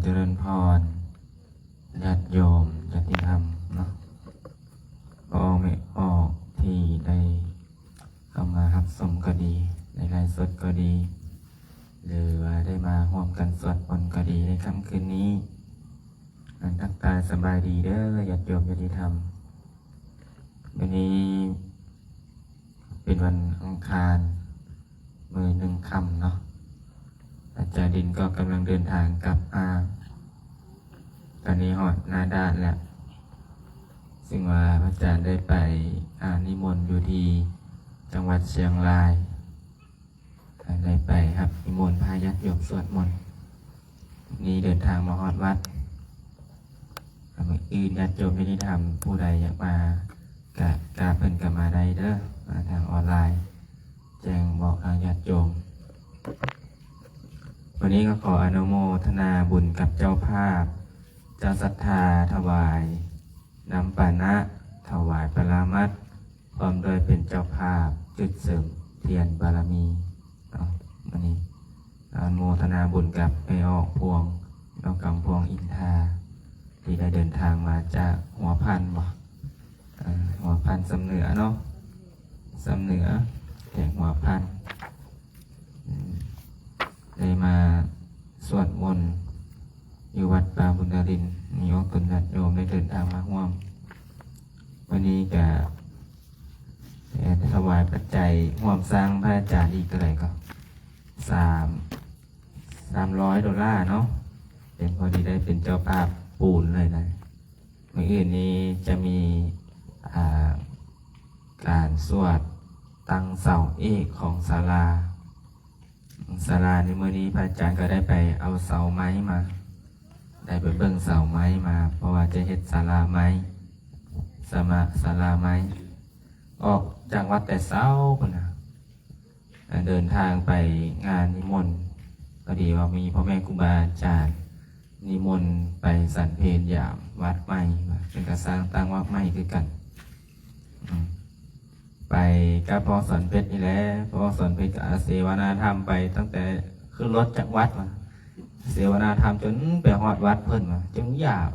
ຈະເລີນພອນ ຍາດໂຍມ ຍາດຕິທຳເນາະ ພໍ່ແມ່ອອກທີ່ໄດ້ເຂົ້າມາຮັບຊົມກໍດີ ໃນໄລຟ໌ສົດກໍດີ ຫຼືວ່າໄດ້ມາຮ່ວມກັນສວດມົນກໍດີ ໃນຄ່ຳຄືນນີ້ ອັນທັກທາຍສະບາຍດີເດີ ຍາດໂຍມ ຍາດຕິທຳ. ມື້ນີ້ເປັນວັນອັງຄານ ມື້ໜຶ່ງຄ່ຳເນາະ ອາຈານດິນກໍກຳລັງເດີນທາງກັບມາ ຕອນນີ້ຮອດໜ້າດ່ານແລ້ວ ຊຶ່ງວ່າພະອາຈານໄດ້ໄປ ອາ ນິມົນຢູ່ທີ່ຈັງຫວັດຊຽງລາຍ ໄດ້ໄປຮັບນິມົນພາຍາດໂຍມສວດມົນ ນີ້ເດີນທາງມາຮອດວັດ. ມື້ອື່ນຍາດໂຍມຍາດຕິທຳຜູ້ໃດຢາກມາ ກະ ກະເພິ່ນກະມາໄດ້ເດີ ມາທາງອອນລາຍ ແຈ້ງບອກທາງຍາດໂຍມ. ວັນນີ້ກໍຂໍອະນຸໂມທະນາບຸນກັບເຈົ້າພາບ ເຈົ້າສັດທາຖວາຍນ້ຳປານະ ຖວາຍປະລາມັດ ພ້ອມດ້ວຍເປັນເຈົ້າພາບຈຸດເສີມທຽນບາລະມີເນາະ. ມື້ນີ້ອະນຸໂມທະນາບຸນກັບແມ່ອອກພວງ ນ້ອງກຳພວງ ອິນທາ ທີ່ໄດ້ເດີນທາງມາຈາກຫົວພັນບໍ ເອີ ຫົວພັນຊຳເໜືອເນາະ ຊຳເໜືອ ແຂວງຫົວພັນ ອືມ ໄດ້ມາສວດມົນຢູ່ວັດປ່າບຸນນະລິນ ມີອອກຕົນຍາດໂຍມໄດ້ເດີນທາງມາຮ່ວມ. ວັນນີ້ກະ ເອີ ຖວາຍປັດໄຈຮ່ວມສ້າງພະອາຈານອີກເທົ່າໃດກໍ ສາມ ສາມຮ້ອຍໂດລາເນາະ ເປັນ ພໍດີໄດ້ເປັນເຈົ້າພາບປູນເລີຍນະ. ມື້ອື່ນນີ້ຈະມີ ອ່າ ການສວດຕັ້ງເສົາເອກຂອງສາລາ ສາລາໃນມື້ນີ້ພະອາຈານກໍໄດ້ໄປເອົາເສົາໄມ້ມາ ໄດ້ໄປເບິ່ງເສົາໄມ້ມາ ເພາະວ່າຈະເຮັດສາລາໄມ້ ສະມາ ສາລາໄມ້ ອອກຈາກວັດແຕ່ເຊົ້າພຸ້ນນະ ເດີນທາງໄປງານນິມົນ ພໍດີວ່າມີພໍ່ແມ່ຄູບາອາຈານນິມົນໄປສັນເພນຢາມວັດໃໝ່ ເພິ່ນກໍສ້າງຕັ້ງວັດໃໝ່ຄືກັນ ອືມ ໄປກັບພໍ່ສອນເພັດນີ້ແຫຼະ ພໍ່ສອນເພັດກໍເສວະນາທຳໄປຕັ້ງແຕ່ຂຶ້ນລົດຈາກວັດມາ ເສວະນາທຳຈົນໄປຮອດວັດເພິ່ນມາ ຈຶ່ງຢາກ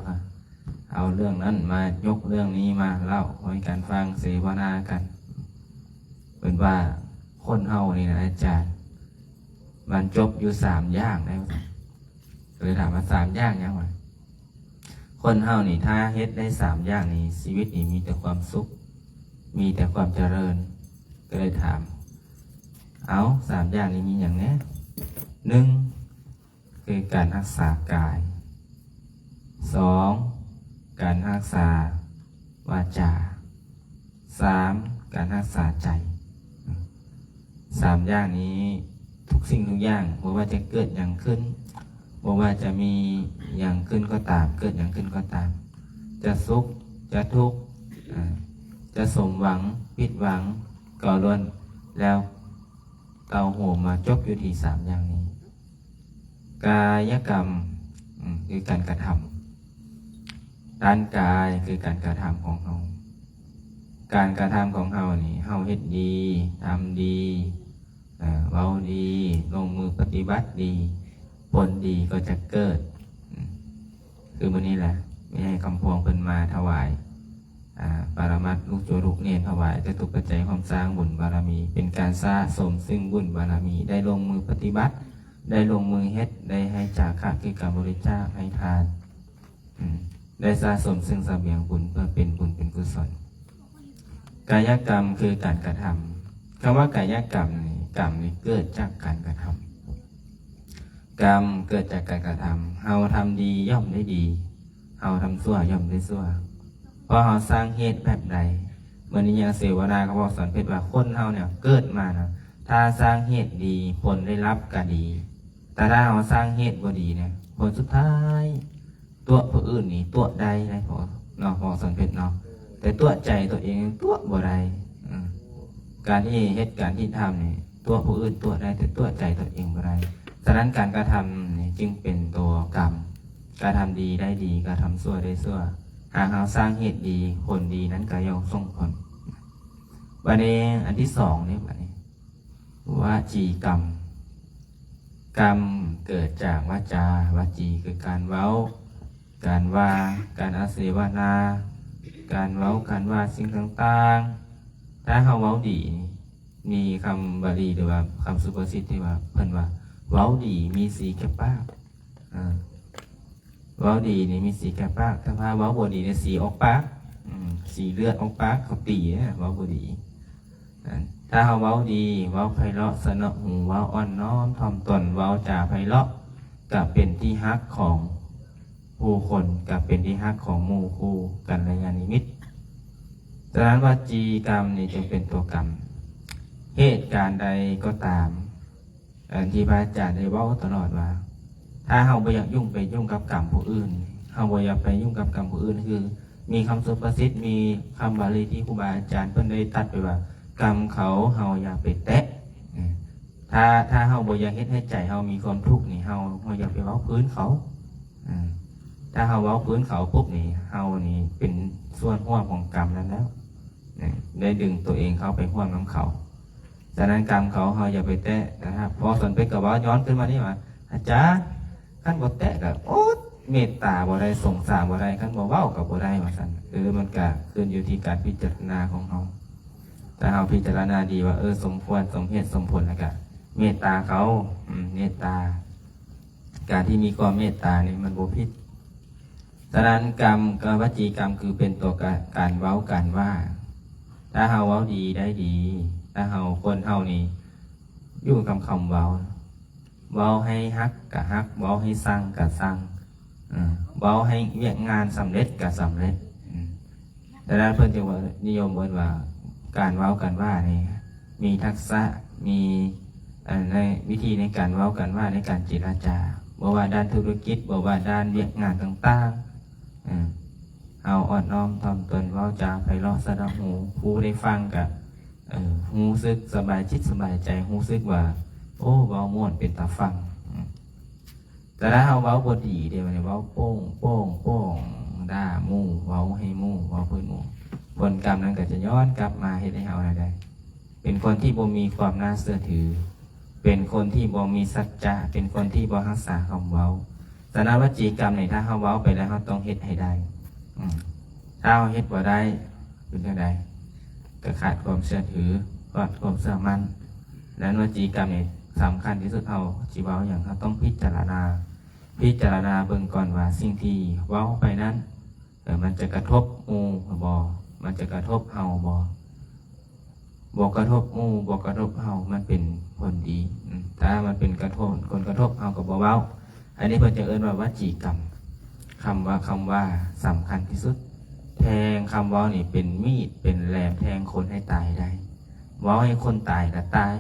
ເອົາເລື່ອງນັ້ນມາຍົກເລື່ອງນີ້ມາເລົ່າໃຫ້ກັນຟັງ ເສວະນາກັນ ເພິ່ນວ່າຄົນເຮົານີ້ນະອາຈານ ມັນຈົບຢູ່ສາມຢ່າງໄດ໋ ກໍເລີຍຖາມວ່າ ສາມຢ່າງຫຍັງວະ? ຄົນເຮົານີ້ ຖ້າເຮັດໄດ້ສາມຢ່າງນີ້ ຊີວິດນີ້ມີແຕ່ຄວາມສຸກ ມີແຕ່ຄວາມຈະເລີນ ກໍເລີຍຖາມ ເອົາ ສາມຢ່າງນີ້ມີຫຍັງແດ່? ໜຶ່ງ ຄືການຮັກສາກາຍ ສອງ ການຮັກສາວາຈາ ສາມ ການຮັກສາໃຈ. ສາມຢ່າງນີ້ ທຸກສິ່ງທຸກຢ່າງ ບໍ່ວ່າຈະເກີດຫຍັງຂຶ້ນ ບໍ່ວ່າຈະມີຫຍັງຂຶ້ນກໍຕາມ ເກີດຫຍັງຂຶ້ນກໍຕາມ ຈະສຸກ ຈະທຸກ ຈະສົມຫວັງ ຜິດຫວັງ ກໍລ້ວນແລ້ວເຕົ້າໂຮມມາຈົບຢູ່ທີ່ສາມຢ່າງນີ້. ກາຍະກຳ ອືມ ຄືການກະທຳ ດ້ານກາຍຄືການກະທຳຂອງເຮົາ ການກະທຳຂອງເຮົານີ້ ເຮົາເຮັດດີ ທຳດີ ເອີ ເວົ້າດີ ລົງມືປະຕິບັດດີ ຜົນດີກໍຈະເກີດ ອືມ ຄືມື້ນີ້ແຫຼະ ແມ່ໃຫຍ່ຄຳພວງເພິ່ນມາຖວາຍ ອາ ປະລະມັດ ລູກໂຍລູກເນນ ຖວາຍຈະຕຸປັດໄຈຮ່ວມສ້າງບຸນບາລະມີ ເປັນການສະສົມຊຶ່ງບຸນບາລະມີ ໄດ້ລົງມືປະຕິບັດ ໄດ້ລົງມືເຮັດ ໄດ້ໃຫ້ຈາຄະຄືການບໍລິຈາກໃຫ້ທານ ອືມ ໄດ້ສະສົມຊຶ່ງສະບຽງບຸນເພື່ອເປັນບຸນເປັນກຸສົນ. ກາຍະກຳຄືການກະທຳ ຄຳວ່າກາຍະກຳນີ້ ກຳນີ້ເກີດຈາກການກະທຳ ກຳເກີດຈາກການກະທຳ ເຮົາທຳດີຍ່ອມໄດ້ດີ ເຮົາທຳຊົ່ວຍ່ອມໄດ້ຊົ່ວ ເພາະເຮົາສ້າງເຫດແບບໃດ. ມື້ນີ້ຍັງເສວະນາກັບພໍ່ສອນເພັດວ່າ ຄົນເຮົານີ້ເກີດມານະ ຖ້າສ້າງເຫດດີ ຜົນໄດ້ຮັບກໍດີ ແຕ່ຖ້າເຮົາສ້າງເຫດບໍ່ດີນະ ຜົນສຸດທ້າຍ ຕົວະຜູ້ອື່ນນີ້ຕົວະໄດ້ໄດ໋ ເນາະ ພໍ່ສອນເພັດເນາະ ແຕ່ຕົວະໃຈຕົວເອງຕົວະບໍ່ໄດ້. ເອີ ການທີ່ເຮັດການທີ່ທຳນີ້ ຕົວະຜູ້ອື່ນຕົວະໄດ້ ແຕ່ຕົວະໃຈຕົວເອງບໍ່ໄດ້. ສະນັ້ນການກະທຳນີ້ຈຶ່ງເປັນຕົວກຳ ກະທຳດີໄດ້ດີ ກະທຳຊົ່ວໄດ້ຊົ່ວ. ຫາກເຮົາສ້າງເຫດດີ ຜົນດີນັ້ນກໍຍ່ອມສົ່ງຜົນ. ບາດນີ້ອັນທີສອງນີ້ ບາດນີ້ ວະຈີກຳ ກຳ ເກີດຈາກວາຈາ ວາຈີຄືການເວົ້າ ການວ່າ ການອາເສວະນາ ການເວົ້າ ການວ່າສິ່ງຕ່າງໆ. ຖ້າເຮົາເວົ້າດີ ມີຄຳບາລີ ຫຼືວ່າຄຳສຸພາສິດທີ່ວ່າ ເພິ່ນວ່າ ເວົ້າດີມີສີແກ່ປາກ. ເອີ ເວົ້າດີນີ້ມີສີແກ່ປາກ ຖ້າວ່າເວົ້າບໍ່ດີນີ້ສີອອກປາກ ອືມ ສີເລືອດອອກປາກ ເຂົາຕີເດ້ ເວົ້າບໍ່ດີ. ອາ ຖ້າເຮົາເວົ້າດີ ເວົ້າໄພເລາະສະເນາະຫູ ເວົ້າອ່ອນນ້ອມຖ່ອມຕົນ ເວົ້າຈາໄພເລາະ ກະເປັນທີ່ຮັກຂອງຜູ້ຄົນ ກະເປັນທີ່ຮັກຂອງໝູ່ຄູ່ກັນລະຍານມິດ. ສະນັ້ນ ວະຈີກຳນີ້ຈຶ່ງເປັນຕົວກຳ ເຫດການໃດກໍຕາມ ອັນທີ່ພະອາຈານໄດ້ເວົ້າຕະຫຼອດວ່າ ຖ້າເຮົາບໍ່ຢາກຫຍຸ້ງໄປຫຍຸ້ງກັບກຳຜູ້ອື່ນ ເຮົາບໍ່ຢາກໄປຫຍຸ້ງກັບກຳຜູ້ອື່ນ ຄືມີຄຳສຸພາສິດ ມີຄຳບາລີທີ່ຄູບາອາຈານເພິ່ນໄດ້ຕັດໄປວ່າ ກຳເຂົາເຮົາຢ່າໄປແຕະ. ເອີ ຖ້າ ຖ້າເຮົາບໍ່ຢາກເຮັດໃຫ້ໃຈເຮົາມີຄວາມທຸກນີ້ ເຮົາ ເຮົາຢ່າໄປເວົ້າພື້ນເຂົາ. ເອີ ຖ້າເຮົາເວົ້າພື້ນເຂົາປຸບນີ້ ເຮົານີ້ເປັນສ່ວນຮ່ວມຂອງກຳນັ້ນແລ້ວ ໄດ້ດຶງຕົວເອງເຂົ້າໄປຮ່ວມນຳເຂົາ. ສະນັ້ນ ກຳເຂົາເຮົາຢ່າໄປແຕະ. ແຕ່ຖ້າພໍ່ສົມເດັດກໍເວົ້າຍ້ອນຂຶ້ນມານີ້ວ່າ ອາຈານ ຄັນບໍ່ແຕະກໍ ໂອ້ ເມດຕາບໍ່ໄດ້ ສົງສານບໍ່ໄດ້ ຄັນບໍ່ເວົ້າກໍບໍ່ໄດ້ ວ່າຊັ້ນ. ເອີ ມັນກໍຂຶ້ນຢູ່ທີ່ການພິຈາລະນາຂອງເຮົາ. ຖ້າເຮົາພິຈາລະນາດີວ່າ ເອີ ສົມຄວນ ສົມເຫດສົມຜົນ ແລ້ວກໍເມດຕາເຂົາ ອືມ ເມດຕາ. ການທີ່ມີຄວາມເມດຕານີ້ມັນບໍ່ຜິດ. ສະນັ້ນ ກຳ ກະ ວະຈີກຳ ຄືເປັນຕົວການ ການເວົ້າ ການວ່າ. ຖ້າເຮົາເວົ້າດີໄດ້ດີ ຖ້າເຮົາ ຄົນເຮົານີ້ຢູ່ກັບຄຳເວົ້າ ເວົ້າໃຫ້ຮັກກະຮັກ ເວົ້າໃຫ້ຊັງກະຊັງ ເອີ ເວົ້າໃຫ້ວຽກງານສຳເລັດກະສຳເລັດ. ອືມ ສະນັ້ນເພິ່ນຈຶ່ງວ່າ ນິຍົມເອີ້ນວ່າ ການເວົ້າການວ່ານີ້ ມີທັກສະ ມີ ອັນ ໃນວິທີໃນການເວົ້າການວ່າ ໃນການເຈລະຈາ ບໍ່ວ່າດ້ານທຸລະກິດ ບໍ່ວ່າດ້ານວຽກງານຕ່າງໆ ເອີ ເຮົາອ່ອນນ້ອມຖ່ອມຕົນ ເວົ້າຈາໄພເລາະສະເນາະຫູ ຜູ້ໄດ້ຟັງກະ ເອີ ຮູ້ສຶກສະບາຍຈິດສະບາຍໃຈ ຮູ້ສຶກວ່າ ໂອ້ ເວົ້າມ່ວນເປັນຕາຟັງ. ອືມ ແຕ່ຖ້າເຮົາເວົ້າບໍ່ດີເດ້ ບາດນີ້ເວົ້າໂປ້ງ ໂປ້ງ ໂປ້ງ ດ່າໝູ່ ເວົ້າໃຫ້ໝູ່ ເວົ້າເພື່ອໝູ່ ຜົນກຳນັ້ນກໍຈະຍ້ອນກັບມາເຮັດໃຫ້ເຮົານັ້ນໄດ້ ເປັນຄົນທີ່ບໍ່ມີຄວາມໜ້າເຊື່ອຖື ເປັນຄົນທີ່ບໍ່ມີສັດຈະ ເປັນຄົນທີ່ບໍ່ຮັກສາຄຳເວົ້າ. ສະນັ້ນ ວະຈີກຳນີ້ ຖ້າເຮົາເວົ້າໄປແລ້ວ ເຮົາຕ້ອງເຮັດໃຫ້ໄດ້. ອືມ ຖ້າເຮົາເຮັດບໍ່ໄດ້ ເປັນຈັ່ງໃດ? ກໍຂາດຄວາມເຊື່ອຖື ຂາດຄວາມເຊື່ອໝັ້ນ. ນັ້ນ ວະຈີກຳນີ້ສຳຄັນທີ່ສຸດ ເຮົາຊິເວົ້າຫຍັງ ເຮົາຕ້ອງພິຈາລະນາ ພິຈາລະນາເບິ່ງກ່ອນວ່າ ສິ່ງທີ່ເວົ້າໄປນັ້ນ ເອີ ມັນຈະກະທົບໝູ່ບໍ່? ມັນຈະກະທົບເຮົາບໍ່? ບໍ່ກະທົບໝູ່ ບໍ່ກະທົບເຮົາ ມັນເປັນຜົນດີ. ອືມ ຖ້າມັນເປັນກະທົບ ຜົນກະທົບ ເຮົາກໍບໍ່ເວົ້າ. ອັນນີ້ເພິ່ນຈຶ່ງເອີ້ນວ່າ ວະຈີກຳ. ຄຳວ່າ ຄຳວ່າສຳຄັນທີ່ສຸດ. ແທງ ຄຳເວົ້ານີ້ເປັນມີດ ເປັນແຫຼມ ແທງຄົນໃຫ້ຕາຍໄດ້. ເວົ້າໃຫ້ຄົນຕາຍກໍຕາຍ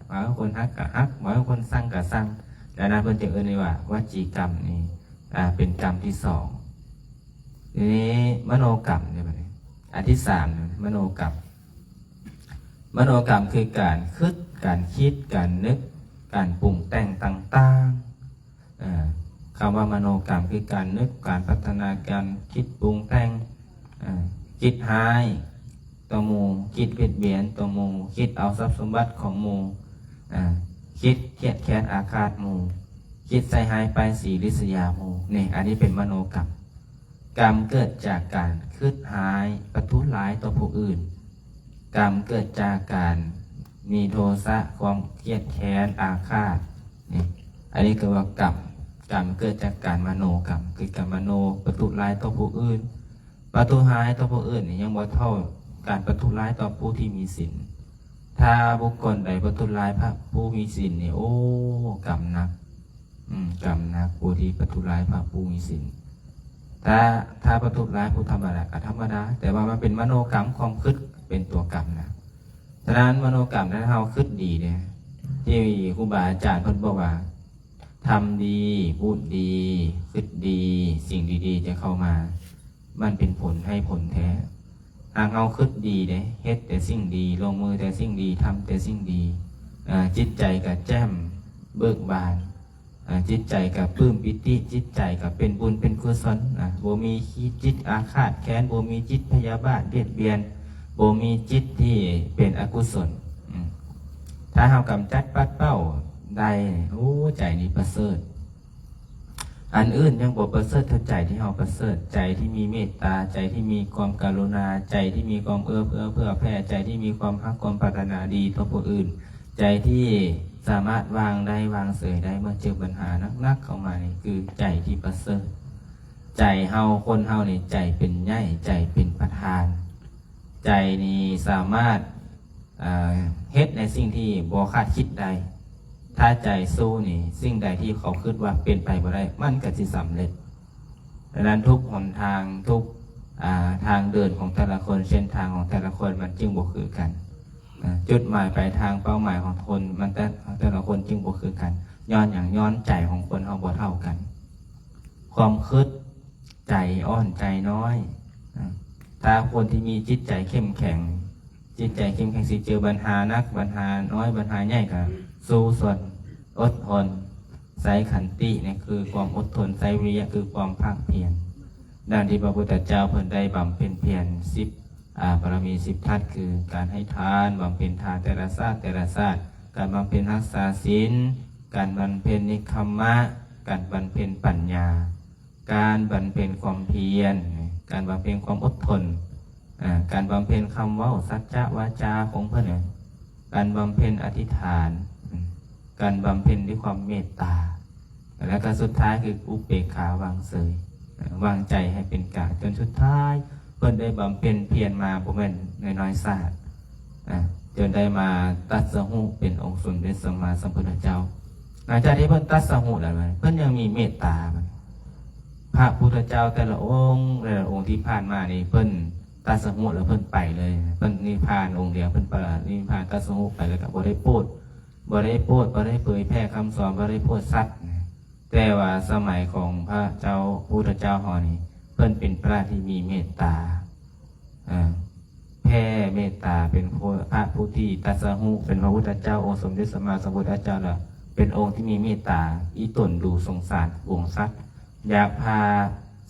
ເວົ້າໃຫ້ຄົນຮັກກໍຮັກ ເວົ້າໃຫ້ຄົນຊັງກໍຊັງ. ດັ່ງນັ້ນເພິ່ນຈຶ່ງເອີ້ນວ່າ ວະຈີກຳນີ້ ອາ ເປັນກຳທີສອງ. ທີນີ້ມະໂນກຳເດ້ ບາດນີ້ ອັນທີສາມ ມະໂນກຳ. ມະໂນກຳຄືການຄິດ ການຄິດ ການນຶກ ການປຸງແຕ່ງຕ່າງໆ. ເອີ ຄຳວ່າມະໂນກຳຄືການນຶກ ການພັດທະນາ ການຄິດປຸງແຕ່ງ ເອີ ຄິດຮ້າຍຕໍ່ໝູ່ ຄິດບຽດບຽນຕໍ່ໝູ່ ຄິດເອົາຊັບສົມບັດຂອງໝູ່ ເອີ ຄິດຄຽດແຄ້ນອາຄາດໝູ່ ຄິດໃສ່ຮ້າຍປ້າຍສີລິດສະຍາໝູ່. ນີ້ ອັນນີ້ເປັນມະໂນກຳ. ກຳເກີດຈາກການຄິດຮ້າຍ ປະທຸຮ້າຍຕໍ່ຜູ້ອື່ນ. ກຳເກີດຈາກການມີໂທສະ ຄວາມຄຽດແຄ້ນ ອາຄາດ. ນີ້ ອັນນີ້ຄືວ່າກຳ. ກຳເກີດຈາກການມະໂນກຳ ຄືການມະໂນປະທຸຮ້າຍຕໍ່ຜູ້ອື່ນ. ປະທຸຮ້າຍຕໍ່ຜູ້ອື່ນນີ້ຍັງບໍ່ເທົ່າການປະທຸຮ້າຍຕໍ່ຜູ້ທີ່ມີສິນ. ຖ້າບຸກຄົນໃດປະທຸຮ້າຍພະຜູ້ມີສິນນີ້ ໂອ້ ກຳໜັກ. ອືມ ກຳໜັກ ຜູ້ທີ່ປະທຸຮ້າຍພະຜູ້ມີສິນ. ຖ້າ ຖ້າປະທຸຮ້າຍຜູ້ທຳມະດາກໍທຳມະດາ ແຕ່ວ່າມັນເປັນມະໂນກຳ ຄວາມຄິດເປັນຕົວກຳນະ. ສະນັ້ນ ມະໂນກຳນັ້ນ ເຮົາຄິດດີເດ້ ທີ່ຄູບາອາຈານເພິ່ນບອກວ່າ ທຳດີ ພູດດີ ຄິດດີ ສິ່ງດີໆຈະເຂົ້າມາ. ມັນເປັນຜົນໃຫ້ຜົນແທ້. ຫາກເຮົາຄິດດີເດ້ ເຮັດແຕ່ສິ່ງດີ ລົງມືແຕ່ສິ່ງດີ ທຳແຕ່ສິ່ງດີ ອາ ຈິດໃຈກໍແຈ່ມເບີກບານ ອາ ຈິດໃຈກໍປຶ້ມປີຕິ ຈິດໃຈກໍເປັນບຸນເປັນກຸສົນ ອາ ບໍ່ມີຈິດອາຄາດແຄ້ນ ບໍ່ມີຈິດພະຍາບາດບຽດບຽນ ບໍ່ມີຈິດທີ່ເປັນອະກຸສົນ. ອືມ ຖ້າເຮົາກຳຈັດປັດເປົ່າ ໄດ້. ໂອ້ ໃຈນີ້ປະເສີດ. ອັນອື່ນຍັງບໍ່ປະເສີດເທົ່າໃຈທີ່ເຮົາປະເສີດ, ໃຈທີ່ມີເມດຕາ, ໃຈທີ່ມີຄວາມກະລຸນາ, ໃຈທີ່ມີຄວາມເອື້ອເຟື້ອເຜື່ອແຜ່, ໃຈທີ່ມີຄວາມຮັກຄວາມປາດຖະໜາດີຕໍ່ຜູ້ອື່ນ, ໃຈທີ່ສາມາດວາງໄດ້ວາງເສີຍໄດ້ເມື່ອເຈີບັນຫາໜັກໆເຂົ້າມານີ້ ຄືໃຈທີ່ປະເສີດ. ໃຈເຮົາ, ຄົນເຮົານີ້ໃຈເປັນໃຫຍ່, ໃຈເປັນປະທານ. ໃຈນີ້ສາມາດ ເຮັດໃນສິ່ງທີ່ບໍ່ຄາດຄິດໄດ້. ຖ້າໃຈສູ້ນີ້, ສິ່ງໃດທີ່ເຂົາຄິດວ່າເປັນໄປບໍ່ໄດ້, ມັນກໍຊິສຳເລັດ. ດັ່ງນັ້ນ ທຸກຫົນທາງ, ທຸກ ອ່າ ທາງເດີນຂອງແຕ່ລະຄົນ, ເສັ້ນທາງຂອງແຕ່ລະຄົນມັນຈຶ່ງບໍ່ຄືກັນ. ອ່າ ຈຸດໝາຍປາຍທາງ, ເປົ້າໝາຍຂອງຄົນ, ມັນແຕ່, ແຕ່ລະຄົນຈຶ່ງບໍ່ຄືກັນ. ຍ້ອນຫຍັງ? ຍ້ອນໃຈຂອງຄົນເຮົາບໍ່ເທົ່າກັນ. ຄວາມຄິດ, ໃຈອ່ອນໃຈນ້ອຍ. ອ່າ ຖ້າຄົນທີ່ມີຈິດໃຈເຂັ້ມແຂງ, ຈິດໃຈເຂັ້ມແຂງ ຊິເຈີບັນຫາໜັກ, ບັນຫານ້ອຍ, ບັນຫາໃຫຍ່ ກໍສູ້ຊົນ, ອົດທົນ, ໃຊ້ຂັນຕິ ນີ້ຄືຄວາມອົດທົນ, ໃຊ້ວິລິຍະ ຄືຄວາມພາກພຽນ. ດັ່ງທີ່ພະພຸດທະເຈົ້າເພິ່ນໄດ້ບຳເພັນພຽນສິບ ອ່າ ບາລະມີສິບທັດ ຄືການໃຫ້ທານ, ບຳເພັນທານແຕ່ລະຊາດແຕ່ລະຊາດ, ການບຳເພັນຮັກສາສິນ, ການບຳເພັນເນກຂະມະ, ການບຳເພັນປັນຍາ, ການບຳເພັນຄວາມພຽນ, ການບຳເພັນຄວາມອົດທົນ, ອາ ການບຳເພັນຄຳເວົ້າ ສັດຈະວາຈາຂອງເພິ່ນ, ການບຳເພັນອະທິຖານ, ການບຳເພັນດ້ວຍຄວາມເມດຕາ. ແລ້ວກໍສຸດທ້າຍຄືອຸເບກຂາ ວາງເສີຍ, ວາງໃຈໃຫ້ເປັນກາງ, ຈົນສຸດທ້າຍເພິ່ນໄດ້ບຳເພັນພຽນມາບໍ່ແມ່ນນ້ອຍໆຊາດ, ຈົນໄດ້ມາຕັດສະຮູ້ເປັນອົງສົມເດັດສຳມາສຳພຸດທະເຈົ້າ. ຫຼັງຈາກທີ່ເພິ່ນຕັດສະຮູ້ແລ້ວ, ເພິ່ນຍັງມີເມດຕາ. ພະພຸດທະເຈົ້າແຕ່ລະອົງ, ແຕ່ລະອົງທີ່ຜ່ານມານີ້, ເພິ່ນຕັດສະຮູ້ແລ້ວເພິ່ນໄປເລີຍ, ເພິ່ນນິບພານອົງດຽວ, ເພິ່ນປະລິນິບພານ, ຕັດສະຮູ້ໄປ ແລ້ວກໍບໍ່ໄດ້ໂປດ, ບໍ່ໄດ້ໂປດ, ບໍ່ໄດ້ເຜີຍແຜ່ຄຳສອນ, ບໍ່ໄດ້ໂປດສັດ. ແຕ່ວ່າສະໄໝຂອງພະເຈົ້າ, ພະພຸດທະເຈົ້າເຮົານີ້, ເພິ່ນເປັນພະທີ່ມີເມດຕາ, ເອີ ແຜ່ເມດຕາ, ເປັນຜູ້, ພະຜູ້ທີ່ຕັດສະຮູ້ເປັນພະພຸດທະເຈົ້າ, ອົງສົມເດັດສຳມາສຳພຸດທະເຈົ້າລະເປັນອົງທີ່ມີເມດຕາ, ອີ່ຕົນດູສົງສານປວງສັດ, ຢາກພາ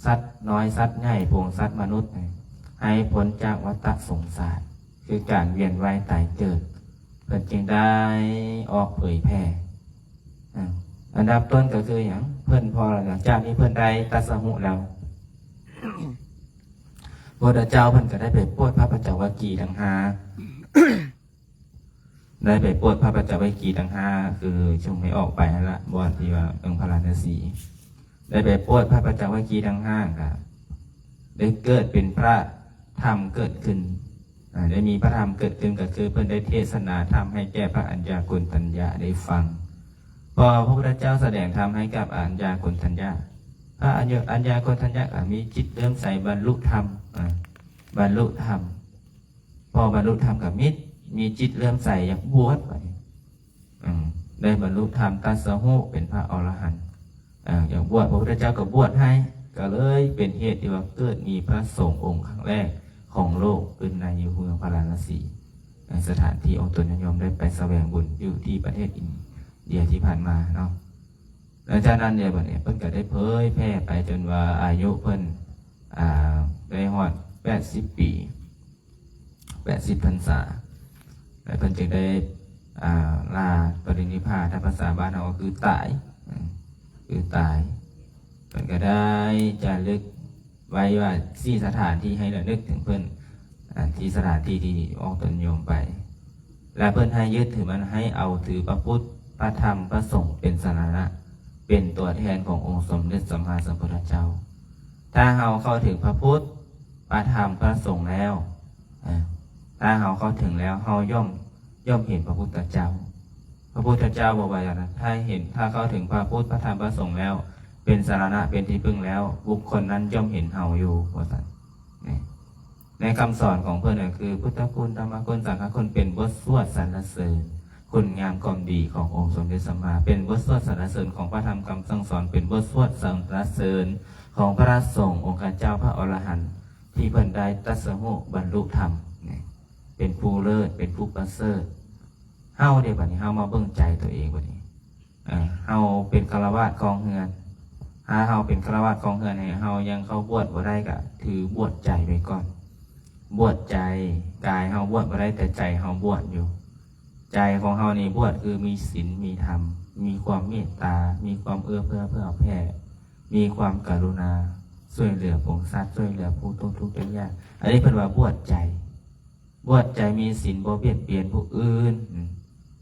ສັດນ້ອຍສັດໃຫຍ່, ປວງສັດມະນຸດ ໃຫ້ພົ້ນຈາກວັດຕະສົງສານ, ຄືການວຽນວ່າຍຕາຍເກີດ. ເພິ່ນຈຶ່ງໄດ້ອອກເຜີຍແຜ່. ອາ ອັນດັບຕົ້ນກໍຄືຫຍັງ? ເພິ່ນ ພໍຫຼັງຈາກທີ່ເພິ່ນໄດ້ຕັດສະຮູ້ແລ້ວ, ພະພຸດທະເຈົ້າເພິ່ນກໍໄດ້ໄປໂປດພະປັນຈະວັກຄີທັງຫ້າ, ໄດ້ໄປໂປດພະປັນຈະວັກຄີທັງຫ້າ, ຄືຊຸມໃຫ້ອອກໄປຫັ້ນລະ, ບ່ອນທີ່ວ່າເມືອງພາລານະສີ, ໄດ້ໄປໂປດພະປັນຈະວັກຄີທັງຫ້າ, ກໍໄດ້ເກີດເປັນພະທຳເກີດຂຶ້ນ. ອາ ໄດ້ມີພະທຳເກີດຂຶ້ນ ກໍຄືເພິ່ນໄດ້ເທດສະໜາທຳໃຫ້ແກ່ພະອັນຍາໂກນທັນຍະໄດ້ຟັງ. ພໍພະພຸດທະເຈົ້າສະແດງທຳໃຫ້ກັບອັນຍາໂກນທັນຍະ, ພະອັນຍາ, ອັນຍາໂກນທັນຍະກໍມີຈິດເຫຼື້ອມໃສບັນລຸທຳ, ອາ ບັນລຸທຳ. ພໍບັນລຸທຳກໍມີ, ມີຈິດເຫຼື້ອມໃສຢາກບວດ, ບາດນີ້ ອາ ໄດ້ບັນລຸທຳ ຕັດສະຮູ້ເປັນພະອໍລະຫັນ, ອາ ຢາກບວດ, ພະພຸດທະເຈົ້າກໍບວດໃຫ້, ກໍເລີຍເປັນເຫດທີ່ວ່າເກີດມີພະສົງອົງຄັ້ງແລກຂອງໂລກ ຂຶ້ນໃນຢູ່ເມືອງພາລານະສີ, ໃນສະຖານທີ່ອົງຕົນຍາດໂຍມໄດ້ໄປສະແຫວງບຸນຢູ່ທີ່ປະເທດອິນເດຍທີ່ຜ່ານມາເນາະ. ຫຼັງຈາກນັ້ນເດ ບັດນີ້ເພິ່ນກໍໄດ້ເຜີຍແຜ່ໄປຈົນວ່າອາຍຸເພິ່ນ ອາ ໄດ້ຮອດແປດສິບປີ, ແປດສິບພັນສາ, ແລະ ເພິ່ນຈຶ່ງໄດ້ ອາ ລາປະລິນິບພານ, ຖ້າພາສາບ້ານເຮົາກໍຄືຕາຍ, ອາ ຄືຕາຍ. ເພິ່ນກໍໄດ້ຈາລຶກໄວ້ວ່າ ສີ່ສະຖານທີ່ໃຫ້ລະນຶກເຖິງເພິ່ນ, ອາ ທີ່ສະຖານທີ່ທີ່ອອກຕົນຍາດໂຍມໄປ, ແລະ ເພິ່ນໃຫ້ຍຶດຖືມັນ, ໃຫ້ເອົາຖືພະພຸດ, ພະທຳ, ພະສົງເປັນສະລະນະ, ເປັນຕົວແທນຂອງອົງສົມເດັດສຳມາສຳພຸດທະເຈົ້າ. ຖ້າເຮົາເຂົ້າເຖິງພະພຸດ, ພະທຳ, ພະສົງແລ້ວ, ອາ ຖ້າເຮົາເຂົ້າເຖິງແລ້ວ, ເຮົາຍ່ອມ, ຍ່ອມເຫັນພະພຸດທະເຈົ້າ. ພະພຸດທະເຈົ້າບອກວ່າຢ່າງນັ້ນ, ຖ້າເຫັນ, ຖ້າເຂົ້າເຖິງພະພຸດ, ພະທຳ, ພະສົງແລ້ວ, ເປັນສະລະນະ, ເປັນທີ່ເພິ່ງແລ້ວ, ບຸກຄົນນັ້ນຍ່ອມເຫັນເຮົາຢູ່, ວ່າຊັ້ນ. ນີ້ ໃນຄຳສອນຂອງເພິ່ນກໍຄື ພຸດທະຄຸນ, ທຳມະຄຸນ, ສັງຄະຄຸນ ເປັນບົດສວດສັນລະເສີນຄຸນງາມຄວາມດີຂອງອົງສົມເດັດສຳມາ, ເປັນບົດສວດສັນລະເສີນຂອງພະທຳຄຳສັ່ງສອນ, ເປັນບົດສວດສັນລະເສີນຂອງພະສົງອົງຄະເຈົ້າພະອໍລະຫັນ ທີ່ເພິ່ນໄດ້ຕັດສະຮູ້ບັນລຸທຳ, ນີ້ ເປັນຜູ້ເລີດ, ເປັນຜູ້ປະເສີດ. ເຮົາເດ ບັດນີ້ເຮົາມາເບິ່ງໃຈຕົວເອງບັດນີ້. ເອີ ເຮົາເປັນຄາລະວາດຄອງເຮືອນ, ຖ້າເຮົາເປັນຄາລະວາດຄອງເຮືອນ ໃຫ້ເຮົາຍັງເຂົ້າບວດບໍ່ໄດ້ ກະຖືບວດໃຈໄວ້ກ່ອນ. ບວດໃຈ, ກາຍເຮົາບວດບໍ່ໄດ້ ແຕ່ໃຈເຮົາບວດຢູ່. ໃຈຂອງເຮົານີ້ບວດຄືມີສິນມີທຳ, ມີຄວາມເມດຕາ, ມີຄວາມເອື້ອເຟື້ອເຜື່ອແຜ່, ມີຄວາມກະລຸນາ, ຊ່ວຍເຫຼືອປົງສັດ, ຊ່ວຍເຫຼືອຜູ້ຕົກທຸກໄດ້ຍາກ. ອັນນີ້ເພິ່ນວ່າບວດໃຈ. ບວດໃຈມີສິນ, ບໍ່ບຽດບຽນຜູ້ອື່ນ,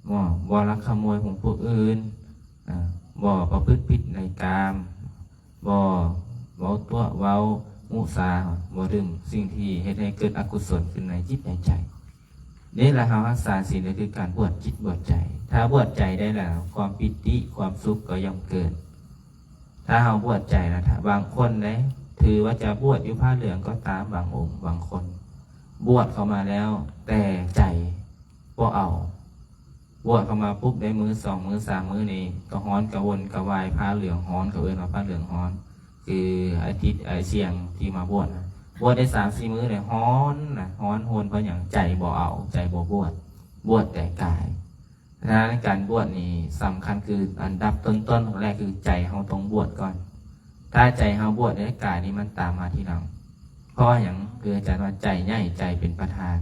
ບໍ່, ບໍ່ລັກຂະໂມຍຂອງຜູ້ອື່ນ, ເອີ, ບໍ່ປະພຶດຜິດໃນກາມ, ບໍ່ເວົ້າຕົວະເວົ້າມຸສາ, ບໍ່ດື່ມສິ່ງທີ່ເຮັດໃຫ້ເກີດອະກຸສົນຂຶ້ນໃນຈິດໃນໃຈ. ນີ້ລະ ເຮົາຮັກສາສິນກໍຄືການບວດຈິດບວດໃຈ. ຖ້າບວດໃຈໄດ້ແລ້ວ, ຄວາມປີຕິ, ຄວາມສຸກກໍຍ່ອມເກີດ. ຖ້າເຮົາບວດໃຈນະ, ຖ້າບາງຄົນເດ້, ຖືວ່າຈະບວດຢູ່ຜ້າເຫຼືອງກໍຕາມ, ບາງອົງ, ບາງຄົນ ບວດເຂົ້າມາແລ້ວ, ແຕ່ໃຈບໍ່ເອົາ. ບວດເຂົ້າມາປຸບໄດ້ມື້ສອງມື້ສາມມື້ນີ້ ກະຮ້ອນກະວົນກະວາຍ, ຜ້າເຫຼືອງຮ້ອນ, ເຂົາເອີ້ນວ່າຜ້າເຫຼືອງຮ້ອນ, ຄືອາທິດ, ອາ, ຊ່ຽງທີ່ມາບວດນະ. ບວດໄດ້ສາມສີ່ມື້ນີ້ ຮ້ອນນະ, ຮ້ອນຮົນ. ເພາະຫຍັງ? ໃຈບໍ່ເອົາ, ໃຈບໍ່ບວດ, ບວດແຕ່ກາຍ. ສະນັ້ນ ການບວດນີ້ສຳຄັນ ຄືອັນດັບຕົ້ນໆແລກ ຄືໃຈເຮົາຕ້ອງບວດກ່ອນ. ຖ້າໃຈເຮົາບວດແລ້ວ ກາຍນີ້ມັນຕາມມາທີຫຼັງ. ເພາະຫຍັງ? ຄືອາຈານວ່າ ໃຈໃຫຍ່ ໃຈເປັນປະທານ.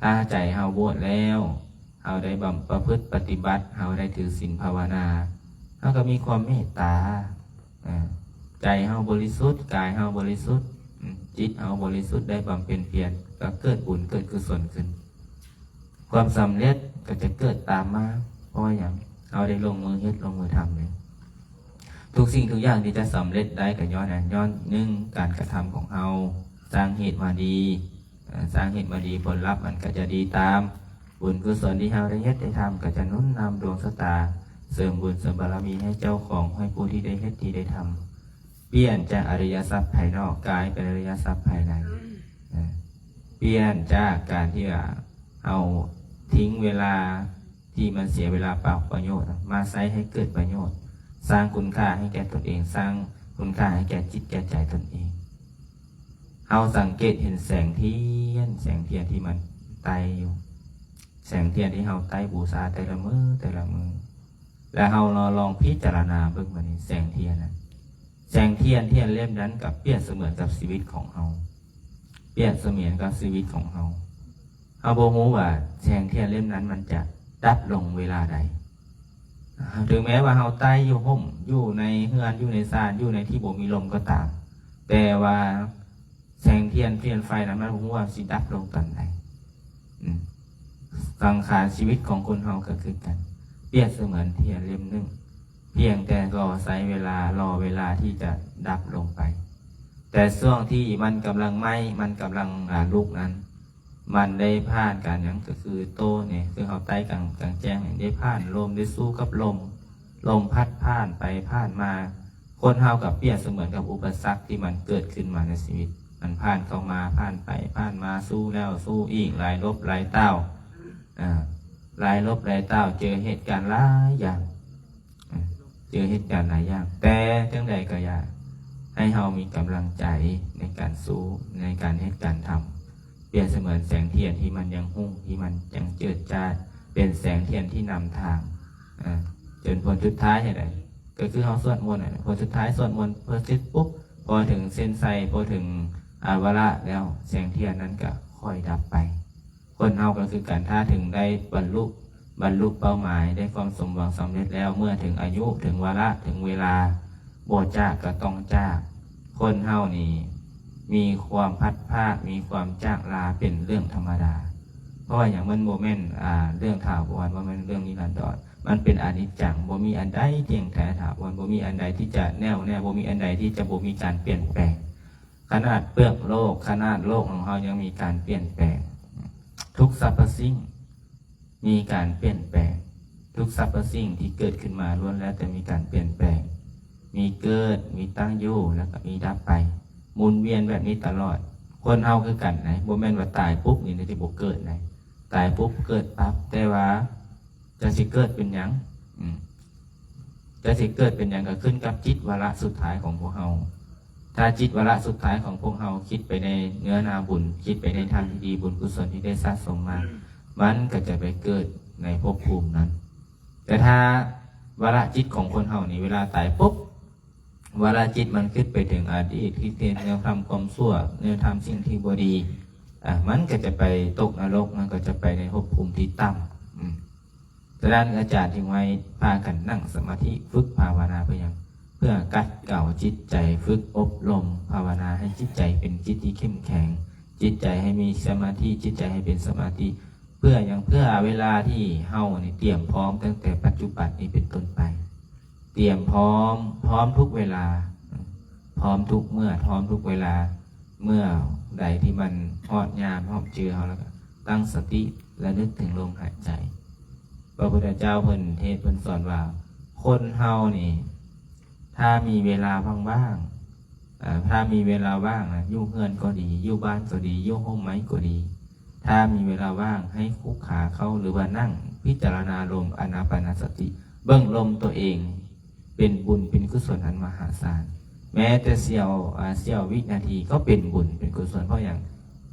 ອາ ຖ້າໃຈເຮົາບວດແລ້ວ, ເຮົາໄດ້ບຳ ປະພຶດປະຕິບັດ, ເຮົາໄດ້ຖືສິນພາວະນາ, ເຮົາກໍມີຄວາມເມດຕາ. ອາ ໃຈເຮົາບໍລິສຸດ, ກາຍເຮົາບໍລິສຸດ, ອາ ຈິດເຮົາບໍລິສຸດ, ໄດ້ບຳເພັນພຽນ, ກໍເກີດບຸນເກີດກຸສົນຂຶ້ນ. ຄວາມສຳເລັດກໍຈະເກີດຕາມມາ. ເພາະຫຍັງ? ເຮົາໄດ້ລົງມືເຮັດ, ລົງມືທຳເລີຍ. ທຸກສິ່ງທຸກຢ່າງທີ່ຈະສຳເລັດໄດ້ກໍຍ້ອນຫຍັງ? ຍ້ອນ ໜຶ່ງ ການກະທຳຂອງເຮົາສ້າງເຫດມາດີ. ເອີ ສ້າງເຫດມາດີ, ຜົນລັບມັນກໍຈະດີຕາມ. ບຸນກຸສົນທີ່ເຮົາໄດ້ເຮັດໄດ້ທຳ ກໍຈະໜູນນຳດວງຊະຕາ, ເສີມບຸນເສີມບາລະມີໃຫ້ເຈົ້າຂອງ, ໃຫ້ຜູ້ທີ່ໄດ້ເຮັດທີ່ໄດ້ທຳ. ປ່ຽນຈາກອະລິຍະຊັບພາຍນອກ ກາຍເປັນອະລິຍະຊັບພາຍໃນ. ເອີ ປ່ຽນຈາກການທີ່ວ່າເຮົາຖິ້ມເວລາທີ່ມັນເສຍເວລາເປົ່າປະໂຫຍດ ມາໃຊ້ໃຫ້ເກີດປະໂຫຍດ, ສ້າງຄຸນຄ່າໃຫ້ແກ່ຕົນເອງ, ສ້າງຄຸນຄ່າໃຫ້ແກ່ຈິດແກ່ໃຈຕົນເອງ. ເຮົາສັງເກດເຫັນແສງທຽນ, ແສງທຽນທີ່ມັນໄຕ້ຢູ່, ແສງທຽນທີ່ເຮົາໄຕ້ບູຊາແຕ່ລະມື້, ແຕ່ລະມື້. ແລ້ວເຮົາລອງພິຈາລະນາເບິ່ງບາດນີ້, ແສງທຽນນັ້ນ, ແສງທຽນ, ທຽນເຫຼັ້ມນັ້ນກໍປຽບສະເໝືອນກັບຊີວິດຂອງເຮົາ, ປຽບສະເໝືອນກັບຊີວິດຂອງເຮົາ. ເຮົາບໍ່ຮູ້ວ່າແສງທຽນເຫຼັ້ມນັ້ນມັນຈະດັບລົງເວລາໃດ. ເຖິງແມ້ວ່າເຮົາໄຕ້ຢູ່ຮົ່ມ, ຢູ່ໃນເຮືອນ, ຢູ່ໃນຊານ, ຢູ່ໃນທີ່ບໍ່ມີລົມກໍຕາມ, ແຕ່ວ່າ ແສງທຽນ, ທຽນໄຟນັ້ນ ມັນບໍ່ຮູ້ວ່າຊິດັບລົງຕອນໃດ. ອາ ສັງຂານຊີວິດຂອງຄົນເຮົາກໍຄືກັນ, ປຽບສະເໝືອນທຽນເຫຼັ້ມໜຶ່ງ, ພຽງແຕ່ລໍໃຊ້ເວລາ, ລໍເວລາທີ່ຈະດັບລົງໄປ. ແຕ່ຊ່ວງທີ່ມັນກຳລັງໄໝ້, ມັນກຳລັງ ອາ ລຸກນັ້ນ, ມັນໄດ້ຜ່ານການຫຍັງ? ກໍຄືໂຕນີ້, ຄືເຮົາໄຕ້ກາງ, ກາງແຈ້ງນີ້, ໄດ້ຜ່ານລົມ, ໄດ້ສູ້ກັບລົມ, ລົມພັດຜ່ານໄປຜ່ານມາ. ຄົນເຮົາກໍປຽບສະເໝືອນກັບອຸປະສັກທີ່ມັນເກີດຂຶ້ນມາໃນຊີວິດ. ມັນຜ່ານເຂົ້າມາ, ຜ່ານໄປ, ຜ່ານມາ, ສູ້ແລ້ວ, ສູ້ອີກ, ຫຼາຍລົບ, ຫຼາຍຕ້າວ, ອາ, ຫຼາຍລົບ, ຫຼາຍຕ້າວ, ເຈີເຫດການຫຼາຍຢ່າງ, ອາ, ເຈີເຫດການຫຼາຍຢ່າງ. ແຕ່ຈັ່ງໃດກໍຢ່າ, ໃຫ້ເຮົາມີກຳລັງໃຈໃນການສູ້, ໃນການເຮັດການທຳ. ປຽບສະເໝືອນແສງທຽນທີ່ມັນຍັງຮຸ່ງ, ທີ່ມັນຍັງເຈີດຈ້າດ, ເປັນແສງທຽນທີ່ນຳທາງ, ອາ, ຈົນຜົນສຸດທ້າຍໃຫ້ໄດ້. ກໍຄືເຮົາສວດມົນນັ້ນແຫຼະ, ພໍສຸດທ້າຍສວດມົນເພິ່ນເສັດປຸບ, ພໍເຖິງເສັ້ນໄຊ, ພໍເຖິງ ອາ ວາລະແລ້ວ, ແສງທຽນນັ້ນກໍຄ່ອຍດັບໄປ. ຄົນເຮົາກໍຄືກັນ, ຖ້າເຖິງໄດ້ບັນລຸ, ບັນລຸເປົ້າໝາຍ, ໄດ້ຄວາມສົມຫວັງສຳເລັດແລ້ວ, ເມື່ອເຖິງອາຍຸ, ເຖິງວາລະ, ເຖິງເວລາ, ບໍ່ຈາກກໍຕ້ອງຈາກ. ຄົນເຮົານີ້ມີຄວາມພັດພາກ, ມີຄວາມຈາກລາເປັນເລື່ອງທຳມະດາ. ເພາະວ່າຫຍັງ? ມັນບໍ່ແມ່ນ ອາ ເລື່ອງຖາວອນ, ບໍ່ແມ່ນເລື່ອງນິລັນດອນ. ມັນເປັນອະນິດຈັງ, ບໍ່ມີອັນໃດທ່ຽງແທ້ຖາວອນ, ບໍ່ມີອັນໃດທີ່ຈະແນ່ວແນ່, ບໍ່ມີອັນໃດທີ່ຈະບໍ່ມີການປ່ຽນແປງ. ຂະໜາດເປືອກໂລກ, ຂະໜາດໂລກຂອງເຮົາຍັງມີການປ່ຽນແປງ. ທຸກສັບພະສິ່ງມີການປ່ຽນແປງ. ທຸກສັບພະສິ່ງທີ່ເກີດຂຶ້ນມາລ້ວນແລ້ວແຕ່ມີການປ່ຽນແປງ. ມີເກີດ, ມີຕັ້ງຢູ່, ແລ້ວກໍມີດັບໄປ. ໝູນວຽນແບບນີ້ຕະຫຼອດ. ຄົນເຮົາຄືກັນໃດ, ບໍ່ແມ່ນວ່າຕາຍປຸບນີ້ຈະບໍ່ເກີດໃດ. ຕາຍປຸບເກີດປັບ, ແຕ່ວ່າ ຈະຊິເກີດເປັນຫຍັງ? ອືມ ຈະຊິເກີດເປັນຫຍັງກໍຂຶ້ນກັບຈິດວາລະສຸດທ້າຍຂອງພວກເຮົາ. ຖ້າຈິດວາລະສຸດທ້າຍຂອງພວກເຮົາຄິດໄປໃນເນື້ອນາບຸນ, ຄິດໄປໃນທາງທີ່ດີ, ບຸນກຸສົນທີ່ໄດ້ສະສົມມາ, ມັນກໍຈະໄປເກີດໃນພົບພູມນັ້ນ. ແຕ່ຖ້າວາລະຈິດຂອງຄົນເຮົານີ້ ເວລາຕາຍປຸບ, ວາລະຈິດມັນຄິດໄປເຖິງອະດີດ, ຄິດເຫັນແນວທຳຄວາມຊົ່ວ, ແນວທຳສິ່ງທີ່ບໍ່ດີ, ອາ, ມັນກໍຈະໄປຕົກນະລົກ, ມັນກໍຈະໄປໃນພົບພູມທີ່ຕ່ຳ. ອືມ. ແຕ່ ສະນັ້ນອາຈານຈຶ່ງໃຫ້ພາກັນນັ່ງສະມາທິ ຝຶກພາວະນາເພື່ອຫຍັງ? ເພື່ອຂັດເກົາຈິດໃຈ, ຝຶກອົບຮົມພາວະນາໃຫ້ຈິດໃຈເປັນຈິດທີ່ເຂັ້ມແຂງ, ຈິດໃຈໃຫ້ມີສະມາທິ, ຈິດໃຈໃຫ້ເປັນສະມາທິ. ເພື່ອຫຍັງ? ເພື່ອເວລາທີ່ເຮົານີ້ຕຽມພ້ອມຕັ້ງແຕ່ປັດຈຸບັນນີ້ເປັນຕົ້ນໄປ. ຕຽມພ້ອມ, ພ້ອມທຸກເວລາ, ພ້ອມທຸກເມື່ອ, ພ້ອມທຸກເວລາ. ເມື່ອໃດທີ່ມັນຮອດຍາມ ຮອດເຈື່ອເຮົາ ແລ້ວກໍຕັ້ງສະຕິ ລະນຶກເຖິງລົມຫາຍໃຈ. ພະພຸດທະເຈົ້າເພິ່ນເທດ ເພິ່ນສອນວ່າ ຄົນເຮົານີ້ ຖ້າມີເວລາວ່າງໆ ເອີ ຖ້າມີເວລາວ່າງນະ ຢູ່ເຮືອນກໍດີ, ຢູ່ບ້ານກໍດີ, ຢູ່ຮົ່ມໄມ້ກໍດີ, ຖ້າມີເວລາວ່າງ ໃຫ້ຄຸກຄາເຂົ້າ ຫຼືວ່ານັ່ງພິຈາລະນາລົມອານາປານະສະຕິ, ເບິ່ງລົມຕົວເອງ ເປັນບຸນເປັນກຸສົນອັນມະຫາສານ. ແມ້ແຕ່ສ່ຽວ, ອາ, ສ່ຽວວິນາທີກໍເປັນບຸນເປັນກຸສົນ. ເພາະຫຍັງ?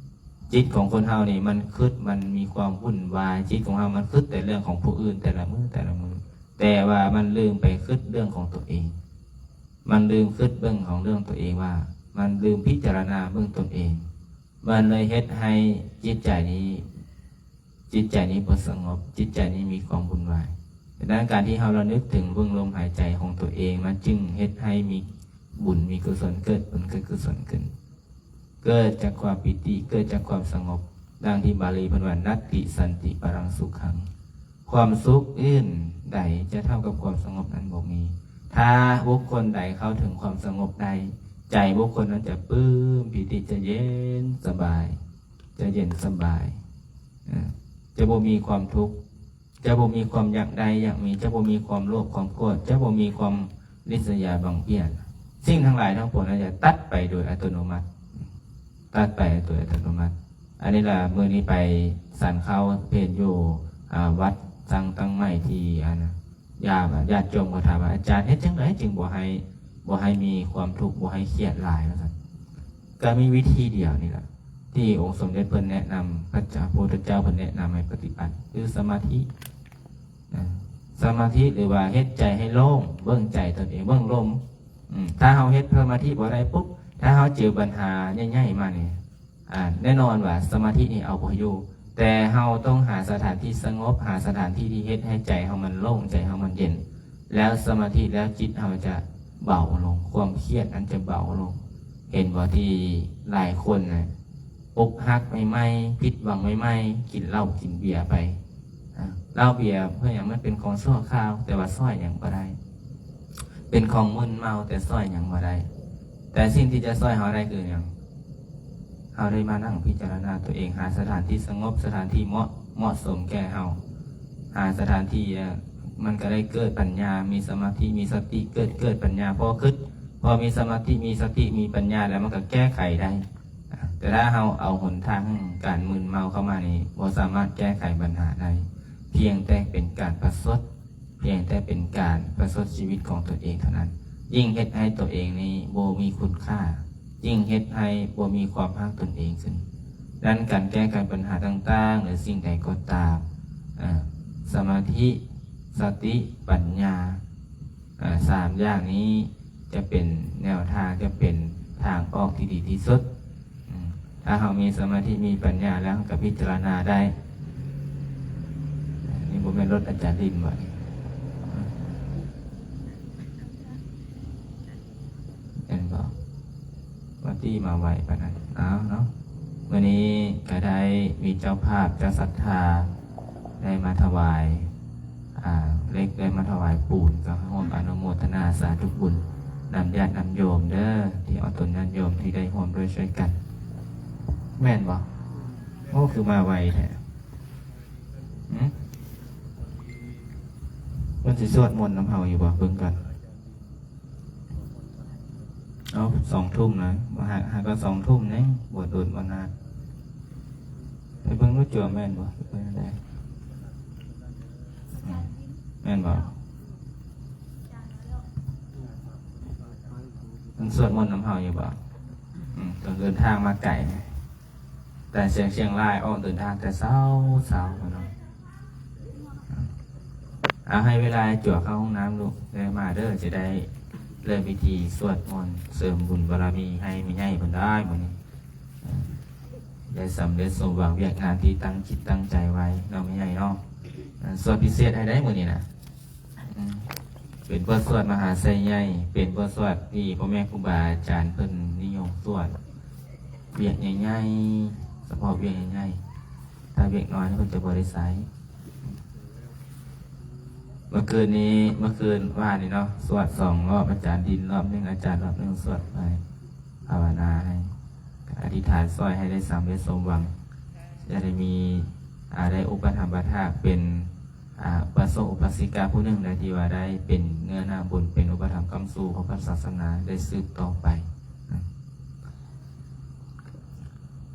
ຈິດຂອງຄົນເຮົານີ້ມັນຄຶດ, ມັນມີຄວາມວຸ່ນວາຍ. ຈິດຂອງເຮົາມັນຄຶດແຕ່ເລື່ອງຂອງຜູ້ອື່ນແຕ່ລະມື້, ແຕ່ລະມື້. ແຕ່ວ່າມັນລືມໄປຄຶດເລື່ອງຂອງຕົວເອງ. ມັນລືມຄຶດເບິ່ງຂອງເລື່ອງຕົວເອງວ່າ ມັນລືມພິຈາລະນາເບິ່ງຕົນເອງ. ມັນເລີຍເຮັດໃຫ້ຈິດໃຈນີ້, ຈິດໃຈນີ້ບໍ່ສະຫງົບ, ຈິດໃຈນີ້ມີຄວາມວຸ່ນວາຍ. ດັ່ງນັ້ນ ການທີ່ເຮົາລະນຶກເຖິງເບິ່ງລົມຫາຍໃຈຂອງຕົວເອງ ມັນຈຶ່ງເຮັດໃຫ້ມີບຸນມີກຸສົນເກີດ, ບຸນເກີດ, ກຸສົນຂຶ້ນ, ເກີດຈາກຄວາມປີຕິ, ເກີດຈາກຄວາມສະຫງົບ. ດັ່ງທີ່ບາລີເພິ່ນວ່າ ນັດຕິສັນຕິປະລັງສຸຂັງ. ຄວາມສຸກອື່ນໃດຈະເທົ່າກັບຄວາມສະຫງົບນັ້ນບໍ່ມີ. ຖ້າບຸກຄົນໃດເຂົ້າເຖິງຄວາມສະຫງົບໄດ້, ໃຈບຸກຄົນນັ້ນຈະປຶ້ມປີຕິ, ຈະເຢັນສະບາຍ, ຈະເຢັນສະບາຍ, ຈະບໍ່ມີຄວາມທຸກ, ຈະບໍ່ມີຄວາມຢາກໄດ້ຢາກມີ, ຈະບໍ່ມີຄວາມໂລບຄວາມໂກດ, ຈະບໍ່ມີຄວາມລິດສະຍາບັງບຽນ. ສິ່ງທັງຫຼາຍທັງປວງນັ້ນຈະຕັດໄປໂດຍອັດຕະໂນມັດ. ຕັດໄປໂດຍອັດຕະໂນມັດ. ອັນນີ້ລະ ມື້ນີ້ໄປສັນເຂົ້າເພນຢູ່ ອາ ວັດສັງຕັ້ງໃໝ່ທີ່ ອັນ ຍາດ ຍາດໂຍມເຂົາຖາມວ່າ ອາຈານ ເຮັດຈັ່ງໃດຈຶ່ງບໍ່ໃຫ້ ບໍ່ໃຫ້ມີຄວາມທຸກ ບໍ່ໃຫ້ຄຽດຫຼາຍ ວ່າຊັ້ນ. ກໍມີວິທີດຽວນີ້ລະ ທີ່ອົງສົມເດັດເພິ່ນແນະນຳ, ພະເຈົ້າ ພະພຸດທະເຈົ້າເພິ່ນແນະນຳໃຫ້ປະຕິບັດ ຄືສະມາທິ. ນະ ສະມາທິ ຫຼືວ່າເຮັດໃຈໃຫ້ໂລ່ງ, ເບິ່ງໃຈຕົນເອງ, ເບິ່ງລົມ. ອືມ ຖ້າເຮົາເຮັດສະມາທິບໍ່ໄດ້ປຸບ, ຖ້າເຮົາເຈີບັນຫາໃຫຍ່ໆມານີ້ ອາ ແນ່ນອນວ່າສະມາທິນີ້ເອົາບໍ່ຢູ່. ແຕ່ເຮົາຕ້ອງຫາສະຖານທີ່ສະຫງົບ, ຫາສະຖານທີ່ທີ່ເຮັດໃຫ້ໃຈເຮົາມັນໂລ່ງ, ໃຈເຮົາມັນເຢັນ, ແລ້ວສະມາທິ ແລ້ວຈິດເຮົາຈະເບົາລົງ, ຄວາມຄຽດນັ້ນຈະເບົາລົງ. ເຫັນບໍ່ ທີ່ຫຼາຍຄົນນະ ອົກຫັກໃໝ່ໆ, ຜິດຫວັງໃໝ່ໆ, ກິນເຫຼົ້າກິນເບຍໄປ. ອາ ເຫຼົ້າເບຍເພື່ອຫຍັງ? ມັນເປັນຂອງຊົ່ວຄາວ, ແຕ່ວ່າຊ່ອຍຫຍັງບໍ່ໄດ້. ເປັນຂອງມຶນເມົາ, ແຕ່ຊ່ອຍຫຍັງບໍ່ໄດ້. ແຕ່ສິ່ງທີ່ຈະຊ່ອຍເຮົາໄດ້ຄືຫຍັງ? ເຮົາໄດ້ມານັ່ງພິຈາລະນາຕົວເອງ, ຫາສະຖານທີ່ສະຫງົບ, ສະຖານທີ່ເໝາະ, ເໝາະສົມແກ່ເຮົາ. ຫາສະຖານທີ່ ອາ ມັນກໍໄດ້ເກີດປັນຍາ, ມີສະມາທິ, ມີສະຕິ, ເກີດ, ເກີດປັນຍາ. ພໍຄຶດ, ພໍມີສະມາທິ, ມີສະຕິ, ມີປັນຍາແລ້ວ ມັນກໍແກ້ໄຂໄດ້. ແຕ່ຖ້າເຮົາເອົາຫົນທາງແຫ່ງການມຶນເມົາເຂົ້າມານີ້ ບໍ່ສາມາດແກ້ໄຂບັນຫາໄດ້, ພຽງແຕ່ເປັນການປະຊົດ, ພຽງແຕ່ເປັນການປະຊົດຊີວິດຂອງຕົນເອງເທົ່ານັ້ນ, ຍິ່ງເຮັດໃຫ້ຕົວເອງນີ້ບໍ່ມີຄຸນຄ່າ, ຍິ່ງເຮັດໃຫ້ບໍ່ມີຄວາມຮັກຕົນເອງຂຶ້ນ. ດັ່ງນັ້ນ ການແກ້ໄຂບັນຫາຕ່າງໆ ຫຼືສິ່ງໃດກໍຕາມ, ເອີ ສະມາທິ, ສະຕິ, ປັນຍາ, ເອີ ສາມຢ່າງນີ້ ຈະເປັນແນວທາງ, ຈະເປັນທາງອອກທີ່ດີທີ່ສຸດ. ອືມ ຖ້າເຮົາມີສະມາທິ, ມີປັນຍາແລ້ວ ເຮົາກໍພິຈາລະນາໄດ້. ນີ້ບໍ່ແມ່ນລົດອາຈານລິນບໍ່? ແມ່ນບໍ່? ວ່າຕີມາໄວປານນັ້ນ. ເອົາເນາະ, ມື້ນີ້ກໍໄດ້ມີເຈົ້າພາບ, ເຈົ້າສັດທາ ໄດ້ມາຖວາຍ ອ່າ ເຫຼັກ ໄດ້ມາຖວາຍປູນ, ກໍຮ່ວມອະນຸໂມທະນາສາທຸບຸນນຳຍາດນຳໂຍມເດີ ທີ່ເອົາຕົນຍາດໂຍມທີ່ໄດ້ຮ່ວມດ້ວຍຊ່ວຍກັນ. ແມ່ນບໍ່? ໂອ້ ຄືມາໄວແທ້. ຫຶ? ເພິ່ນຊິສວດມົນນຳເຮົາຢູ່ບໍ່? ເບິ່ງກ່ອນ. ເອົາ ສອງທຸ່ມນະ, ຫາ ຫາກໍສອງທຸ່ມແນ່, ບໍ່ດົນບໍ່ນານ. ໄປເບິ່ງດູ ຈວບແມ່ນບໍ່? ເບິ່ງໄດ້. ອືມ ແມ່ນບໍ່? ມັນສວດມົນນຳເຮົາຢູ່ບໍ່? ອືມ ຕ້ອງເດີນທາງມາໄກ. ແຕ່ຊຽງ ຊຽງລາຍອອກເດີນທາງແຕ່ເຊົ້າ ເຊົ້າເນາະ. ເອົາ ໃຫ້ເວລາຈົວເຂົ້າຫ້ອງນ້ຳລູກ ແລ້ວມາເດີ ຈະໄດ້ເລີ່ມພິທີສວດມົນເສີມບຸນບາລະມີໃຫ້ແມ່ໃຫຍ່ເພິ່ນໄດ້ມື້ນີ້ ໄດ້ສຳເລັດສົມຫວັງວຽກງານທີ່ຕັ້ງຈິດຕັ້ງໃຈໄວ້ເນາະ ແມ່ໃຫຍ່ເນາະ. ສວດພິເສດໃຫ້ໄດ້ມື້ນີ້ນະ. ອືມ ເປັນບົດສວດມະຫາໄຊໃຫຍ່ ເປັນບົດສວດທີ່ພໍ່ແມ່ຄູບາອາຈານເພິ່ນນິຍົມສວດ ວຽກໃຫຍ່ໆ ສະເພາະວຽກໃຫຍ່ໆ ຖ້າວຽກນ້ອຍເພິ່ນຈະບໍ່ໄດ້ໃຊ້. ເມື່ອຄືນນີ້ ເມື່ອຄືນວານນີ້ເນາະ ສວດສອງລອບ ອາຈານດິນລອບໜຶ່ງ ອາຈານລອບໜຶ່ງ ສວດໄປ ພາວະນາໃຫ້ ອະທິຖານຊ່ອຍໃຫ້ໄດ້ສຳເລັດສົມຫວັງ ຈະໄດ້ມີ ອາ ໄດ້ອຸປະຖຳປະຖາກເປັນ ອາ ອຸປາສົກອຸປາສິກາຜູ້ໜຶ່ງໃດ ທີ່ວ່າໄດ້ເປັນເນື້ອນາບຸນ ເປັນອຸປະຖຳຄ້ຳຊູຂອງພະສາສະໜາໄດ້ສືບຕໍ່ໄປ.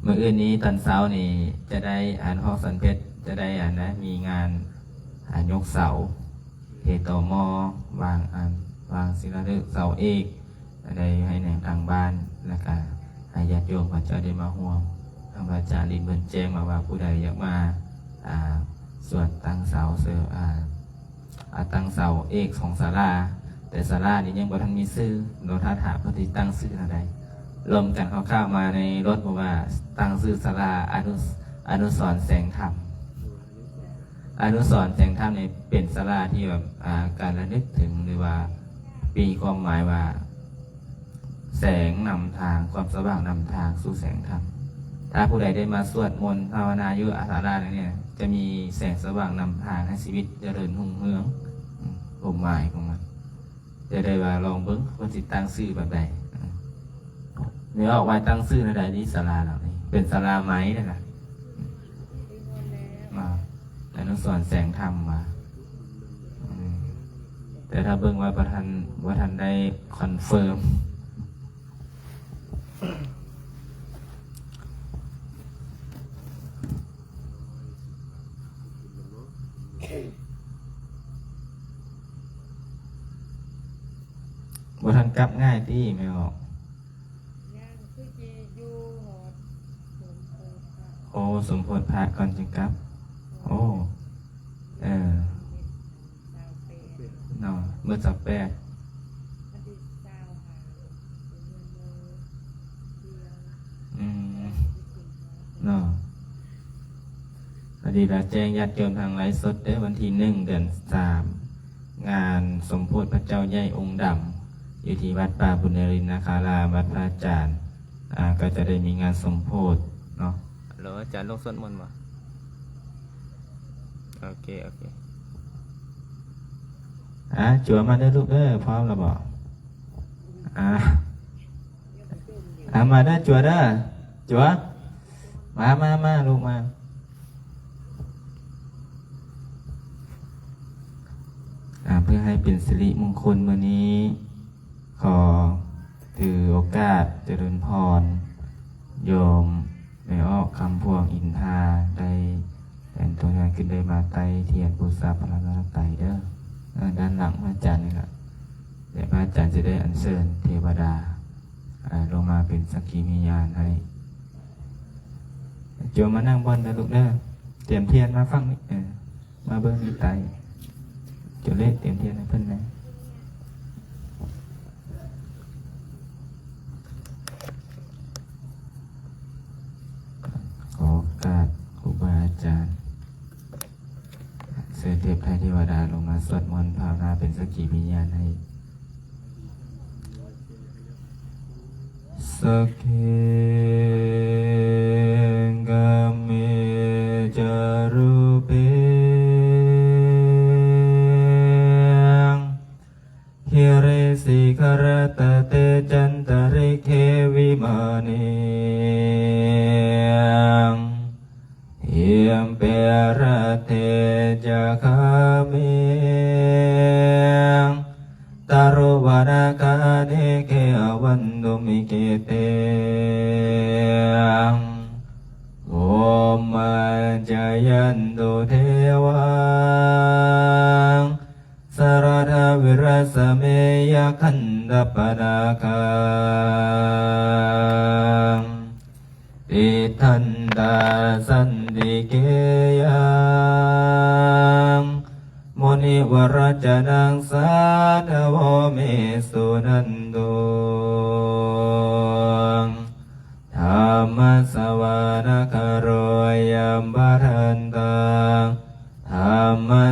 ມື້ອື່ນນີ້ຕອນເຊົ້ານີ້ຈະໄດ້ ອັນ ຫ້ອງສັນເພັດຈະໄດ້ ອັນນະ ມີງານ ອາ ຍົກເສົາ ເທຕໍມໍ ວາງ ອັນ ວາງສີລະລຶກເສົາເອກ ໄດ້ໃຫ້ແນມທາງບ້ານ ແລ້ວກະໃຫ້ຍາດໂຍມເຂົາເຈົ້າໄດ້ມາຮ່ວມ. ທາງພະອາຈານລິນເພິ່ນແຈ້ງມາວ່າ ຜູ້ໃດຢາກມາ ອາ ສວດຕັ້ງເສົາ ເສີ ອາ ອາ ຕັ້ງເສົາເອກຂອງສາລາ ແຕ່ສາລານີ້ຍັງບໍ່ທັນມີຊື່ ເນາະ ຖ້າຖາມເພິ່ນຊິຕັ້ງຊື່ແນວໃດ. ລົມກັນຄ່າວໆມາໃນລົດ ເພາະວ່າຕັ້ງຊື່ສາລາອະນຸ ອະນຸສອນແສງທຳ. ອະນຸສອນແສງທຳນີ້ເປັນສາລາທີ່ແບບ ອາ ການລະນຶກເຖິງ ຫຼືວ່າມີຄວາມໝາຍວ່າ ແສງນຳທາງ ຄວາມສະຫວ່າງນຳທາງສູ່ແສງທຳ. ຖ້າຜູ້ໃດໄດ້ມາສວດມົນພາວະນາຢູ່ສາລານີ້ ຈະມີແສງສະຫວ່າງນຳທາງໃຫ້ຊີວິດຈະເລີນຮຸ່ງເຮືອງ. ອືມ ຄວາມໝາຍຂອງມັນ ຈະໄດ້ວ່າລອງເບິ່ງວ່າຊິຕັ້ງຊື່ແບບໃດ. ອືມ ແມ່ອອກວ່າຕັ້ງຊື່ແນວໃດນີ້ ສາລາຫຼັງນີ້ ເປັນສາລາໄມ້ເດ້ລະ. ອາ ອະນຸສອນແສງທຳວ່າ ອືມ ແຕ່ຖ້າເບິ່ງວ່າບໍ່ທັນ ບໍ່ທັນໄດ້ຄອນເຟີມ ບໍ່ທັນກັບງ່າຍຕິແມ່ອອກ? ຍັງ ຄືຊິຢູ່ຮອດສົມໂພດພະ. ໂອ້ ສົມໂພດພະກ່ອນຈຶ່ງກັບ. ໂອ້ ເອີ ຊາວແປດເນາະ ມື້ຊາວແປດ ວັນທີຊາວຫ້າ ອືມ ເນາະ. ພໍດີລະແຈ້ງຍາດໂຍມທາງໄລສົດເດີ ວັນທີໜຶ່ງ ເດືອນສາມ ງານສົມໂພດພະເຈົ້າໃຫຍ່ອົງດຳ ຢູ່ທີ່ວັດປ່າບຸນນະລິນນະຄາລາມ ວັດພະອາຈານ ອາ ກໍຈະໄດ້ມີງານສົມໂພດເນາະ. ໂລ ອາຈານລົງສວດມົນບໍ່? ໂອເຄ ໂອເຄ. ອາ ຈົວມາເດີລູກເດີ ພ້ອມແລ້ວບໍ່? ອາ ອາ ມາເດີ ຈົວເດີ ຈົວ ມາ ມາ ມາ ລູກມາ. ອາ ເພື່ອໃຫ້ເປັນສິລິມຸງຄຸນ ມື້ນີ້ ຂໍຖືໂອກາດຈະເລີນພອນໂຍມແມ່ອອກ ຄຳພວງ ອິນທາ ໄດ້ເປັນຕົວແທນຂຶ້ນໄດ້ມາໄຕ້ທຽນບູຊາພະລັດຕະນະໄຕເດີ. ເອີ ດ້ານຫຼັງພະອາຈານນີ້ລະ ແລະ ພະອາຈານຈະໄດ້ອັນເຊີນເທວະດາ ອາ ລົງມາເປັນສັກຂີພະຍານໃຫ້. ໂຈມານັ່ງບ່ອນເດີລູກເດີ ຕຽມທຽນມາຝັ່ງນີ້ ເອີ ມາເບິ່ງນີ້ໃຕ້ ໂຈເລກຕຽມທຽນໃຫ້ເພິ່ນແດ່. ຂໍໂອກາດຄູບາອາຈານ ເຊີນເທບໄທເທວະດາລົງມາສວດມົນພາວນາເປັນສັກຂີພິຍານໃຫ້. ສັກເຂ ກາເມ ຈະຣູເປ ກິຣິສິຂະຣະຕະເຕ ຈັນຕະລິກເຂ ວິມານີ ຫິມເປ ລັດເຖ ຈະຄາເມ ຕະລຸວະນາຄາເນ ເຂ ອະວັນຕຸມະເຄເຕ ໂພມມາ ຈະຍັນຕຸ ເທວາ ສະລະທະວິຣະສະເມ ຍັກຂັນທັບປະນາຄາ ຕິດທັນຕາ ສັນຕິເກ ຍັງ ມຸນິວະຣັດຈະນັງ ສາທະໂວ ເມ ສຸນັນຕຸ ທຳມະສະວະນະຄາໂຣ ຍາມປະທັນຕັງ ທຳມະ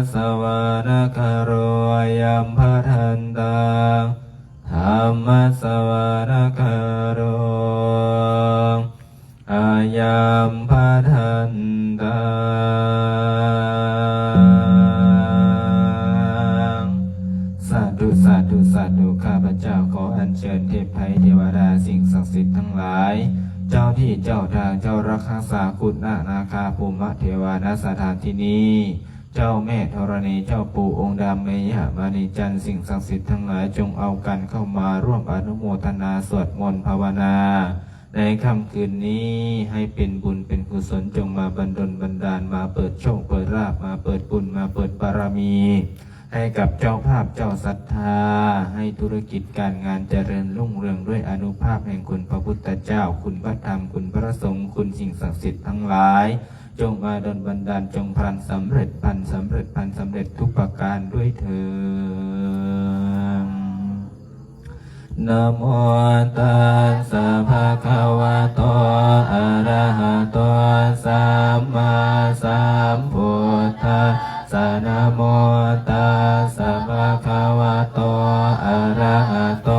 ธัມມະສະວະນະກາໂລ ອາຍັມພະທັນຕັງ. ສາທຸ ສາທຸ ສາທຸ. ຂ້າພະເຈົ້າຂໍອັນເຊີນເທບໄພເທວະດາ ສິ່ງສັກສິດທັງຫຼາຍ ເຈົ້າທີ່ເຈົ້າທາງ ເຈົ້າລັກຮັກສາຄຸນນະນາຄາພູມະເທວານະສະຖານທີ່ນີ້ ເຈົ້າແມ່ທໍລະນີ ເຈົ້າປູ່ອົງດຳ ແມ່ຍ່າມະນີຈັນ ສິ່ງສັກສິດທັງຫຼາຍ ຈົ່ງເອົາກັນເຂົ້າມາຮ່ວມອະນຸໂມທະນາສວດມົນພາວະນາ ໃນຄ່ຳຄືນນີ້ ໃຫ້ເປັນບຸນເປັນກຸສົນ ຈົ່ງມາບັນດົນບັນດານ ມາເປີດໂຊກເປີດລາບ ມາເປີດບຸນ ມາເປີດບາລະມີ ໃຫ້ກັບເຈົ້າພາບເຈົ້າສັດທາ ໃຫ້ທຸລະກິດການງານຈະເລີນຮຸ່ງເຮືອງ ດ້ວຍອານຸພາບແຫ່ງຄຸນພະພຸດທະເຈົ້າ, ຄຸນພະທຳ, ຄຸນພະສົງ, ຄຸນສິ່ງສັກສິດທັງຫຼາຍ ຈົ່ງມາດົນບັນດານ, ຈົ່ງພັນສຳເລັດ, ພັນສຳເລັດ, ພັນສຳເລັດທຸກປະການດ້ວຍເທີ້ນ. ນະໂມຕັດສະ ພະຄະວະໂຕ ອະລະຫະໂຕ ສຳມາສຳພຸດທັດສະ ນະໂມຕັດສະ ພະຄະວະໂຕ ອະລະຫະໂຕ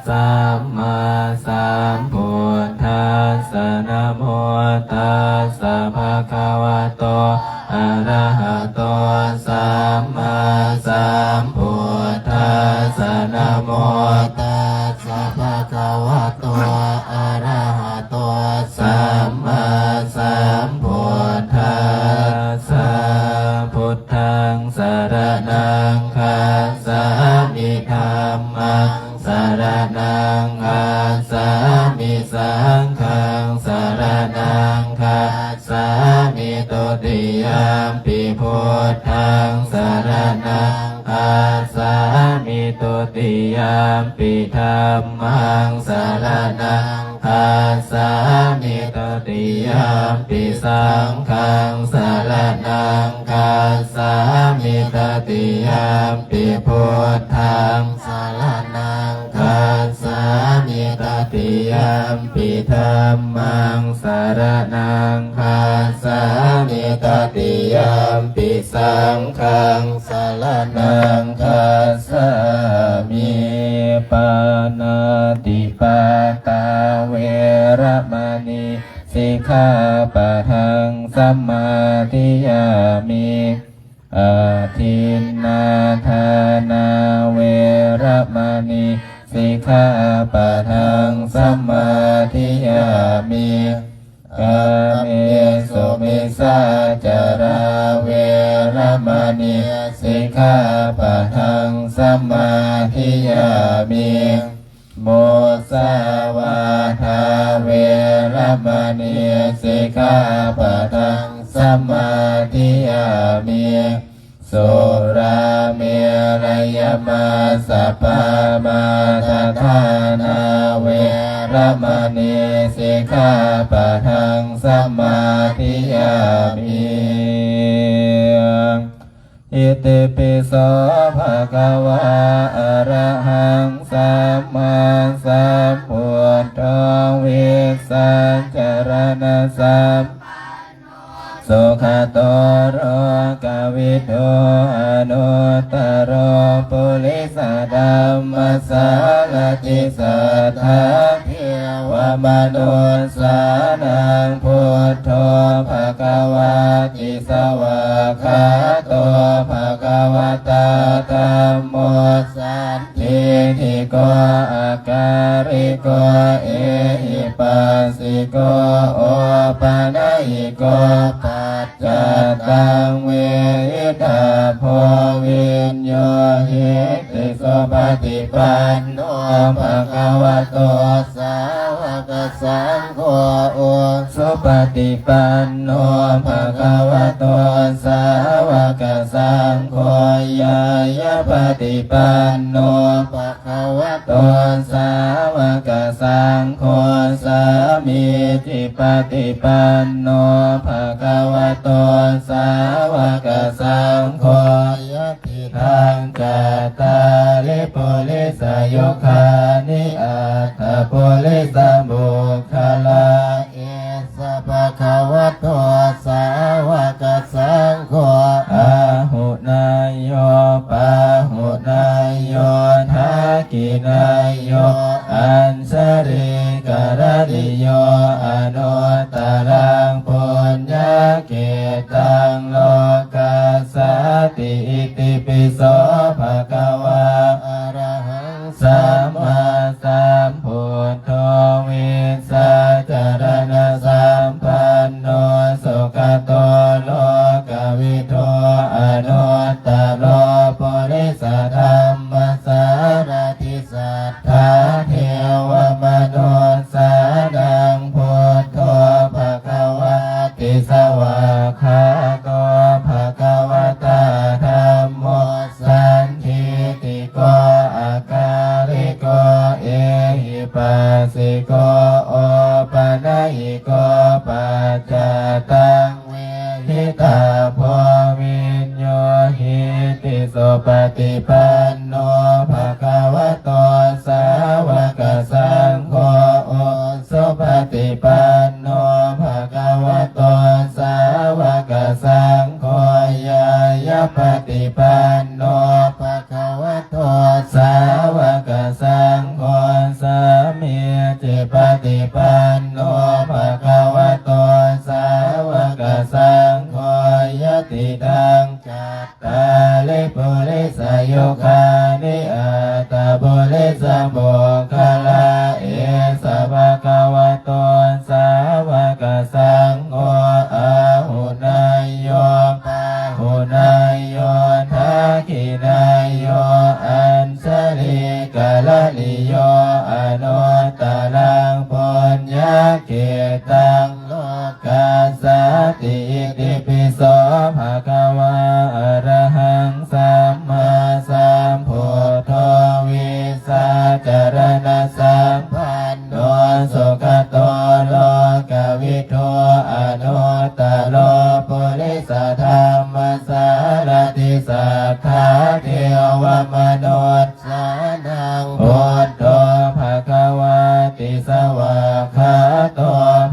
ສຳມາສຳພຸດທັດສະ ນະໂມຕັດສະ ພະຄະວະໂຕ ອະລະຫະໂຕ ສຳມາສຳພຸດທັດສະ ນະໂມຕັດສະ ພະຄະວະໂຕ ອະລະຫະໂຕ ສຳມາສຳພຸດທັດສະ ພຸດທັງສະລະນັງຄັດສາມິ ທຳມັງ ສະລະນັງຄັດສາມິ ສັງຄັງສະລະນັງຄັດສາມິ ທຸຕິຍຳປິ ພຸດທັງສະລະນັງຄັດສາມິ ທຸຕິຍຳປິ ທຳມັງສະລະນັງຄັດສາມິ ທຸຕິຍຳປິ ສັງຄັງສະລະນັງຄັດສາມິ ຕະຕິຍຳປິ ພຸດທັງສະລະນັງຄັດສາມິ ຕະຕິຍຳປິ ທຳມັງສະລະນັງຄັດສາມິ ຕະຕິຍຳປິ ສັງຄັງສະລະນັງຄັດສາມິ ປານາຕິປາຕາ ເວລະມະນີ ສິກຂາປະທັງ ສະມາທິຍາມິ ອະທິນນາທານາ ເວລະມະນີ ສິກຂາປະທັງ ສະມາທິຍາມິ ກາເມສຸມິດສາຈາລາ ເວລະມະນີ ສິກຂາປະທັງ ສະມາທິຍາມິ ມຸສາວາທາ ເວລະມະນີ ສິກຂາປະທັງ ສະມາທິຍາມິ ສຸລາເມລະຍະມັດສະປາມາທະຖານາ ເວລະມະນີ ສິກຂາປະທັງ ສະມາທິຍາມິ ອິຕິປິໂສ ພະຄະວາ ອະລະຫັງ ສຳມາສຳພຸດໂທ ວິດສາຈາລະນະສຳ ສຸຂະໂຕ ໂລກະວິທູ ອະນຸດຕະໂລ ປຸລິສະທຳມະສາລະຖິ ສັດຖາເທວະມະນຸດສານັງ ພຸດໂທ ພະຄະວາຕິ ສະຫວາກຂາໂຕ ພະຄະວະຕາ ທຳໂມ ສັນ ທິฏຖິໂກ ອາກາລິໂກ ເອຫິປັດສິໂກ ໂອປະນະຍິໂກ ປັດຈັດຕັງ ເວຫິທາໂພ ວິນໂຍຫິຕິ ສຸປະຕິປັນໂນ ພະຄະວະໂຕ ສາວະກະສັງໂຄ ໂອ ສຸປະຕິປັນໂນ ພະຄະວະໂຕ ສາວະກະສັງໂຄ ຍາຍະປະຕິປັນໂນ ພະຄະວະໂຕ ສາວະກະສັງໂຄ ສາມີຈິປະຕິປັນໂນ ພະຄະວະໂຕ ສາວະກະສັງໂຄ ຍະ ຕິທັງ ຈັດຕາລິ ປຸລິສະຍຸຄານິ ອັດຖະປຸລິສະບຸກຄະລາ ເອສະ ພະຄະວະໂຕ ສາວະກະສັງໂຄ ອາຫຸເນຍໂຍ ປາຫຸເນຍໂຍ ທັກຂິເນຍໂຍ ໂຍ ອັນຊະລີກະລະນິໂຍ ອະນຸດຕະລັງປຸນຍະເຂຕັງ ໂລກັດສາຕິ ອິຕິປິໂສ ພະຄະວາ ອະລະຫັງ ສຳມາສຳພຸດໂທ ວິຊາຈາລະນະສັມປັນໂນ ສຸກະໂຕ ໂລກະວິທູ ອະນຸດຕະໂລ ປຸລິສະທຳມະສາລະທິ ສັດທາເທວະມະນຸດສານັງ ພຸດໂທ ພະຄະວາຕິ ສະຫວາກຂາໂຕ ພະຄະວະຕາ ທຳໂມ ສັນທິຕິໂກ ອາກາລິໂກ ເອຫິປັດສິໂກ ໂອປະນະຍິໂກ ປັດຈະຕັງ ເວຫິຕາໂພ ວິນໂຍຫິຕິ ສຸປະຕິປັນໂນ ພະຄະວະໂຕ ສາວະກະສັງໂຄ ອຸ ສຸປະຕິປັນໂນ ພະຄະວະໂຕ ສາວະກະສັງໂຄ ຍາຍະປະຕິປັນໂນ ພະຄະວະໂຕ ສາວະກະສັງໂຄ ສາມີຈິປະຕິປັນໂນ ພະຄະວະໂຕ ສາວະກະສັງໂຄ ຍະຕິທັງ ຈັດຕາລິ ປຸລິສະຍຸຄານິ ອັດຖະປຸລິສະບຸກຄະລາ ເອສະ ພະຄະວະໂຕ ສາວະກະສັງໂຄ ອາຫຸເນຍໂຍ ປາຫຸເນຍໂຍ ທັກຂິເນຍໂຍ ອັນຊະລີກະລະນິໂຍ ອະນຸດຕະລັງ ປຸນຍະເຂຕັງ ໂລກັດສາຕິ ອິຕິປິໂສ ພະຄະວາ ອະລະຫັງ ສຳມາສຳພຸດໂທ ວິຊາຈາລະນະສຳປັນໂນ ສຸກະໂຕ ໂລກະວິທູ ອະນຸດຕະໂລ ປຸລິສະທຳມະສາລະທິ ສັດທາເທວະມະນຸດ ສານັງ ພຸດໂທ ພະຄະວາຕິ ສະຫວາກຂາໂຕ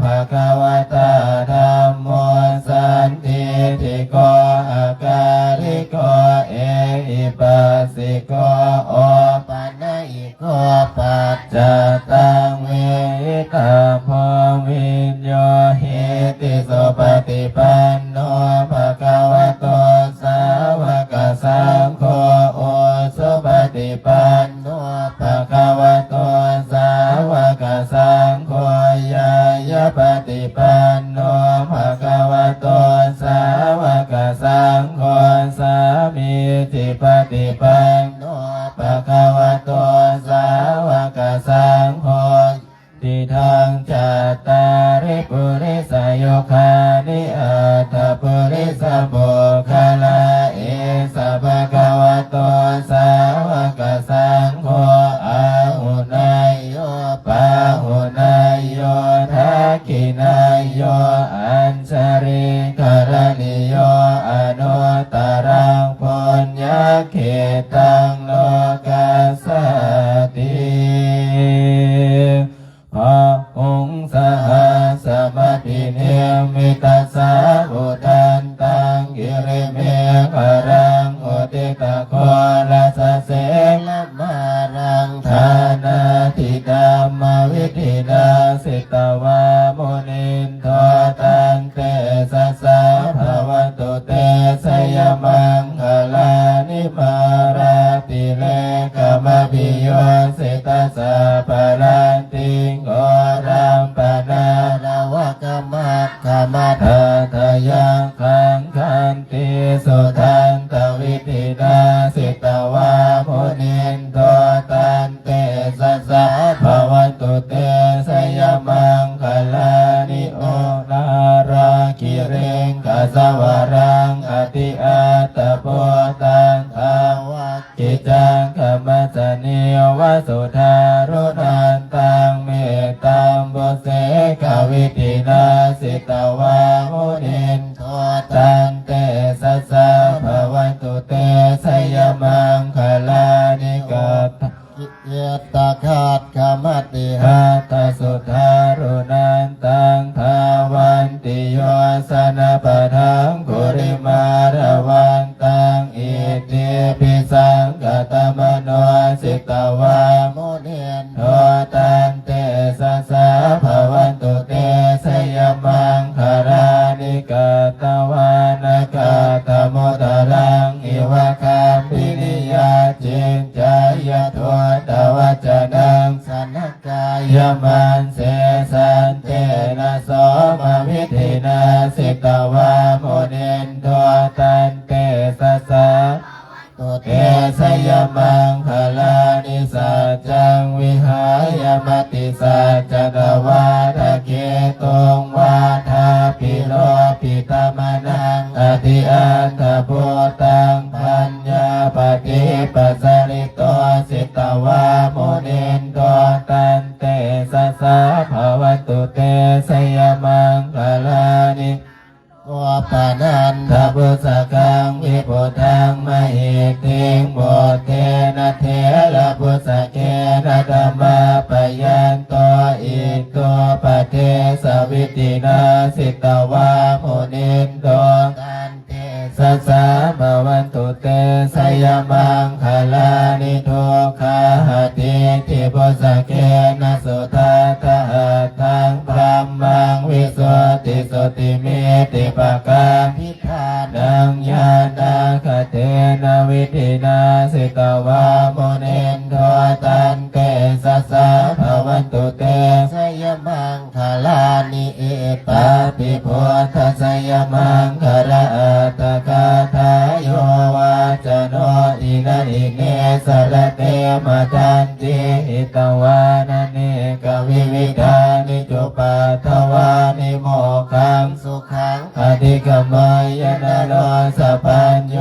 ພະຄະວະຕາ ທຳໂມ ສັນທິຕິໂກ ອາກາລິໂກ ເອຫິປັດສິໂກ ໂອປະນະຍິໂກ ປັດຈະຕັງ ເວຫິຕາໂພ ວິນໂຍຫິຕິ ສຸປະຕິປັນໂນ ພະຄະວະໂຕ ສາວະກະສັງໂຄ ອຸຊຸປະຕິປັນໂນ ພະຄະວະໂຕ ສາວະກະສັງໂຄ ຍາຍະປະຕິປັນໂນ ພະຄະວະໂຕ ສາວະກະສັງໂຄ ສາມີຈິປະຕິປັນໂນ ພະຄະວະໂຕ ສາວະກະສັງໂຄ ຕິທັງ ຈັດຕາລິ ປຸລິສະຍຸຄານິ ອັດຖະປຸລິສະປຸກຄະລາ ເອສະ ພະຄະວະໂຕ ສາວະກະສັງໂຄ ອາຫຸເນຍໂຍ ປາຫຸເນຍໂຍ ທັກຂິເນຍໂຍ ອັນຊະລີກະລະນິໂຍ ອະນຸດຕະລັງ ປຸນຍະເຂຕັງ ໂລກັດສາຕິ ພະຫົງສະຫັດສະມະພິນິມມິຕະສາວຸທັນຕັງ ກິລິເມຂະລັງ ໂອທິຕະໂຄລະສະເສນະມາລັງ ທານາທິກຳມະວິທິນາ ສິດຕະວາມຸນິນໂທ ຕັນເຕຊະສາ ພະວັນຕຸເຕ ຊະຍະມັງຄະລານິ ມາລາຕິເລກະມະພິໂຍສິຕະ ສັບພະລັນຕິງ ໂກລຳປະນາລະວະກະມັກຂະມັດຖະທະຍັງຄັງ ຂັນຕິສຸທັນຕະວິທິນາ ສິດຕະວາມຸນິນໂທ ຕັນເຕຊະສາ ພະວັນຕຸເຕ ຊະຍະມັງຄະລານິ ໂອລາລະກິລິງຄະສະວະລັງ ອະຕິອັດຕະພຸດຕັງ ທາວັກ ກິຈັງຄະມັດສະນີວະ ສຸທາລຸນັນຕັງ ເມຕຕຳບຸເສກະວິທິນາ ສິດຕະວາມຸນິນໂທ ຕັນເຕຊະສາ ພະວັນຕຸເຕ ຊະຍະມັງຄະລານິ ກັດຖະກິດຕະຂັດຂະມັດຕິຫັດຖະ ສຸທາລຸນັນຕັງ ທາວັນຕິໂຍຊະນະປະທັງ ກຸລິມາລະວັນຕັງ ອິດທິພິສັງຄະຕະມະໂນ ສິດຕະວາມຸນິນ ຍະມັງ ເສສັນເຕນະ ໂສມະວິທິນາ ຈິດຕະວາ ມຸນິນໂດ ຕັນເຕຊະສາ ເຕຊະຍະມັງຄະລານິ ສັດຈັງວິຫາຍະ ມະຕິສັດຈັງ ອາວັດຖະເຄຕຸງ ວາທາພິໂລພິຕະມະນັງ ອະທິອັດຖະພຸດຕັງ ປັນຍາປະຕິປັດສະລິໂຕ ຈິດຕະວາ ມຸນິນໂດ ຕັນເຕຊະສາ ພະວັນຕຸ ເຕຊະຍະມັງຄະລານິ ໂອປະນັນທະບຸດສະກັງ ວິພຸດທັງມະຫິດທິງ ປຸດເທນະເຖລະບຸດສະເກນະ ທຳມະປະຍັນໂຕ ອິດໂຕປະເທສະວິທິນາ ຈິດຕະວາ ມຸນິນໂດ ຕັນເຕຊະສາ ພະວັນຕຸ ເຕຊະຍະມັງຄະລານິ ທຸກຂາຫະຕິດຖິ ບຸດສະເກນະ ສຸທັດຖະຫັດຖັງ ບະຮະມັງ ວິສຸດທິສຸດທິມິດທິປະກາພິ ທານັງ ຍານາຄະເທນະ ວິທິນາ ຈິດຕະວາ ມຸນິນໂດ ຕັນເຕຊະສາ ພະວັນຕຸ ເຕຊະຍະມັງຄະລານິ ເອຕາປິ ພຸດທັດສະຍະມັງຄະລາອັດຖະກາທາ ໂຍວາຈະໂນ ອິນະອິເນ ສະລະເຕ ມະທັນ ຕິ ຫິຕະວານະເນກະວິວິທານິ ຈຸປັດຖະວານິ ໂມກຂັງສຸຂັງ ອະທິກະມະຍະ ນະໂຣ ສະປັນໂຍ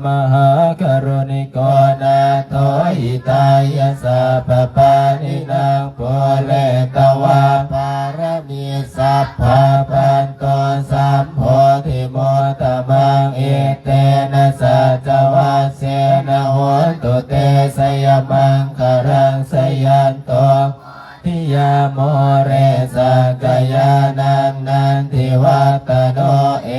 ມະຫາກະລຸນິໂກ ນາໂຖ ຫິຕາຍະ ສັບພະປານິນັງ ປູເຣຕະວາ ປາລະມີ ສັບພະ ປັນໂຕ ສຳໂພທິມຸດຕະມັງ ເອເຕນະ ສັດຈະວັດເສນະ ໂຫນຕຸ ເຕຊະຍະມັງຄະລັງ ຊະຍັນໂຕ ທິຍາ ໂມເຣ ສັກກະຍານັງ ນັນທິວັດຕະໂນ ເອ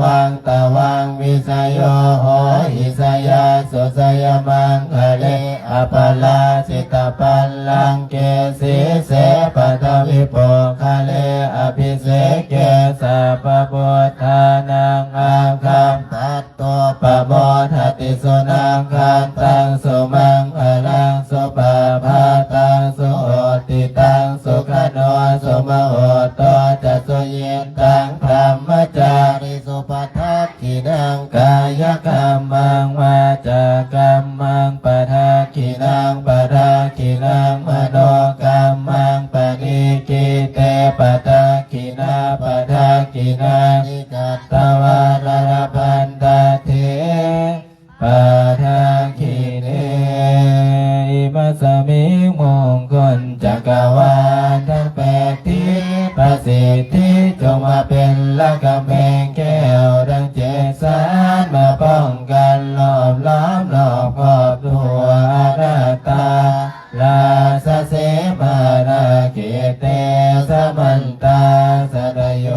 ວັງຕະວັງ ວິຊະໂຍ ໂຫຫິ ຊະຍັດສຸ ຊະຍະມັງຄະເລ ອະປະລາຈິຕະບັນລັງເກ ສີເສປະທະວິປຸກຄະເລ ອະພິເສເກ ສັບພະບຸດທານັງ ອາຄັນຕັດໂຕ ປະໂມທະຕິ ສຸນັກຂັດຕັງ ສຸມັງຄະລັງ ສຸປະພາຕັງ ສຸໂຫດທິຕັງ ສຸຂະໂນ ສຸມະໂຫດໂຕ ຈະສຸຍິດຕັງ ບະຮະມະຈາຣິສຸ ປະທັກ ຂິນັງ ກາຍະກັມມັງ ວາຈາກັມມັງ ປະທັກຂິນັງ ປະທັກຂິນັງ ມະໂນກັມມັງ ປະນິກກິເຕ ປະທັກຂິນາ ປະທັກຂິນານິ ກັດຕະວາ ລະລະພັນຕະເທ ປະທັກຂິເນ ອິມະສະມິງ ມຸງຄຸນຈັກກະວານທັງແປດທິດ ປະສິດທິ ຈົ່ງມາເປັນລະກຳແພງແກ້ວທັງເຈັດສັນ ມາປ້ອງກັນລ້ອມລ້ອມຮອບຄອບທົ່ວອະນັດຕາ ລາຊະເສມານາເຂດເຕ ສະມັນຕາ ສະຕະໂຍ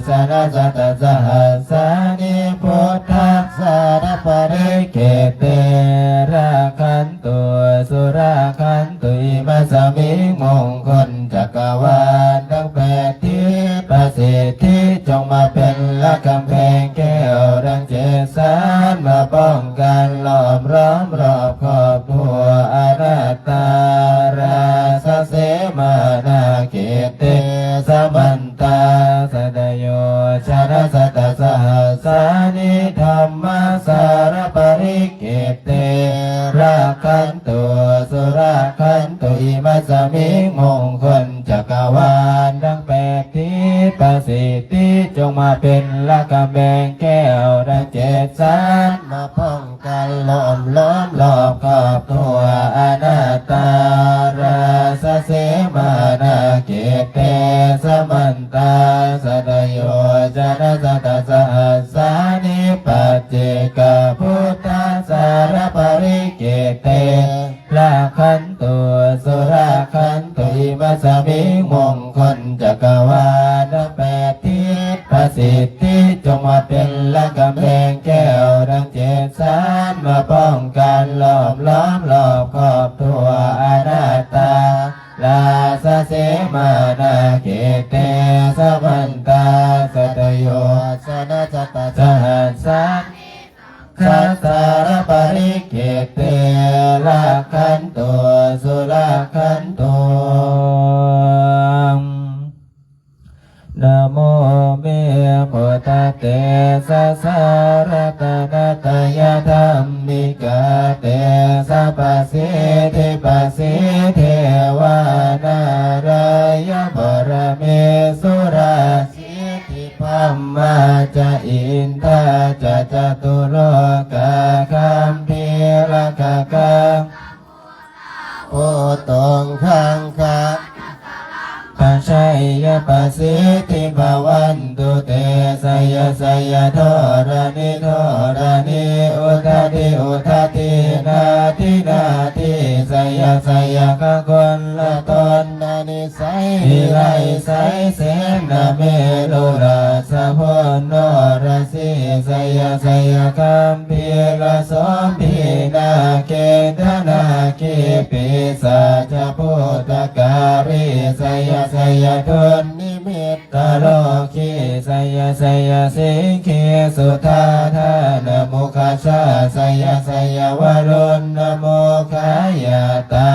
ຊະນະຊະຕະສະຫັດສານິ ພຸດທັດສາລະປະລິເຂດເຕ ລະຂັນຕຸ ສຸລະຂັນຕຸ ອິມະສະມິງ ມຸງຄຸນຈັກກະວານທັງແປດທິດ ປະສິດທິ ຈົ່ງມາເປັນລະກຳແພງແກ້ວທັງເຈັດສັນ ມາປ້ອງກັນລ້ອມລ້ອມຮອບຄອບທົ່ວອະນັດຕາ ລາຊະເສມານາເຂດເຕ ສະມັນຕາ ສະຕະໂຍຊະນະຊະຕະສະຫັດສານິ ທຳມະສາລະປະລິເຂດເຕ ລະຂັນຕຸ ສຸລະຂັນຕຸ ອິມະສະມິງ ມຸງຄຸນຈັກກະວານທັງແປດທິດ ປະສິດທິ ຈົ່ງມາເປັນລະກຳແພງແກ້ວທັງເຈັດສັນ ມາປ້ອງກັນລ້ອມລ້ອມຮອບຄອບທົ່ວອະນັດຕາ ລາຊະເສມານາເຂດເຕ ສະມັນຕາ ສະຕະໂຍຊະນະຊະຕະສະຫັດສານິ ປັດເຈກະພຸດທະສາລະປະລິເຂດເຕ ລະຂັນຕຸ ສຸລະຂັນຕຸ ອິມະສະມິງ ມຸງຄຸນຈັກກະວານທັງແປດທິດ ປະສິດທິ ຈົ່ງມາເປັນລະກຳແພງແກ້ວທັງເຈັດສັນ ມາປ້ອງກັນລ້ອມລ້ອມຮອບຄອບທົ່ວອະນັດຕາ ລາຊະເສມານາເຂດເຕ ສະມັນຕາ ສະຕະໂຍຊະນະຊະຕະສະຫັດສາ ຄັດສາລະປະລິເຂດເຕ ລະຂັນຕຸ ສຸລະຂັນຕຸ ເຕຊະສາ ລັດຕະນະຕະຍະທຳມິກາ ເຕຊະປະສິດທິປະສິດເທວານາຣາຍະປະຣະເມສຸຣາ ສິດທິບຣຳມາຈະອິນທາຈະຈະຕຸໂລກາ ຄັມພີລະກະກັງ ໂພຕົງຄັງຄະ ພະໄຊຍະປະສິດທິພະວັນຕຸເຕ ໄຊຍະໄຊຍະທໍຣະນິທໍຣະນິ ອຸດທະທິອຸດທະທິ ນາທິນາທິ ໄຊຍະໄຊຍະຄະຄຸນລະຕຸນນະນິ ໄຊວິໄລໄຊເສນະເມລຸລາຊະພົນໂນລະສີ ໄຊຍະໄຊຍະຄຳພີລະສົມພີ ນາເກນທະນາຄີປີສາຈະພູດຕະກາລີ ໄຊຍະໄຊຍະທຸນນິມິດຕະໂລຄີ ໄຊຍະໄຊຍະສິງຄີສຸທາທານະມຸຂະຊາ ໄຊຍະໄຊຍະວະລຸນນະໂມຄາຍາຕາ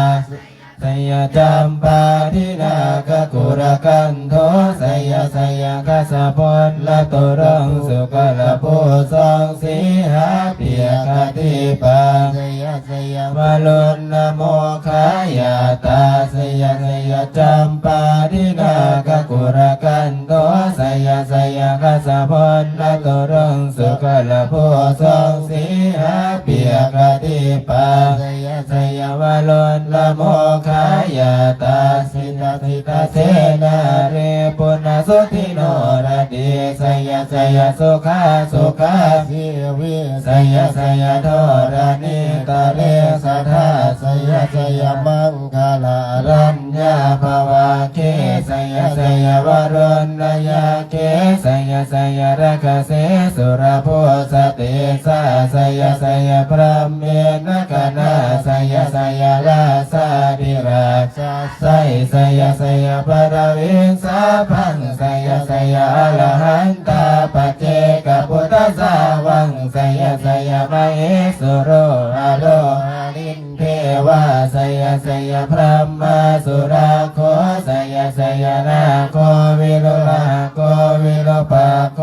ໄຊຍະຈຳປາທິນາຄະກຸລະກັນໂທ ໄຊຍະໄຊຍະຄະສະພົນລະຕຸລົງສຸກະລະພູຊົງສີຫາປິຍຄະທິປາ ໄຊຍະໄຊຍະວະລຸນນະໂມຄາຍາຕາ ໄຊຍະໄຊຍະຈຳປາທິນາຄະກຸລະກັນໂທ ໄຊຍະໄຊຍະຄະສະພົນລະຕຸລົງສຸກະລະພູຊົງສີຫາປິຍຄະທິປາ ໄຊຍະໄຊຍະວະລຸນນະໂມຄາຍາຕາ ສິຕາສິຕາເສນາຣີປຸນນະສຸທິໂນລະດີ ໄຊຍະໄຊຍະສຸຂາສຸຂາຊີວີ ໄຊຍະໄຊຍະທໍລະນີຕະເລສະທາ ໄຊຍະໄຊຍະມັງຄະລາອະລັນຍາພະວາເຄ ໄຊຍະໄຊຍະວະລຸນນະຍາເຄ ໄຊຍະໄຊຍະລະຄະເສສຸລະພູສະເຕສາ ໄຊຍະໄຊຍະພຣາມເມນະຄະນາ ໄຊຍະໄຊຍະລາຊາທິລາຊາ ໄຊ ໄຊຍະໄຊຍະປະລະວິງສາພັງ ໄຊຍະໄຊຍະອະລະຫັນຕາປັດເຈກະພຸດທະສາວັງ ໄຊຍະໄຊຍະມະເຫສຸໂຣອະໂລຫະລິນເທວາ ໄຊຍະໄຊຍະພຣາມມາສຸລາໂຄ ໄຊຍະໄຊຍະນາໂຄວິໂລລາໂຄວິໂລປາໂຄ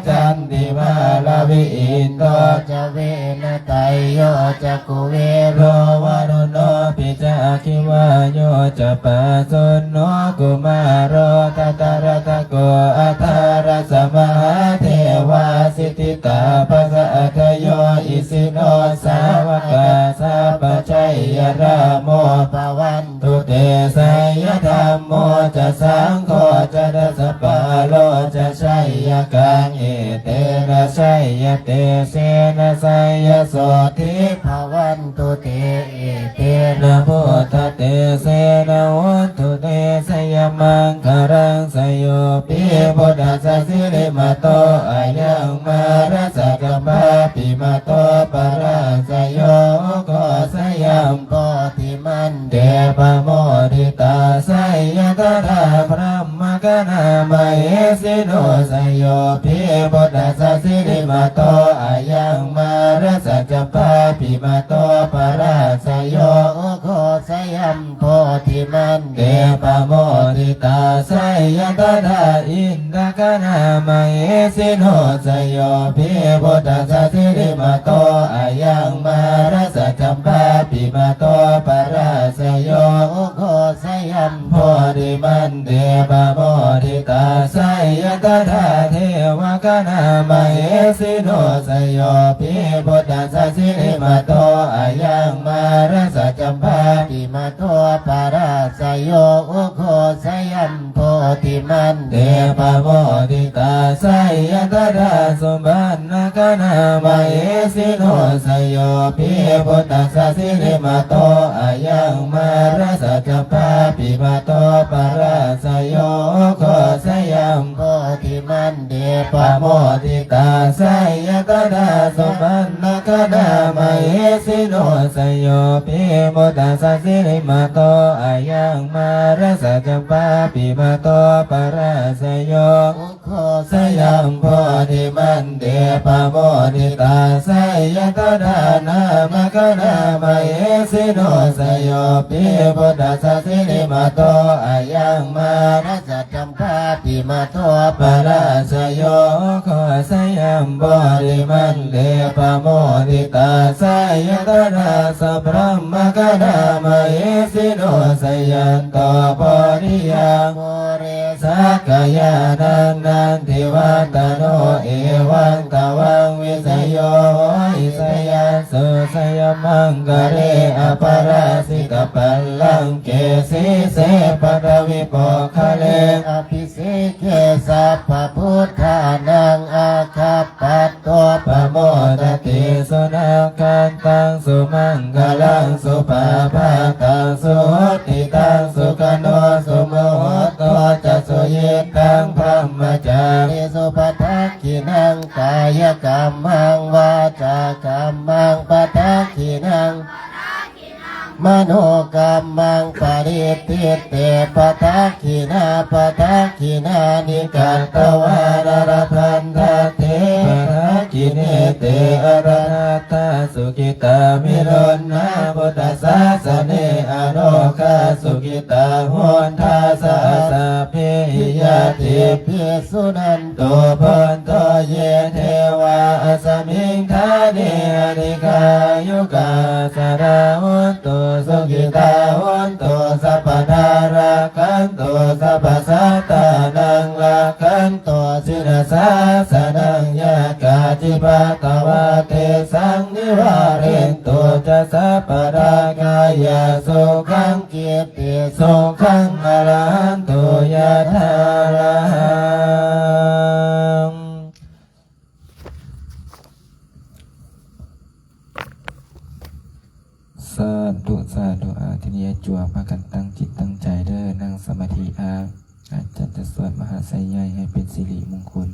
ຈັນ ຕິມາລະວິອິນໂດຈະເວນະໄຕໂຍຈະກຸເວໂລວະລຸນໂນປິຈະອະຄິວາໂຍຈະປາສຸນໂນໂນກຸມາໂຣທັດຕະຣັດຕະໂກອັດທະຣັດສະມະຫາເທວາສິດທິຕາປັດສະອັດທະໂຍອິສິໂນສາວະກາສັບພະໄຊຍະລາໂມພະວັນ ตุເຕ ໄຊຍະທຳໂມຈະສັງໂຄຈະ ດັດສະປາໂລຈະໄຊຍະກັງ ເອເຕນະໄຊຍະເຕເສນະໄຊຍະໂສທິພະວັນຕຸເຕ ເອເຕນະພຸດທະເຕເສນະໂຫນຕຸເຕ ໄຊຍະມັງຄະລັງ ສະໂຍປິພຸດທັດສະສິລິມະໂຕ ອາຍັງມາຣັດສະຈັມພາປິມະໂຕ ປະລາຊະໂຍ ໂອໂຄສະຍັມໂພ ຕິມັນເດປະໂມທິຕາ ໄຊຍະຕະຖາພຣຳມະຄະນາມະເຫສິໂນ ສະໂຍປິພຸດທັດສະສິລິມະໂຕ ອາຍັງມາຣັດສະຈັມພາປິມະໂຕ ປະລາຊະໂຍ ໂອໂຄສະຍັມໂພ ຕິມັນເດປະໂມທິຕາ ໄຊຍະຕະຖາອິນ ນະຄະນາມະເຫສິໂນ ສະໂຍປິພຸດທັດສະສິລິມະໂຕ ອາຍັງມາຣັດສະຈັມພາປິມະໂຕ ປະລາຊະໂຍ ໂອໂຄສະຍັມໂພ ຕິມັນເດປະໂມທິຕາ ໄຊຍະຕະຖາເທວະຄະນາມະເຫສິໂນ ສະໂຍປິພຸດທັດສະສິລິມະໂຕ ອາຍັງມາຣັດສະຈັມພາປິມະໂຕ ປະລາຊະໂຍ ໂອໂຄສະຍັມ ໂພ ຕິມັນເດປະໂມທິຕາ ໄຊຍະຕະຖາສຸບັນນະຄະນາມະເຫສິໂນ ສະໂຍປິພຸດທັດສະສິລິມະໂຕ ອາຍັງມາຣັດສະຈັມພາປິມະໂຕ ປະລາຊະໂຍ ໂອໂຄສະຍັມໂພ ຕິມັນເດປະໂມທິຕາ ໄຊຍະຕະຖາສຸບັນນະຄະນາມະເຫສິໂນ ສະໂຍປິພຸດທັດສະສິລິມະໂຕ ອາຍັງມາຣັດສະຈັມພາປິມະໂຕ ປະລາຊະໂຍ ໂຄສະຍັມໂພ ຕິມັນເດປະໂມທິຕາ ໄຊຍະຕະຖານາມະຄະນາມະເຫສິໂນ ສະໂຍປິພຸດທັດສະສິລິມະໂຕ ອາຍັງມາຣັດສະ ຈຳພາຕິມະໂທປະລາຊະໂຍ ໂອຄາສະຍັມບໍລິມັນເດ ປະໂມທິຕາໄຊຍະຕະນາສະບຣະມະຄະນາມະເຫສິໂນ ຊະຍັນໂຕໂພທິຍາ ມູເຣ ສັກກະຍານັນນັນທິວັດຕະໂນ ເອວັງຕະວັງວິສະໂຍ ໂຫຕິຊະຍັນ ສຸ ຊະຍະມັງຄະເລ ອະປະລາຊິຕະບັນລັງເກ ສີເສ ປະທະວິປົກຄະເລ ອະພິເສເກ ສັບພະພຸດທານັງ ອາຄັບປັດໂຕ ປະໂມທະຕິ ສຸນາຄັນຕັງ ສຸມັງຄະລັງ ສຸພາພາຕັງ ສຸຫຸດທິຕັງ ສຸຂະໂນ ສຸມຸຫຸດໂຕ ຈະ ສຸຍິດຕັງ ບຣະມະຈາຣິສຸ ປະທັກ ຂິນັງ ກາຍະກຳມັງ ວາຈາກຳມັງ ປະທັກຂິນັງ ມະໂນກຳມັງ ປະລິດທິເຕ ປະທັກຂິນາ ປະທັກຂິນານິ ກັດຕະວາ ນະລະພັນທະເທ ປະທັກຂິເນເຕ ອະລະຫັດຖາ ສຸກິຕາ ວິລຸນນາ ພຸດທະສາສະເນ ອະໂລຄາ ສຸກິຕາ ໂຫນທາ ສະຫະສັບພີ ຍາຕິພິ ສຸນັນ ໂຕ ພຸດໂທ ເຢ ເທວາ ອັດສະມິງຖາເນ ອະນິກາຍຸກາສະດາ ໂຫນຕຸ ສຸກິຕາ ໂຫນຕຸ ສັບປະດາ ລັກຂັນຕຸ ສັບປະສັດຕານັງ ລັກຂັນຕຸ ສິລະສາສະນັງ ຍາກາທິປະຕະວາ ເຕສັງ ນິວາເຣນຕຸ ຈະ ສັບປະດາ ກາຍາ ສຸຂັງ ກິດ ຕິ ສຸຂັງ ອະລະຫັນຕຸ ຍະຖາ ອະລະຫັງ ສາທຸ ສາທຸ ອາ ທີນີ້ ອາ ຈົວ ພາກັນຕັ້ງຈິດຕັ້ງໃຈເດີ ນັ່ງສະມາທິ ອາ ອາຈານຈະສວດມະຫາໄຊໃຫຍ່ໃຫ້ເປັນສິລິມຸງຄຸນ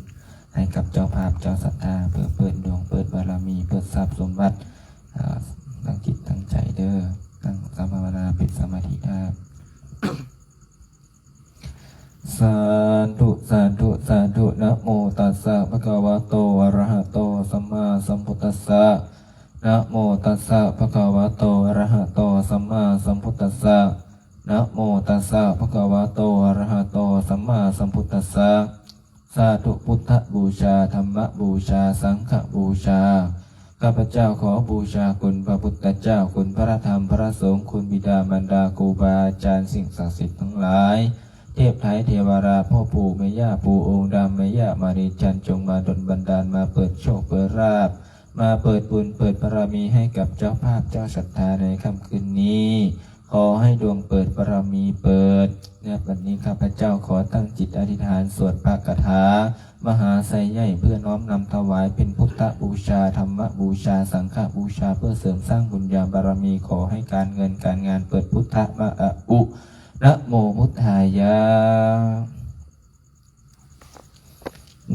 ໃຫ້ກັບເຈົ້າພາບເຈົ້າສັດທາ ເພື່ອເປີດດວງ ເປີດບາລະມີ ເປີດຊັບສົມບັດ ອາ ຕັ້ງຈິດຕັ້ງໃຈເດີ ນັ່ງສະພາວະນາເປັນສະມາທິ ອາ ສາທຸ ສາທຸ ສາທຸ ນະໂມຕັດສະ ພະຄະວະໂຕ ອະລະຫະໂຕ ສຳມາສຳພຸດທັດສະ ນະໂມຕັດສະ ພະຄະວະໂຕ ອະລະຫະໂຕ ສຳມາສຳພຸດທັດສະ ນະໂມຕັດສະ ພະຄະວະໂຕ ອະລະຫະໂຕ ສຳມາສຳພຸດທັດສະ ສາທຸ ພຸດທະບູຊາ ທຳມະບູຊາ ສັງຄະບູຊາ ຂ້າພະເຈົ້າຂໍບູຊາຄຸນພະພຸດທະເຈົ້າ ຄຸນພະທຳ ພະສົງ ຄຸນບິດາມານດາ ຄູບາອາຈານ ສິ່ງສັກສິດທັງຫຼາຍ ເທບໄທເທວະລາດ ພໍ່ປູ່ແມ່ຍ່າ ປູ່ອົງດຳ ແມ່ຍ່າມະນີຈັນ ຈົ່ງມາດົນບັນດານ ມາເປີດໂຊກເປີດລາບ ມາເປີດບຸນເປີດບາລະມີໃຫ້ກັບເຈົ້າພາບເຈົ້າສັດທາໃນຄ່ຳຄືນນີ້ ຂໍໃຫ້ດວງເປີດ ບາລະມີເປີດ. ແລະ ບັດນີ້ຂ້າພະເຈົ້າຂໍຕັ້ງຈິດອະທິຖານສວດພະຄາຖາມະຫາໄຊໃຫຍ່ ເພື່ອນ້ອມນຳຖວາຍເປັນພຸດທະບູຊາ ທຳມະບູຊາ ສັງຄະບູຊາ ເພື່ອເສີມສ້າງບຸນຍາບາລະມີ ຂໍໃຫ້ການເງິນການງານເປີດ ພຸດທະມະອະອຸ ນະໂມພຸດທາຍະ.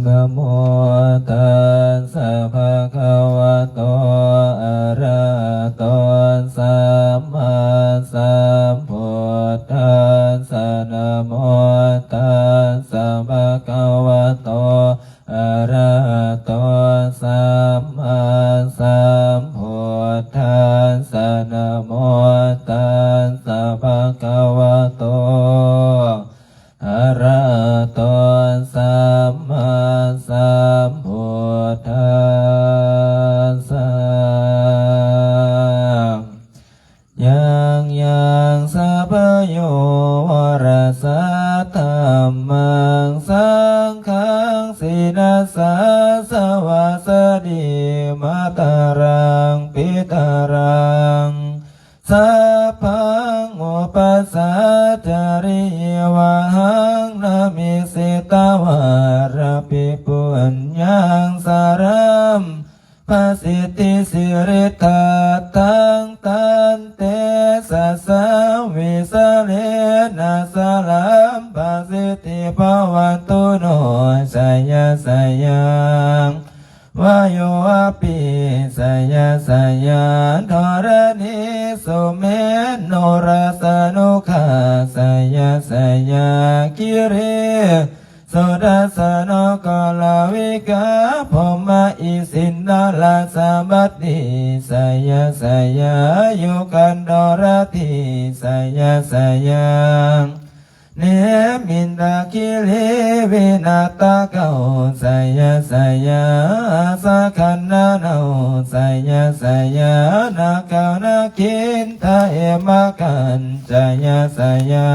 ນະໂມຕັດສະ ພະຄະວະໂຕ ອະລະຫະໂຕ ສຳມາສຳພຸດທັດສະ ນະໂມຕັດສະ ພະຄະວະໂຕ ອະລະຫະໂຕ ສຳມາສຳພຸດທັດສະ ນະໂມຕັດສະ ພະຄະວະໂຕ ອະລະຫະໂຕ ສຳມາສຳພຸດທັດສະ ຍັງຍັງ ສະພະໂຍ ວະຣະສະ ທຳມັງ ສັງຄັງ ສິລະສາ ສະວາສະດີ ມາຕະລັງ ປິຕະລັງ ສັບພັງ ອຸປະສັດຈະຣິ ວະຫັງ ນະມິດສະຕະວາ ລະປິປຸນຍັງ ສະລັມ ພະສິດທິສິລິທັດທັງ ຕັນເຕຊະສາ ວິສະເລນະ ສະລັມ ພະສິດທິ ພະວັນຕຸ ໂນ ຊະຍະຊະຍັງ ວາຍຸ ອະປິ ຊະຍະຊະຍັງ ທໍລະນີ ສຸເມນ ໂນ ຣະສະນຸຄາ ຊະຍະຊະຍັງ ກິຣິ ສຸທັດສະ ໂນ ກາລະວິກາ ພົມມະ ອິສິນນະ ລາຊະບັດດີ ຊະຍະຊະຍັງ ຍຸກັນດາລະທີ ຊະຍະຊະຍັງ ນິມິດຕະຄີລີວິນາດຕະເກົ້າ ໄຊຍະໄຊຍະ ອາສະຂັນນະເນົາ ໄຊຍະໄຊຍະ ນາເກົ້ານາກິນທະເອມະກັນ ໄຊຍະໄຊຍະ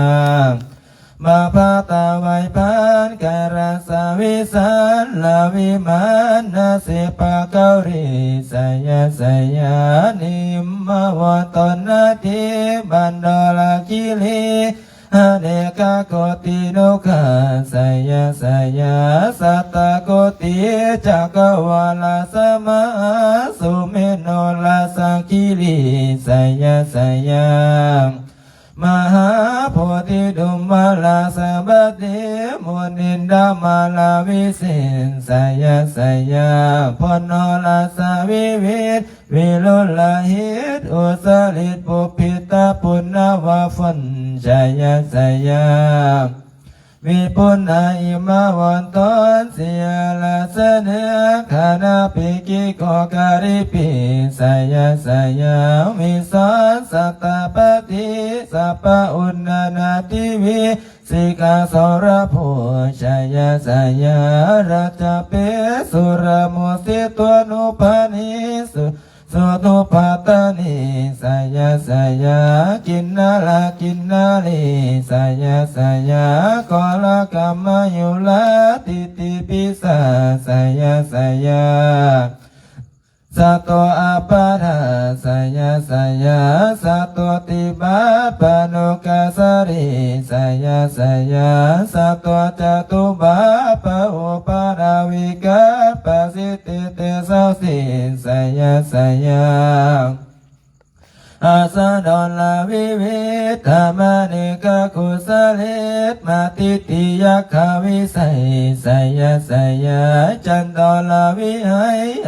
ບາພະຕາໄວພັນ ກາລະສະວິສັນລະວິມານນະສິປະເກົາລີ ໄຊຍະໄຊຍະ ນິມມະວອນຕນນາທິບັນດອລະຄີລີ ຫະເນກາໂກຕິໂນຄາ ໄຊຍະໄຊຍະ ສັດຕະໂກຕິຈັກກະວາລະສະມະຫາສຸເມໂນລາຊະຄີລີ ໄຊຍະໄຊຍະ ມະຫາໂພທິດຸມມະລາສະບັດດີ ມຸນິນດາມາລາວິເສນ ໄຊຍະໄຊຍະ ໂພນໂນລາຊະວິວິດ ວິລຸລະຫິດ ອຸສະລິດ ປຸບພິດຕະປຸນນະວາຟົນ ໄຊຍະໄຊຍະ ວິປຸນນາອິມມະວອນຕອນ ສີອາລາຊະເນກຂະນາປິກິໂກກາລິປິ ໄຊຍະໄຊຍະ ວິສອນສັດຕາປະຕິ ສັບປະອຸນນານາທິວິ ສິກຂາໂສລະໂພ ໄຊຍະໄຊຍະ ລັດຈະເປ ສຸລະມຸສິໂຕນຸພານີ ສຸ ສຸນຸພັດຕານີ ໄຊຍະໄຊຍະ ກິນນະລາກິນນະລີ ໄຊຍະໄຊຍະ ກໍລະກຳມະຍຸລາ ທິດຖິປິສາ ໄຊຍະໄຊຍະ ສັດໂຕອາປາທາ ໄຊຍະໄຊຍະ ສັດໂຕຕິບາດປະໂນກາສາລີ ໄຊຍະໄຊຍະ ສັດໂຕຈະຕຸບາດປະໂອປາດາວິກາ ປະສິດຕິເຕຊາສິ ໄຊຍະໄຊຍະ ອາສະດົນລະວິວິດທະມະເນກະກຸສະເລດມະຕິຕິຍັກຂະວິໄສ ໄຊຍະໄຊຍະ ຈັນໂຕລະວິໄຫ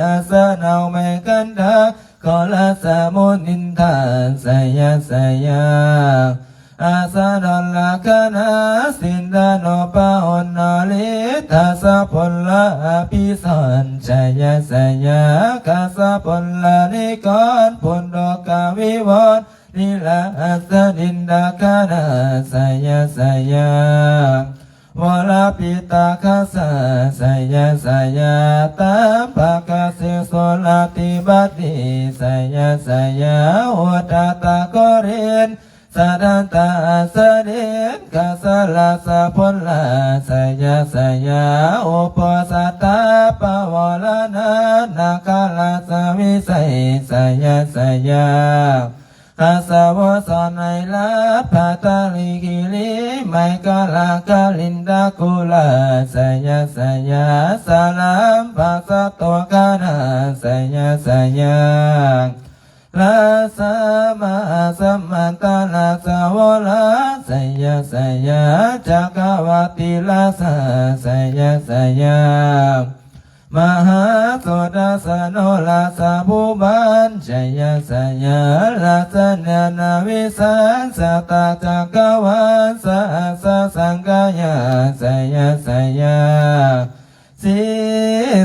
ອາສະນະໄມຄັນທາ ກໍລະສະມຸນິນທາ ໄຊຍະໄຊຍະ ອາສະດົນລະຄະນາ ສິນທະໂນປະໂຫນນະລິດທະສະຜົນລະອະພິສອນ ໄຊຍະໄຊຍະ ກະສະຜົນລະນິກອນ ປຸນໂດກະວິວອນ ນິລະອັດສະດິນດາຄະນາ ໄຊຍະໄຊຍະ ວະລະປິຕາຄະສາ ໄຊຍະໄຊຍະ ຕາມພະກະສິໂສລາທິບັດດີ ໄຊຍະໄຊຍະ ໂອຕາຕະໂກລິນ ສະດັນຕະອັດສະດິນ ກະສະລາສະພົນລາ ໄຊຍະໄຊຍະ ໂອໂປສັດຖາປະວໍລະນາ ນາຄະລາຊະວິໄສ ໄຊຍະໄຊຍະ ກາສາວົງສອນໄນລາດ ພັດຕະລິກິລີ ໄມກະລາຄະລິນດາກຸລາ ໄຊຍະໄຊຍະ ສະລາມພະສັດໂຕຄະນາ ໄຊຍະໄຊຍະ ລາຊາມະຫາສະມັນຕະລາຊາວົງລາ ໄຊຍະໄຊຍະ ຈັກກະວັດຕິລາຊາ ໄຊຍະໄຊຍະ ມະຫາໂສດາສະໂນລາຊາພູບານ ໄຊຍະໄຊຍະ ລາຊະນານາວິສານ ສະຕາຈັກກະວານ ສະຫັດສະສັງກະຍາ ໄຊຍະໄຊຍະ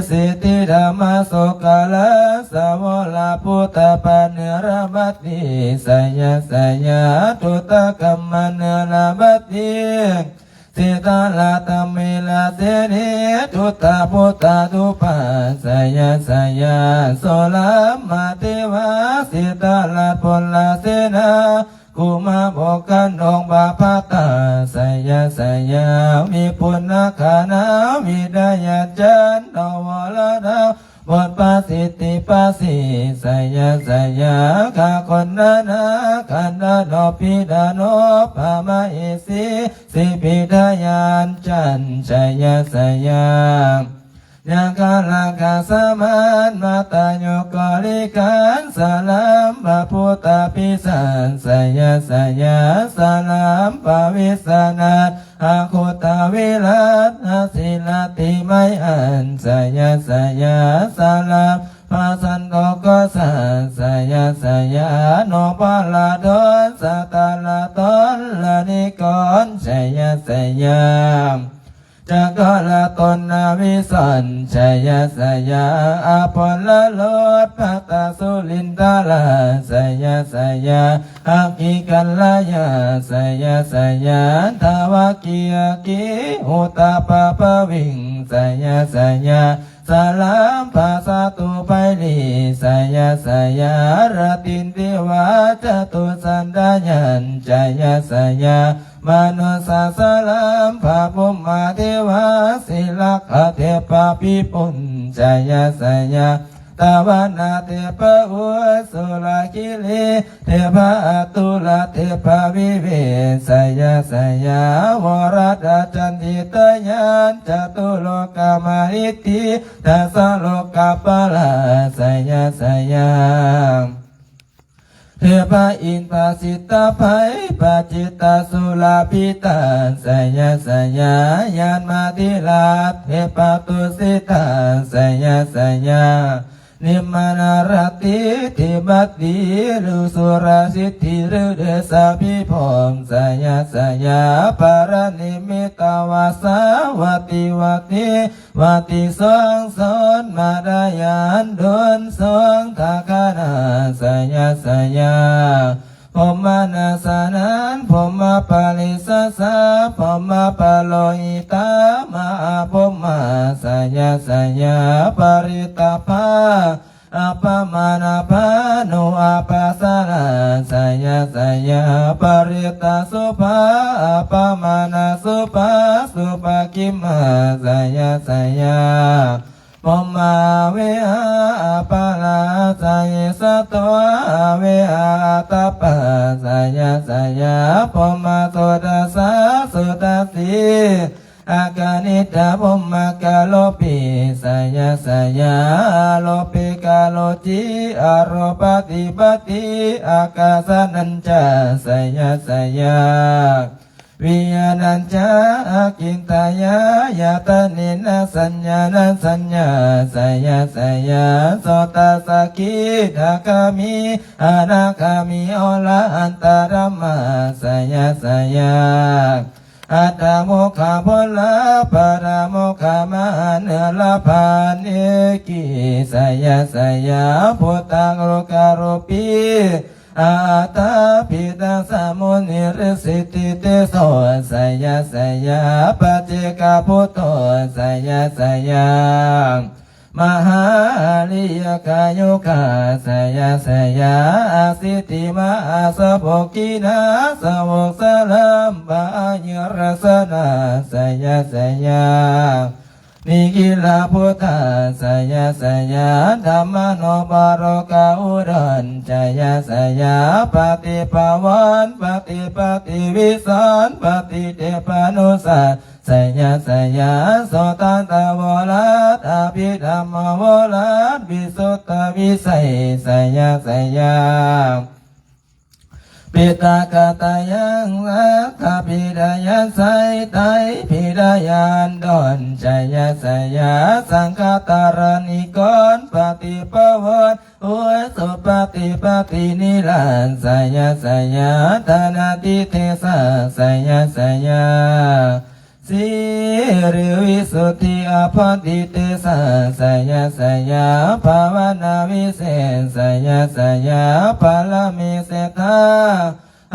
ສິດທິທຳມະໂສກາລາ ສາວົງລາພຸດທະປານິຣາບັດຕິ ໄຊຍະໄຊຍະ ທຸດທະກັມມະນິຣາບັດຕິ ສິດທາລະທຳມິລະເສນີ ທຸດທະພຸດທະທູປາ ໄຊຍະໄຊຍະ ໂສລາມະເທວາ ສິດທາລະພົນລະເສນາ ກຸມາໂມກຂະນົງບາພັດຕາ ໄຊຍະໄຊຍະ ວິປຸນນະຄະນາ ວິທະຍາຈັນ ນະວະລະດາ ບົດປະສິດທິປະສີ ໄຊຍະໄຊຍະ ຄະຄົນນະນາ ຄັນດາໂນ ພິດາໂນ ພະມະເຫສີ ສິພິທະຍານຈັນ ໄຊຍະໄຊຍະ ຍັງຄະລາຄະສະມານ ມາຕາໂຍກະລິການ ສະລາມພະພຸດທະພິສານ ໄຊຍະໄຊຍະ ສະລາມພະວິສະນາດ ອະຄຸດທະວິລາດ ອະສິລະຕິໄມອັນ ໄຊຍະໄຊຍະ ສະລາມພະສັນໂຕໂຄສານ ໄຊຍະໄຊຍະ ໂນພະລາດົນ ສະຕາລະດົນລະນິກອນ ໄຊຍະໄຊຍະ ຈັກກະລະຕົນນະວິສັນ ໄຊຍະໄຊຍະ ອາພົນລະລົດ ພັດຕະສຸລິນທະລາ ໄຊຍະໄຊຍະ ອັກກິກັນລະຍາ ໄຊຍະໄຊຍະ ທາວະກີອະກີ ອຸຕະປະພະວິງ ໄຊຍະໄຊຍະ ສະລາມພະສະຕູໄພລີ ໄຊຍະໄຊຍະ ລະຕິນເທວາ ຈະຕຸສັນດາຍານ ໄຊຍະໄຊຍະ ມະນຸດສະສະລາມພະພົມມະເທວາ ສີລັກຂະເທບພະພິປຸນ ໄຊຍະໄຊຍະ ຕາວະນາເທບພະອຸດ ສຸລະຄີລີ ເທບພະອັດຕຸລະ ເທບພະວິເວກ ໄຊຍະໄຊຍະ ວະລະດາຈັນທິຕະຍານ ຈະຕຸໂລກະມະຫິດຖີ ທັດສະໂລກະປາລາ ໄຊຍະໄຊຍະ ເທບພະອິນພະສິດຕະໄພ ປະຈິດຕະສຸລະພິຕາ ໄຊຍະໄຊຍະ ຍານມາທິລາດ ເທບພະຕຸສິຕາ ໄຊຍະໄຊຍະ ນິມມະນາລາຕິທິບັດດີ ລຸສຸລະສິດທິ ລຸເດຊະພິພົມ ໄຊຍະໄຊຍະ ປະລະນິມິດຕະວາສາ ວັດຕິວັດຕິ ວັດຕິສອງສອນ ມາດາຍານດົນສອງ ທັກຂະນາ ໄຊຍະໄຊຍະ ພົມມະນາສະນັນ ພົມມະປະລິສາສາ ພົມມະປະໂລຫິຕາ ມະຫາພົມມາ ໄຊຍະໄຊຍະ ປະລິດຕະພາ ອັບປະມານະພານຸອັບປະສະລາ ໄຊຍະໄຊຍະ ປະລິດຕະສຸພາ ອັບປະມານະສຸພາ ສຸພະກິມມາ ໄຊຍະໄຊຍະ ພົມມາເວຫາ ອັບປະລາຊະເຍສະໂຕ ຫາເວຫາ ອັດຕະປາ ໄຊຍະໄຊຍະ ພົມມະໂສດາສາ ໂສດາສີ ອາການິດຕະພົມມະກາໂລປີ ໄຊຍະໄຊຍະ ອາໂລປີກາໂລຈີ ອາໂລປະຕິປະຕິ ອາກາສະນັນຈາ ໄຊຍະໄຊຍະ ວິຍານັນຈາ ອາກິນຕາຍາ ຍາຕາເນນະສັນຍານະສັນຍາ ໄຊຍະໄຊຍະ ໂສຕາສະກິດາຄາມີ ອະນາຄາມີ ອໍລະຫັນຕະທຳມາ ໄຊຍະໄຊຍະ ອັດຕະມຸຂະຜົນລະພະຕະມຸຂະມະຫາເນລະພານເອກີ ໄຊຍະໄຊຍະ ພຸດທະໂລກາໂລປີ ອາຕາປິຕັງສະມຸນິລິສິດທິເຕໂສ ໄຊຍະໄຊຍະ ປັດເຈກະພຸດໂທ ໄຊຍະໄຊຍະ ມະຫາອະລິຍະກາຍຸກາ ໄຊຍະໄຊຍະ ອາສິດທິມະຫາສະໂພກິນາ ສະໂວກສະລາມປະອາຍຸລັກສະນາ ໄຊຍະໄຊຍະ ນິກິລະພຸດທາ ໄຊຍະໄຊຍະ ທຳມະໂນບາໂລກາອຸດອນ ໄຊຍະໄຊຍະ ປະຕິພາວອນ ປະຕິປະຕິວິສອນ ປະຕິເທພານຸສາ ໄຊຍະໄຊຍະ ໂສຕັນຕະໂວລາດ ອະພິທຳມະໂວລາດ ວິສຸດຕະວິໄສ ໄຊຍະໄຊຍະ ປິດຕະກະຕາຍັງ ສັກກະພິດາຍັນ ໄຊໄຕພິດາຍັນດອນ ໄຊຍະໄຊຍະ ສັງຄະຕາລະນິກອນ ປະຕິພາວອນ ໂອສຸປະຕິປະຕິນິລັນ ໄຊຍະໄຊຍະ ທານາທິເທສາ ໄຊຍະໄຊຍະ ສິລິວິສຸດທິອະພອນຕິເຕສາ ໄຊຍະໄຊຍະ ພາວະນາວິເສດ ໄຊຍະໄຊຍະ ປາລະມີເສດຖາ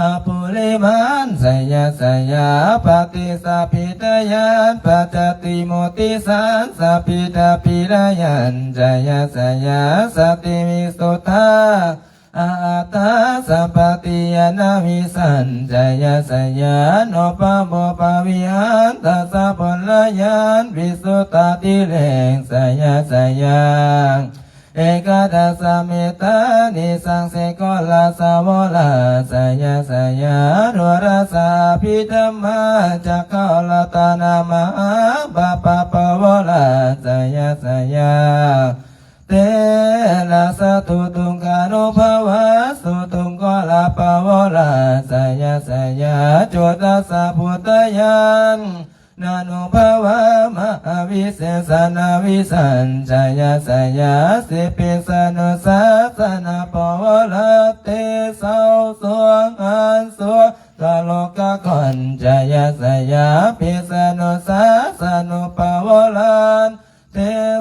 ອະປຸລິມານ ໄຊຍະໄຊຍະ ປະຕິສະພິດາຍານ ປັດຈະຕິມຸດຕິສານ ສະພິດາພິດາຍານ ໄຊຍະໄຊຍະ ສະຕິວິສຸດທາ ອາອັດຕາສຳປະຕິຍານະວິສັນ ໄຊຍະໄຊຍາ ໂນປະໂມປະວິຫານ ທັດສະຜົນລະຍານ ວິສຸດຕາທິເລກ ໄຊຍະໄຊຍາ ເອກະທັດສະເມຕຕານິສັງເສໂກລາສະໂວລາ ໄຊຍະໄຊຍາ ໂນລາສາອະພິທຳມາ ຈັກຂະລັດຕະນະມະຫາປະປະປະໂວລາ ໄຊຍະໄຊຍາ ເຕລະສະຕຸຕຸງຄານຸພາວາ ສຸຕຸງໂກລາປະໂວລາ ໄຊຍະໄຊຍາ ໂຈຕັດສະພຸດທະຍານນານຸພາວາ ມະຫາວິເສສະນາວິສັນ ໄຊຍະໄຊຍາ ສິປິສະນຸສາສະນະປະໂວລາ ເຕເຊົາສວງອັນສວງ ຕະໂລກະຄອນ ໄຊຍະໄຊຍາ ປິສະນຸສາສ ສານຸປະວະລານ ເຕ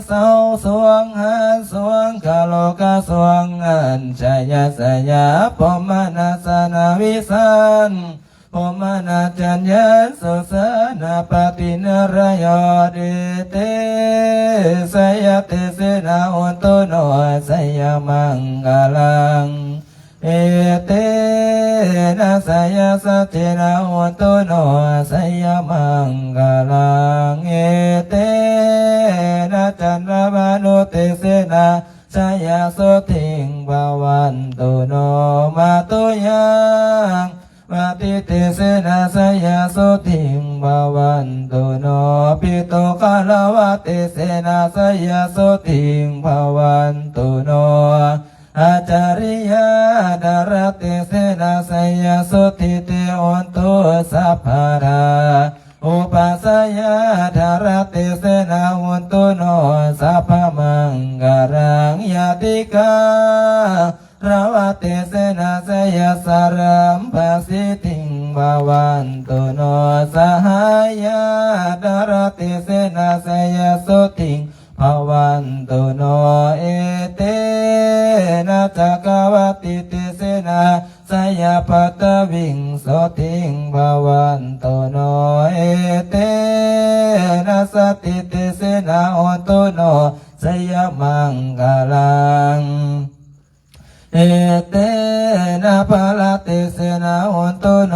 ສາວສວງ ຫານສວງ ຄາໂລກະສວງ ອັນຊະຍະຊະຍະ ພົມມະນາສະນາວິສານ ພົມມະນາຈັນຍານ ສຸສານາປະຕິນະລະຍອດ ເອ ເຕ ຊະຍະເຕເສນະ ໂຫນຕຸໂນ ຊະຍະມັງຄະລັງ ເອ ເຕ ນະ ຊະຍະສັດເຕນະ ໂຫນຕຸໂນ ຊະຍະມັງຄະລັງ ເອ ເຕ ນະ ຈັນຕະມານຸເຕເສນະ ຊະຍະໂສຕິງ ພະວັນຕຸໂນ ມາຕຸຍັງ ມາຕິເຕເສນະ ຊະຍະໂສຕິງ ພະວັນຕຸໂນ ປິໂຕຄາລະວະເຕເສນະ ຊະຍະໂສຕິງ ພະວັນຕຸໂນ ອາຈາລິຍະດາລະເຕເສນະ ຊະຍະໂສຕິເຕ ໂຫນຕຸ ສັບພະດາ ອຸປັດຊະຍະດາລະເຕເສນະ ໂຫນຕຸໂນ ສັບພະມັງຄະລັງ ຍາຕິກາລະວະເຕເສນະ ຊະຍະສາລະມພະສິດທິງ ພະວັນຕຸໂນ ສະຫາຍະດາລະເຕເສນະ ຊະຍະໂສຕິງ ພະວັນຕຸໂນ ເອເຕນະ ຈັກກະວັດຕິເຕເສນະ ຊະຍະປັດຕະວິງ ໂສຕິງ ພະວັນຕຸໂນ ເອເຕນະ ສັດຕິເຕເສນະ ໂຫນຕຸໂນ ຊະຍະມັງຄະລັງ ເອເຕນະ ພະລະເຕເສນະ ໂຫນຕຸໂນ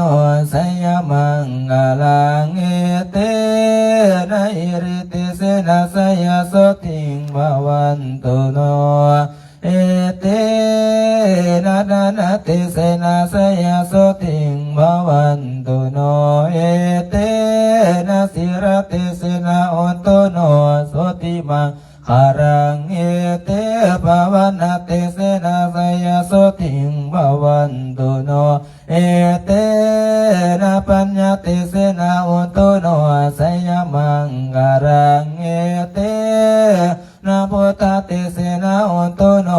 ຊະຍະມັງຄະລັງ ເອເຕນະ ຫິລິເຕເສນະ ຊະຍະໂສຕິງ ພະວັນຕຸໂນ ເອເຕນະ ດານະເຕເສນະ ຊະຍະໂສຕິງ ພະວັນຕຸໂນ ເອເຕນະ ສີລະເຕເສນະ ໂຫນຕຸໂນ ໂສຕິມັງຄະລັງ ເອເຕ ພາວະນາເຕເສນະ ຊະຍະໂສຕິງ ພະວັນຕຸໂນ ເອເຕນະ ປັນຍາເຕເສນະ ໂຫນຕຸໂນ ຊະຍະມັງຄະລັງ ເອເຕນະ ພຸດທະເຕເສນະ ໂຫນຕຸໂນ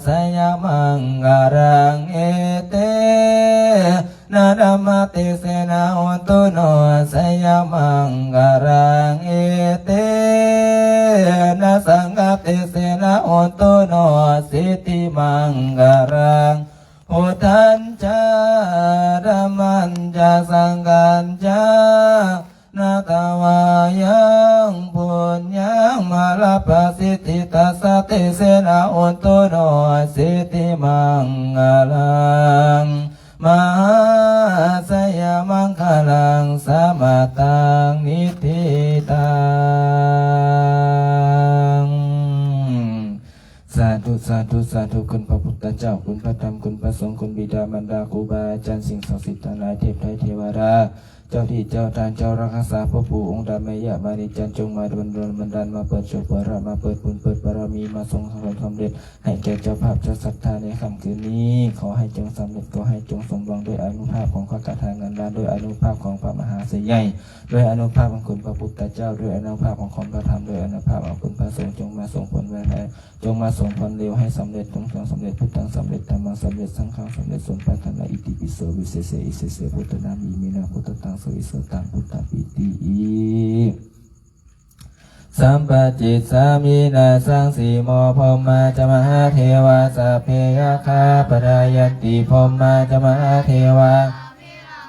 ຊະຍະມັງຄະລັງ ເອເຕ ນະ ທຳມະເຕເສນະ ໂຫນຕຸໂນ ຊະຍະມັງຄະລັງ ເອເຕນະ ສັງຄະເຕເສນະ ໂຫນຕຸໂນ ສິດທິມັງຄະລັງ ພຸດທັນຈາ ທຳມັນຈາ ສັງຄັນຈາ ນະ ທະວາຍັງ ປຸນຍັງ ມາລະປະສິດທິຕັດສະເຕເສນະ ໂຫນຕຸໂນ ສິດທິມັງຄະລັງ ມະຫາຊະຍະມັງຄະລັງ ສະມະຕັງ ນິທິຕັງ. ສາທຸ ສາທຸ ສາທຸ ຄຸນພະພຸດທະເຈົ້າ ຄຸນພະທຳ ຄຸນພະສົງ ຄຸນບິດາມານດາ ຄູບາອາຈານ ສິ່ງສັກສິດທັງຫຼາຍ ເທບໄທເທວະດາ ເຈົ້າທີ່ເຈົ້າທານ ເຈົ້າລັກສາ ພະພູອົງດຳ ແມ່ຍ່າມະນີຈັນ ຈົ່ງມາດົນ ດົນບັນດານ ມາເປີດໂຊກເປີດລາບ ມາເປີດບຸນເປີດບາລະມີ ມາສົ່ງຄວາມສຳເລັດ ໃຫ້ແກ່ເຈົ້າພາບເຈົ້າສັດທາໃນຄ່ຳຄືນນີ້ ຂໍໃຫ້ຈົ່ງສຳເລັດ ຂໍໃຫ້ຈົ່ງສົມຫວັງ ດ້ວຍອານຸພາບຂອງພະກະຖາເງິນລ້ານ ດ້ວຍອານຸພາບຂອງພະມະຫາເສຍໃຫຍ່ ດ້ວຍອານຸພາບຂອງຄຸນພະພຸດທະເຈົ້າ ດ້ວຍອານຸພາບຂອງຄຸນພະທຳ ດ້ວຍອານຸພາບຂອງຄຸນພະສົງ ຈົ່ງມາສົ່ງຜົນແວ່ນໃຫ້ ຈົ່ງມາສົ່ງຜົນເລວໃຫ້ສຳເລັດ ຈົ່ງ ຈົ່ງສຳເລັດ ພຸດທັງສຳເລັດ ທຳມັງສຳເລັດ ສັງຄັງສຳເລັດ ສົມປາດຖະໜາ ອິຕິປິໂສ ວິເສເສ ອິເສເສ ພຸດທະນາມິ ມິນາ ພຸດທະຕັງ ໂສ ອິໂສ ຕັງ ພຸດທະປີຕິ ສຳປະຈິດສາມິ ນາສັງສີໂມ ພົມມາຈະມະຫາເທວາ ສັບເພຍັກຂາ ປະທາຍັນຕິ ພົມມາຈະມະຫາເທວາ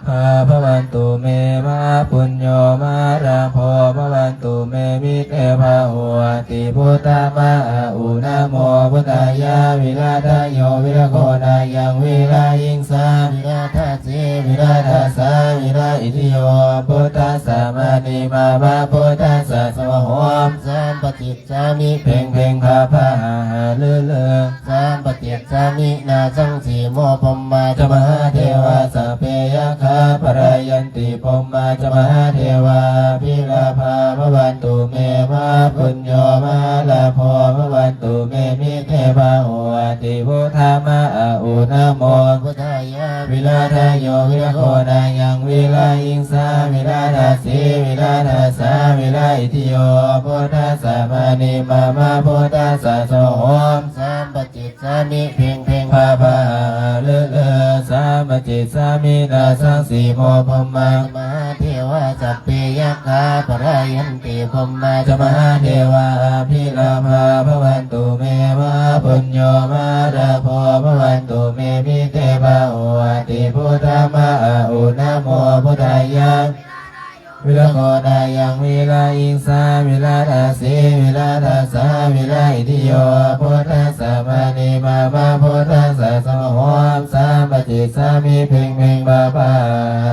ພາ ພະວັນຕຸເມ ມະຫາປຸນໂຍ ມະຫາລາໂພ ພະວັນຕຸເມ ມິເຕພາໂຫ ອະຕິ ພຸດທະມາອະອຸ ນະໂມ ພຸດທາຍາ ວິລາທະໂຍ ວິລະໂຄ ນາຍັງ ວິລາຫິງສາ ວິລາທະ ສີວິລາທັດສາ ວິລາອິດທິໂຍ ພຸດທັດສະ ມະນີມາມະ ພຸດທັດສະ ສວາໂຫມ ສຳປະຈິດສາມິ ເພັງເພັງ ພາພາ ຫາຫາລືລື ສຳປະຈິດສາມິ ນາສັງສີໂມ ພົມມາຈະມະຫາເທວາ ສັບເພຍັກຂາ ປະທາຍັນຕິ ພົມມາຈະມະຫາເທວາ ອະພິລາພາ ພະວັນຕຸເມ ມະຫາປຸນໂຍ ມະຫາລາໂພ ພະວັນຕຸເມ ມິເຕພາໂຫ ອະຕິ ພຸດທະມາອະອຸ ນະໂມ ພຸດທາຍາ ວິລາທະໂຍ ວິລະໂຄ ນາຍັງ ວິລາຫິງສາ ວິລາທັດສີ ວິລາທັດສາ ວິລາອິດທິໂຍ ພຸດທັດສະ ມະນີມາມະ ພຸດທັດສະ ສວາໂຫມ ສຳປະຈິດສາມິ ເພັງເພັງ ພາພາ ຫາຫາລືລື ສຳ จจสามิ นาสังสีโม พรหมา มหาเทวา สัพเพยักขา ปะทายันติ พรหมา จ มหาเทวา อภิลาภา ภะวันตุเม มหาปุญโญ มหาลาโภ ภะวันตุเม มิเต บาโห อติ พุทธา มะ อา อุ นะโม พุทธายา วิรักโข นายัง วิระหิงสา วิระทาสี วิระทาสา วิระอิทธิโย พุทธัสสะ มานิ มามะ พุทธัสสะ สวาโห สัมปะจิจฉามิ เพ็งเพ็ง บาบา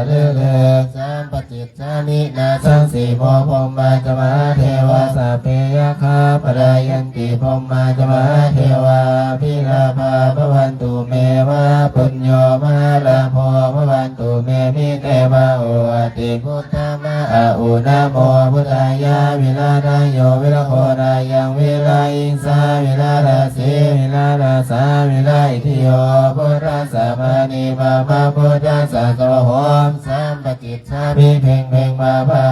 ฤๅฤๅ สัมปะจิจฉามิ นาสังสีโม พรหมา จ มหาเทวา สัพเพยักขา ปะทายันติ พรหมา จ มหาเทวา อภิลาภา ภะวันตุเม มหาปุญโญ มหาลาโภ ภะวัน ตุเม มิเต บาโห อติ พุทธา มะ อา อุ นะโม พุทธายา วิระทาโย วิรักโข นายัง วิระหิงสา วิระทาสี วิระทาสา วิระอิทธิโย พุทธัสสะ มานิ มามะ พุทธัสสะ สวาโห สัมปะจิจฉามิ เพ็งเพ็ง บาบา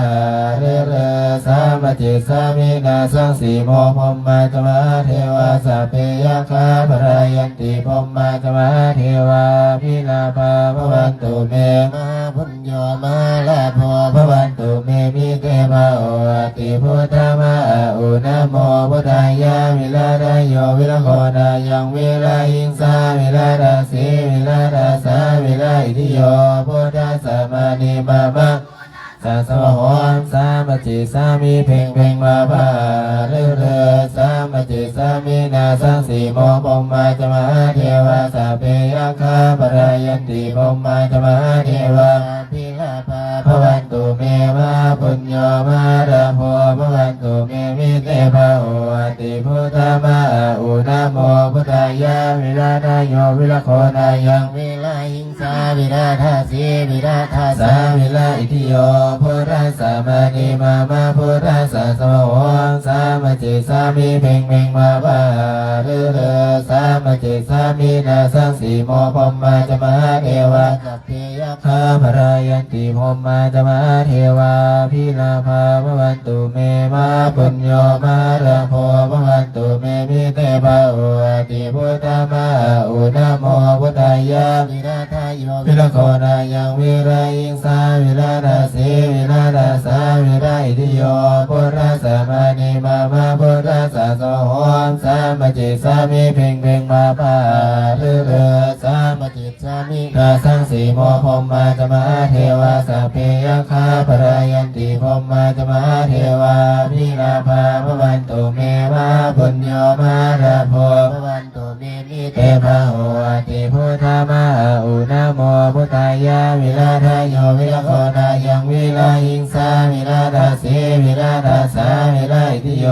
ฤๅฤๅ สัมปะจิจฉามิ นาสังสีโม พรหมา จ มหาเทวา สัพเพยักขา ปะทายันติ พรหมา จ มหาเทวา อภิลาภา ภะวันตุเม มหาปุญโญ มหาลาโภ ภะวันตุเม มิเต บาโห อติ พุทธา มะ อา อุ นะโม พุทธายา วิระทาโย วิรักโข นายัง วิระหิงสา วิระทาสี วิระทาสา วิระอิทธิโย พุทธัสสะ มานิ มามะ สะ สวาโห สัมปะจิจฉามิ เพ็งเพ็ง บาบา ฤๅฤๅ สัมปะจิจฉามิ นาสังสีโม พรหมา จ มหาเทวา สัพเพยักขา ปะทายันติ พรหมา จ มหาเทวา อภิลาภา ภะวันตุเม มหาปุญโญ มหาลาโภ ภะวันตุเม มิเต บาโห อติ พุทธา มะ อา อุ นะโม พุทธายา วิระทาโย วิรักโข นายัง วิระหิง สา วิระทาสี วิระทาสา วิระอิทธิโย พุทธัสสะ มานิ มามะ พุทธัสสะ สวาโห สัมปะจิจฉามิ เพ็งเพ็ง บาบา ฤๅฤๅ สัมปะจิจฉามิ นาสังสีโม พรหมา จ มหาเทวา สัพเพยักขา ปะทายันติ พรหมา จ มหาเทวา อภิลาภา ภะวันตุเม มหาปุญโญ มหาลาโภ ภะวันตุเม มิเต บาโห อติ พุทธา มะ อา อุ นะโม พุทธายา วิระทาโย วิรักโข นายัง วิระหิงสา วิระทาสี วิระทาสา วิระอิทธิโย พุทธัสสะ มานิ มามะ พุทธัสสะ สวาโห สัมปะจิจฉามิ เพ็งเพ็ง บาบา ฤๅฤๅ สัมปะจิจฉามิ นาสังสีโม พรหมา จ มหาเทวา สัพเพยักขา ปะทายันติ พรหมา จ มหาเทวา อภิลาภา ภะวันตุเม มหาปุญโญ มหาลาโภ ภะวัน ตุเม มิเต บาโห อติ พุทธา มะ อา อุ นะโม พุทธายา วิระทาโย วิรักโข นายัง วิระหิงสา วิระทาสี วิระทาสา วิระอิทธิโย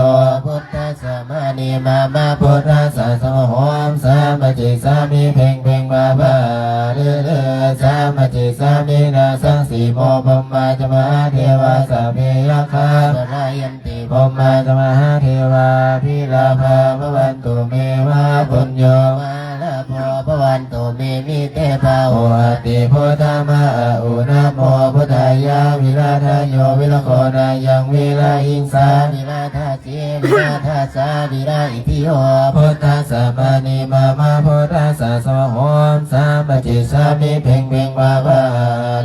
พุทธัสสะ มานิ มามะ พุทธัสสะ สวาโห สัมปะจิจฉามิ เพ็งเพ็ง บาบา ฤๅฤๅ สัมปะจิจฉามิ นาสังสีโม พรหมา จ มหาเทวา สัพเพยักขา ปะทายัน ติ พรหมา จ มหาเทวา อภิลาภา ภะวันตุเม มหาปุญโญ มหาลาโภ ภะวันตุเม มิเต บาโห อติ พุทธา มะ อา อุ นะโม พุทธายา วิระทาโย วิรักโข นายัง วิระหิงสา วิระทาสี วิระทาสา วิระอิทธิโย พุทธัสสะ มานิ มามะ พุทธัสสะ สวาโห สัมปะจิจฉามิ เพ็งเพ็ง บาบา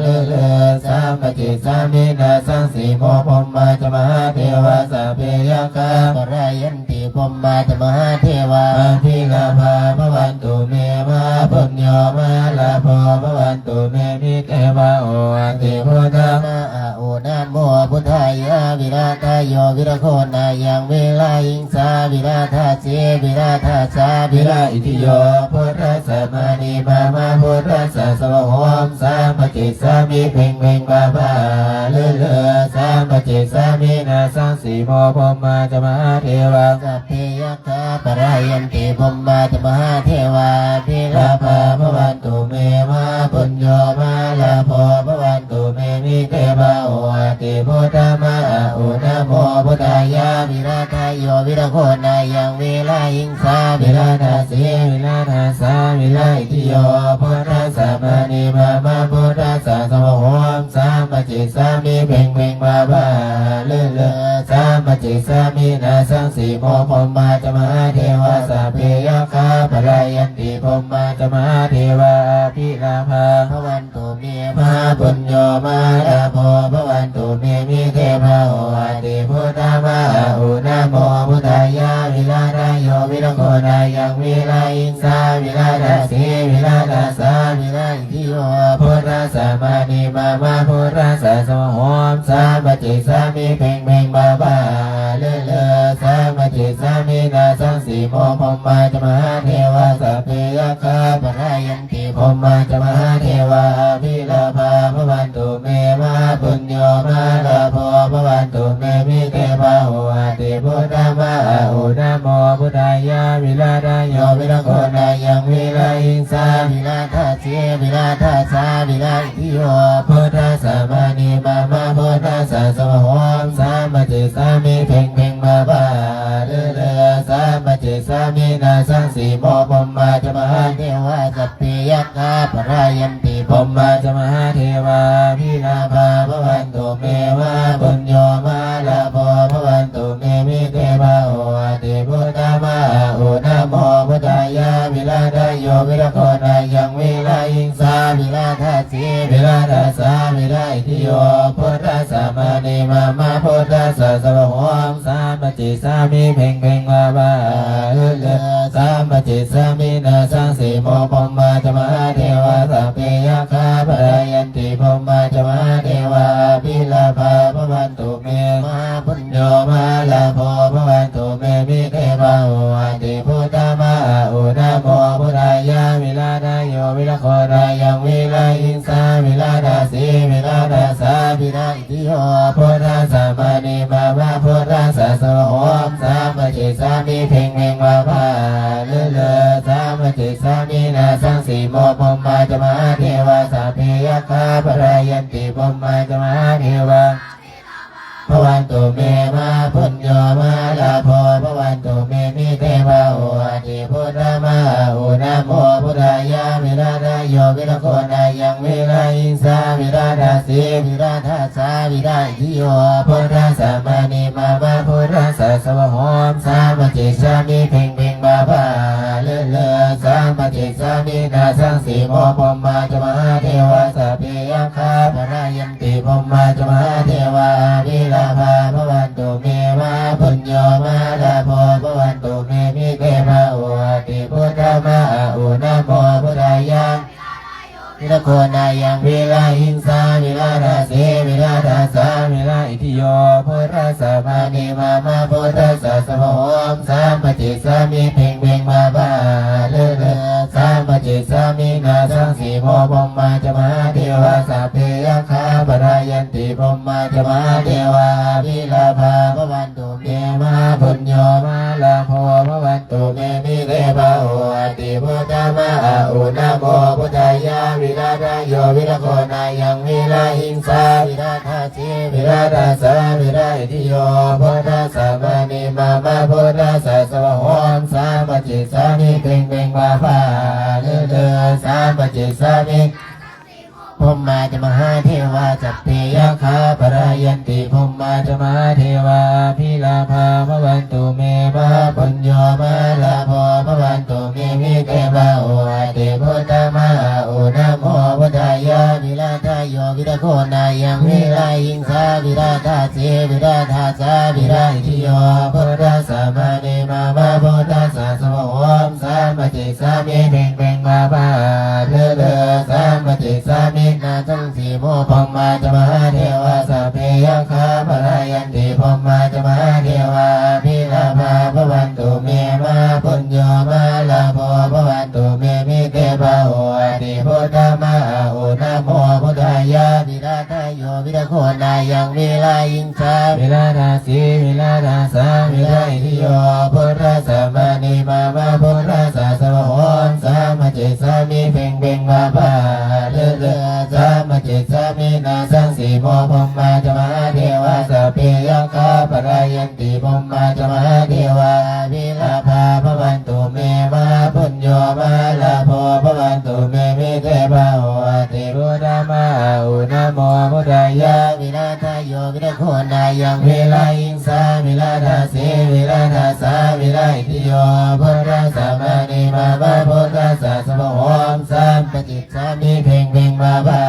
ฤๅฤๅ สัมปะจิจฉามิ นาสังสีโม พรหมา จ มหาเทวา สัพเพยักขา ปะทายันติ พรหมา จ มหาเทวา อภิลาภา ภะวันตุเม มหาปุญโญ มหาลาโภ ภะวันตุเม มิเต บาโห อติ พุทธา มะ อา อุ นะโม พุทธายา วิระทาโย วิรักโข นายัง วิระหิงสา วิระทาสี วิระทาสา วิระอิทธิโย พุทธัสสะ มานิ มามะ พุทธัสสะ สวาโห สัมปะจิจฉามิ เพ็งเพ็ง บาบา ฤๅฤๅ สัมปะจิจฉามิ นาสังสีโม พรหมา จ มหาเทวา สัพเพยักขา ปะทายันติ พรหมา จ มหาเทวา อภิลาภา ภะวันตุเม มหาปุญโญ มหาลาโภ ภะวัน ตุเม มิเต บาโห อติ พุทธา มะ อา อุ นะโม พุทธายา วิระทาโย วิรักโข นายัง วิระหิงสา วิระทาสี วิระทาสา วิระอิทธิโย พุทธัสส ສະມານີມາມະ ພຸດທັດສະ ສະວາໂຫມ ສາມະຈິດສາມິ ເພັງເພັງ ພາພາ ເລີເລີ ສາມະຈິດສາມິ ນາສັງສີໂມ ພົມມາຈະມະຫາເທວາ ສັບເພຍັກຂາ ພະລາຍັນຕິ ພົມມາຈະມະຫາເທວາ ອະພິລາພາ ພະວັນ ຕຸເມ ມະຫາປຸນໂຍ ມະຫາລາໂພ ພະວັນຕຸເມ ມິເຕພາໂຫ ອະຕິພຸດທາ ມະຫາອຸນາໂມ ພຸດທາຍາ ວິລາທາໂຍ ວິລະໂຄນາຍັງ ວິລະຫິງສາ ວິລາທາສີ ວິລາທາສາ ວິລາອິທິໂຍ ພຸດທັດສະ ມານີມາມະ ພຸດທັດສະ ສະວາໂຫມ ສາມະຈິດສາມິ ເພັງເພັງ ພາພາ ເລີເລີ ສາມະຈິດສາມິ ນາສັງສີໂມ ພົມມາຈະມະຫາເທວາ ສັບເພຍັກຂາ ພະລາຍັນ ຕິ ພົມມາຈະມະຫາເທວາ ອະພິລາພາ ພະວັນຕຸເມ ມະຫາປຸນໂຍ ມະຫາລາໂພ ພະວັນຕຸເມ ມິເຕພາໂຫ ອະຕິພຸດທາ ມະຫາອຸນາໂມ ພຸດທາຍາ ວິລາທາໂຍ ວິລະໂຄນາຍັງ ວິລະຫິງສາ ວິລາທາສີ ວິລາທາສາ ວິລາອິທິໂຍ ພຸດທັດສະ ມານີມາມະ ພຸດທັດສະ ສະວາໂຫມ ສາມະຈິດສາມິ ເພັງເພັງ ພາພາ ເລີເລີ ສາມະຈິດສາມິ ນາສັງສີໂມ ພົມມາຈະມະຫາເທວາ ສັບເພຍັກຂາ ພະລາຍັນຕິ ພົມມາຈະມະຫາເທວາ ອະພິລາພາ ພະວັນຕຸເມ ມະຫາປຸນໂຍ ມະຫາລາໂພ ພະວັນຕຸເມ ມິເຕພາໂຫ ອະຕິພຸດທາ ມະຫາອຸນາໂມ ພຸດທາຍາ ວິລາທາໂຍ ວິລະໂຄນາຍັງ ວິລະຫິງສາ ວິລາທາສີ ວິລາທາສາ ວິລາອິທິໂຍ ພຸດທັດສະ ມານີມາມະ ພຸດທັດສະ ສະວາໂຫມ ສາມະຈິດສາມິ ເພັງເພັງ ພາພາ ເລີເລີ ສາມະຈິດສາມິ ນາສັງສີໂມ ພົມມາຈະມະຫາເທວາ ສັບເພຍັກຂາ ພະລາຍັນຕິ ພົມມາຈະມະຫາເທວາ ອະພິລາພາ ພະວັນຕຸເມ ມະຫາປຸນໂຍ ມະຫາລາໂພ ພະວັນຕຸເມ ມິເຕພາໂຫ ອະຕິພຸດທາ ມະຫາອຸນາໂມ ພຸດທາຍາ ວິລາທາໂຍ ວິລະໂຄນາຍັງ ວິລະຫິງສາ ວິລາທາສີ ວິລາທາສາ ວິລາ ຕິໂຍ ພຸດທັດສະ ມານີມາມະ ພຸດທັດສະ ສະວາໂຫມ ສາມະຈິດສາມິ ເພັງເພັງ ພາພາ ເລີເລີ ສາມະຈິດສາມິ ນາສັງສີໂມ ພົມມາຈະມະຫາເທວາ ສັບເພຍັກຂາ ພະລາຍັນຕິ ພົມມາຈະມະຫາເທວາ ພະວັນຕຸເມ ມະຫາປຸນໂຍ ມະຫາລາໂພ ພະວັນຕຸເມ ມິເຕພາໂຫ ອະຕິພຸດທາ ມະຫາອຸນາໂມ ພຸດທາຍາ ວິລາທາໂຍ ວິລະໂຄນາຍັງ ວິລະຫິງສາ ວິລາທາສີ ວິລາທາສາ ວິລາ ຕິໂຍ ພຸດທັດສະ ມານີມາມະ ພຸດທັດສະ ສະວາໂຫມ ສາມະຈິດສາມິ ເພັງເພັງ ພາພາ ເລີເລີ ສາມະຈິດສາມິ ນາສັງສີໂມ ພົມມາຈະມະຫາເທວາ ສັບເພຍັກຂາ ພະລາຍັນຕິ ພົມມາຈະມະຫາເທວາ ອະພິລາພາ ພະວັນຕຸເມ ມະຫາປຸນໂຍ ມະຫາລາໂພ ພະວັນຕຸເມ ມິເຕພາໂຫ ອະຕິພຸດທາ ມະຫາອຸນາໂມ ພຸດທາຍາ ວິລະໂຄນາຍັງ ວິລະຫິງສາ ວິລາທາສີ ວິລາທາສາ ວິລາ ຕິໂຍ ພຸດທັດສະ ມານີມາມະ ພຸດທັດສະ ສະວາໂຫມ ສາມະຈິດສາມິ ເພັງເພັງ ພາພາ ເລີເລີ ສາມະຈິດສາມິ ນາສັງສີໂມ ພົມມາຈະມະຫາເທວາ ສັບເພຍັກຂາ ພະລາຍັນຕິ ພົມມາຈະມະຫາເທວາ ອະພິລາພາ ພະວັນ ຕຸເມ ມະຫາປຸນໂຍ ມະຫາລາໂພ ພະວັນຕຸເມ ມິເຕພາໂຫ ອະຕິພຸດທາ ມະຫາອຸນາໂມ ພຸດທາຍາ ວິລາທາໂຍ ວິລະໂຄນາຍັງ ວິລະຫິງສາ ວິລາທາສີ ວິລາທາສາ ວິລາ ຕິໂຍ ພຸດທັດສະ ມານີມາມະ ພຸດທັດສະ ສະວາໂຫມ ສາມະຈິດສາມິ ເພັງເພັງ ພາພາ ເລີເລີ ສາມະຈິດສາມິ ພົມມາຈະມະຫາເທວາ ສັບເພຍັກຂາ ພະລາຍັນຕິ ພົມມາຈະມະຫາເທວາ ອະພິລາພາ ພະວັນຕຸເມ ມະຫາປຸນໂຍ ມະຫາລາໂພ ພະວັນຕຸເມ ມິເຕພາໂຫ ອະຕິພຸດທາ ມະຫາອຸນາໂມ ພຸດທາຍາ ວິລາທາໂຍ ວິລະໂຄນາຍັງ ວິລະຫິງສາ ວິລາທາສີ ວິລາທາສາ ວິລາ ຕິໂຍ ພຸດທັດສະ ມານີມາມະ ພຸດທັດສະ ສະວາໂຫມ ສາມະຈິດສາມິ ເພັງເພັງ ພາພາ ເລີເລີ ສາມະຈິດສາມິ ນາສັງສີໂມ ພົມມາຈະມະຫາເທວາ ສັບເພຍັກຂາ ພະລາຍັນຕິ ພົມມາຈະມະຫາເທວາ ອະພິລາພາ ພະວັນຕຸເມ ມະຫາປຸນໂຍ ມະຫາລາໂພ ພະວັນຕຸເມ ມິເຕພາໂຫ ອະຕິພຸດທາ ມະຫາອຸນາໂມ ພຸດທາຍາ ວິລາທາໂຍ ວິລະໂຄນາຍັງ ວິລະຫິງສາ ວິລາທາສີ ວິລາທາສາ ວິລາ ຕິໂຍ ພຸດທັດສະ ມານີມາມະ ພຸດທັດສະ ສະວາໂຫມ ສາມະຈິດສາມິ ເພັງເພັງ ພາພາ ເລີເລີ ສາມະຈິດສາມິ ນາສັງສີໂມ ພົມມາຈະມະຫາເທວາ ສັບເພຍັກຂາ ພະລາຍັນຕິ ພົມມາຈະມະຫາເທວາ ອະພິລາພາ ພະວັນຕຸເມ ມະຫາປຸນໂຍ ມະຫາລາໂພ ພະວັນຕຸເມ ມິເຕພາ ຍັງວິລະຫິງສາວິລະທາສີວິລະທາສາວິລະອິດທິໂຍ ພຸດທັດສະມະນີມາມະ ພຸດທັດສະ ສະວາໂຫມ ສຳປະຈິດສາມິ ເພັງເພັງ ພາພາ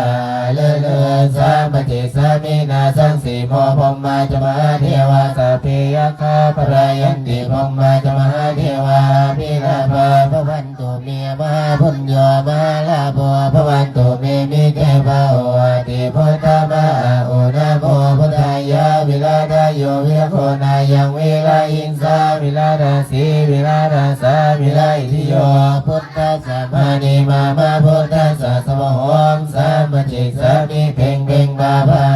ເລີເລີ ສຳປະຈິດສາມິ ນາສັງສີໂມ ພົມມາຈະມະຫາເທວາ ສັບເພຍັກຂາ ພະລາຍັນຕິ ພົມມາຈະມະຫາເທວາ ອະພິລາພາ ພະວັນ ຕຸເມ ມະຫາປຸນໂຍ ມະຫາລາໂພ ພະວັນຕຸເມ ມິດເທພາ ໂອຫະຕິ ພຸດທະມາອະອຸ ນະໂມພຸດທາຍະ ວິລະທາໂຍ ວິລະໂຄນາຍັງ ວິລະຫິງສາ ວິລະທາສີ ວິລະທາສາ ວິລະອິດທິໂຍ ພຸດທັດສະມະນີມາມະ ພຸດທັດສະ ສະວາໂຫມ ສຳປະຈິດສາມິ ເພັງເພັງ ພາພາ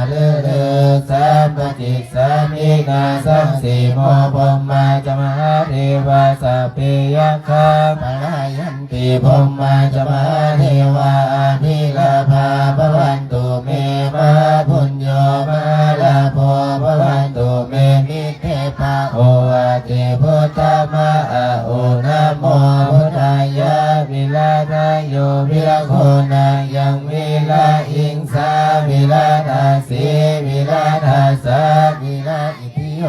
ເລີເລີ ສຳປະຈິດ ສາມິ ນາສັງສີໂມ ພົມມາຈະມະຫາເທວາ ສັບເພຍັກຂາ ພະລາຍັນຕິ ພົມມາຈະມະຫາເທວາ ອະພິລາພາ ພະວັນຕຸເມ ມະຫາປຸນໂຍ ມະຫາລາໂພ ພະວັນຕຸເມ ມິດເທພາ ໂອຫະຕິ ພຸດທະມາອະອຸ ນະໂມພຸດທາຍະ ວິລະທາໂຍ ວິລະໂຄນາຍັງ ວິລະຫິງສາ ວິລະທາສີ ວິລະທາສາ ວິລະອິດທິໂຍ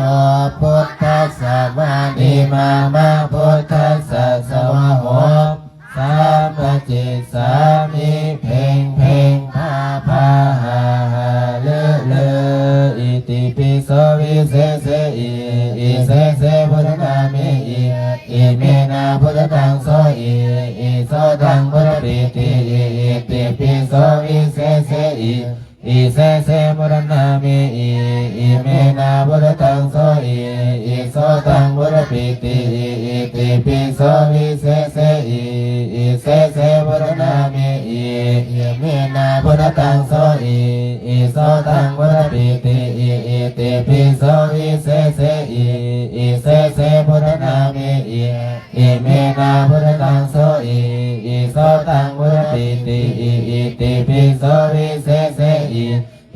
ພຸດທັດສະມະນີມາມະ ພຸດທັດສະ ສະວາໂຫມ ສຳປະຈິດສາມິ ເພັງເພັງ ພາພາ ຫາຫາ ເລີເລີ ອິຕິປິໂສ ວິເສເສ ອິ ອິເສເສ ພຸດທະນາເມ ອິ ອິເມນາ ພຸດທະຕັງ ໂສ ອິ ອິໂສຕັງ ພຸດທະປີຕິ ອິ ອິຕິປິໂສ ວິເສເສ ອິ ອິເສເສ ພຸດທະນາເມ ອິ ອິເມນາ ພຸດທະຕັງ ໂສ ອິ ອິໂສຕັງ ພຸດທະປີຕິ ອິ ອິຕິປິໂສ ວິເສເສ ອິ ອິເສເສ ພຸດທະນາເມ ອິ ອິເມນາ ພຸດທະຕັງ ໂສ ອິ ອິໂສຕັງ ພຸດທະປີຕິ ອິ ອິຕິປິໂສ ວິເສເສ ອິ ອິເສເສ ພຸດທະນາເມ ອິ ອິເມນາ ພຸດທະຕັງ ໂສ ອິ ອິໂສຕັງ ພຸດທະປີຕິ ອິ ອິຕິປິໂສ ວິເສເສ ອິ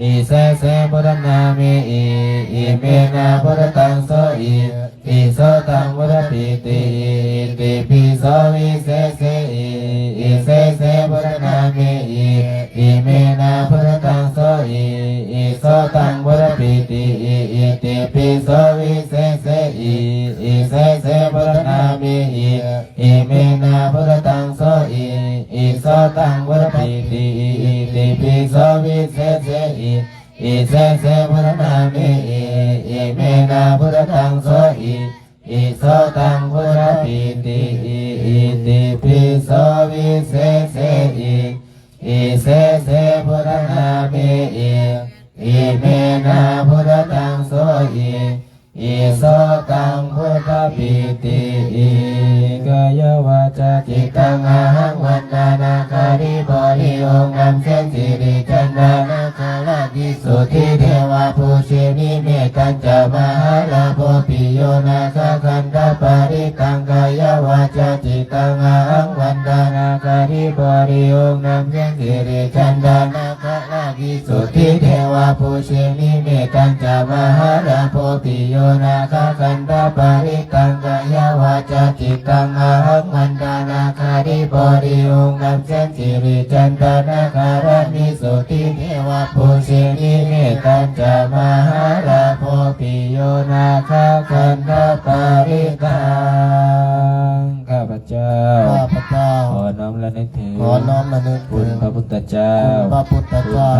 ອິເສເສ ພຸດທະນາເມ ອິ ອິເມນາ ພຸດທະຕັງ ໂສ ອິ ອິໂສຕັງ ພຸດທະປີຕິ ອິ ອິຕິປິໂສ ວິເສເສ ອິ ອິເສເສ ພຸດທະນາເມ ອິ ອິເມນາ ພຸດທະຕັງ ໂສ ອິ ອິໂສຕັງ ພຸດທະປີຕິ ອິ ອິຕິປິໂສ ວິເສເສ ອິ ອິເສເສ ພຸດທະນາເມ ອິ ອິເມນາ ພຸດທະຕັງ ໂສ ອິ ອິໂສຕັງ ພຸດທະປີຕິ ອິ ອິຕິປິໂສ ວິເສເສ ອິ ອິເສເສ ພຸດທະນາເມ ອິ ອິເມນາ ພຸດທະຕັງ ໂສ ອິ ອິໂສຕັງ ພຸດທະປີຕິ ອິ ອິຕິປິໂສ ວິເສເສ ອິ ອິເສເສ ພຸດທະນາເມ ອິ ອິເມນາ ພຸດທະຕັງ ໂສ ອິ ອິໂສຕັງ ພຸດທະປີຕິ ອິ ກາຍະວາຈາຈິດຕັງ ອະຫັງວັນດານາຄາທິບໍລິໂອງນຳແສງສິລິຈັນດານາຄາລາວິ ສຸດທິເທວະພູເຊມິ ເມຕັນຈະມະຫາລາໂພ ປິໂຍນາຄາຄັນທະປະລິດຕັງ ກາຍະວາຈາຈິດຕັງ ອະຫັງວັນດານາຄາທິບໍລິໂອງນຳແສງສິລິຈັນດານາຄາລາວິ ສຸດທິເທວະພູເຊມິ ເມຕັນຈະມະຫາລາໂພ ປິໂຍນາຄາຄັນທະປະລິດຕັງ ກາຍະວາຈາຈິດຕັງ ອະຫັງວັນດານາຄາທິບໍລິໂອງນຳແສງ ສິລິຈັນດານາຄາລາວິ ສຸດທິເທວະພູເຊມິ ເມຕັນຈະມະຫາລາໂພ ປິໂຍນາຄາຄັນທະປະລິຕັງ ຂ້າພະເຈົ້າ ຂ້າພະເຈົ້າ ຂໍນ້ອມລະນຶກເຖິງ ຂໍນ້ອມລະນຶກເຖິງ ຄຸນພະພຸດທະເຈົ້າ ຄຸນພະພຸດທະເຈົ້າ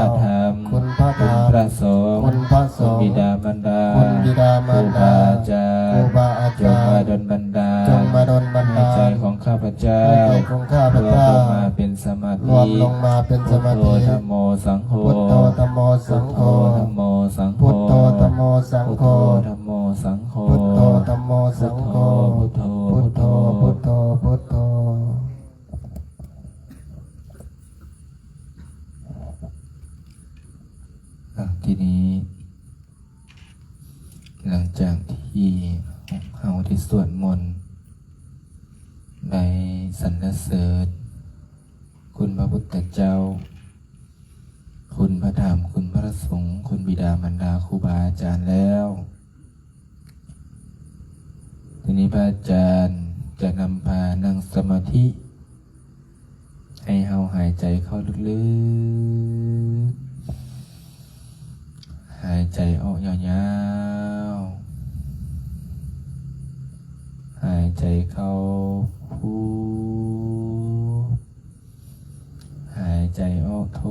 ຄຸນພະທຳ ຄຸນພະສົງ ຄຸນພະສົງ ຄຸນບິດາມານດາ ຄຸນບິດາມານດາ ຄູບາອາຈານ ຄູບາອາຈານ ຈົ່ງມາດົນບັນດານ ຈົ່ງມາດົນບັນດານ ໃຫ້ໃຈຂອງຂ້າພະເຈົ້າ ໃຫ້ໃຈຂອງຂ້າພະເຈົ້າ ລວມລົງມາເປັນສະມາທິ ລວມລົງມາເປັນສະມາທິ ພຸດໂທ ທຳໂມ ສັງໂຄ ພຸດໂທ ທຳໂມ ສັງໂຄ ພຸດໂທ ທຳໂມ ສັງໂຄ ພຸດໂທ ທຳໂມ ສັງໂຄ ພຸດໂທ ທຳໂມ ສັງໂຄ ພຸດໂທ ພຸດໂທ ພຸດໂທ ພຸດໂທ ອ່ະ ທີນີ້ ຫຼັງຈາກທີ່ເຮົາໄດ້ສວດມົນ ໄດ້ສັນລະເສີນຄຸນພະພຸດທະເຈົ້າ, ຄຸນພະທຳ, ຄຸນພະສົງ, ຄຸນບິດາມານດາ, ຄູບາອາຈານແລ້ວ, ທີນີ້ພະອາຈານຈະນຳພານັ່ງສະມາທິ ໃຫ້ເຮົາຫາຍໃຈເຂົ້າເລິກໆ ຫາຍໃຈອອກຍາວໆ ຫາຍໃຈເຂົ້າພູດ ຫາຍໃຈອອກໂທ.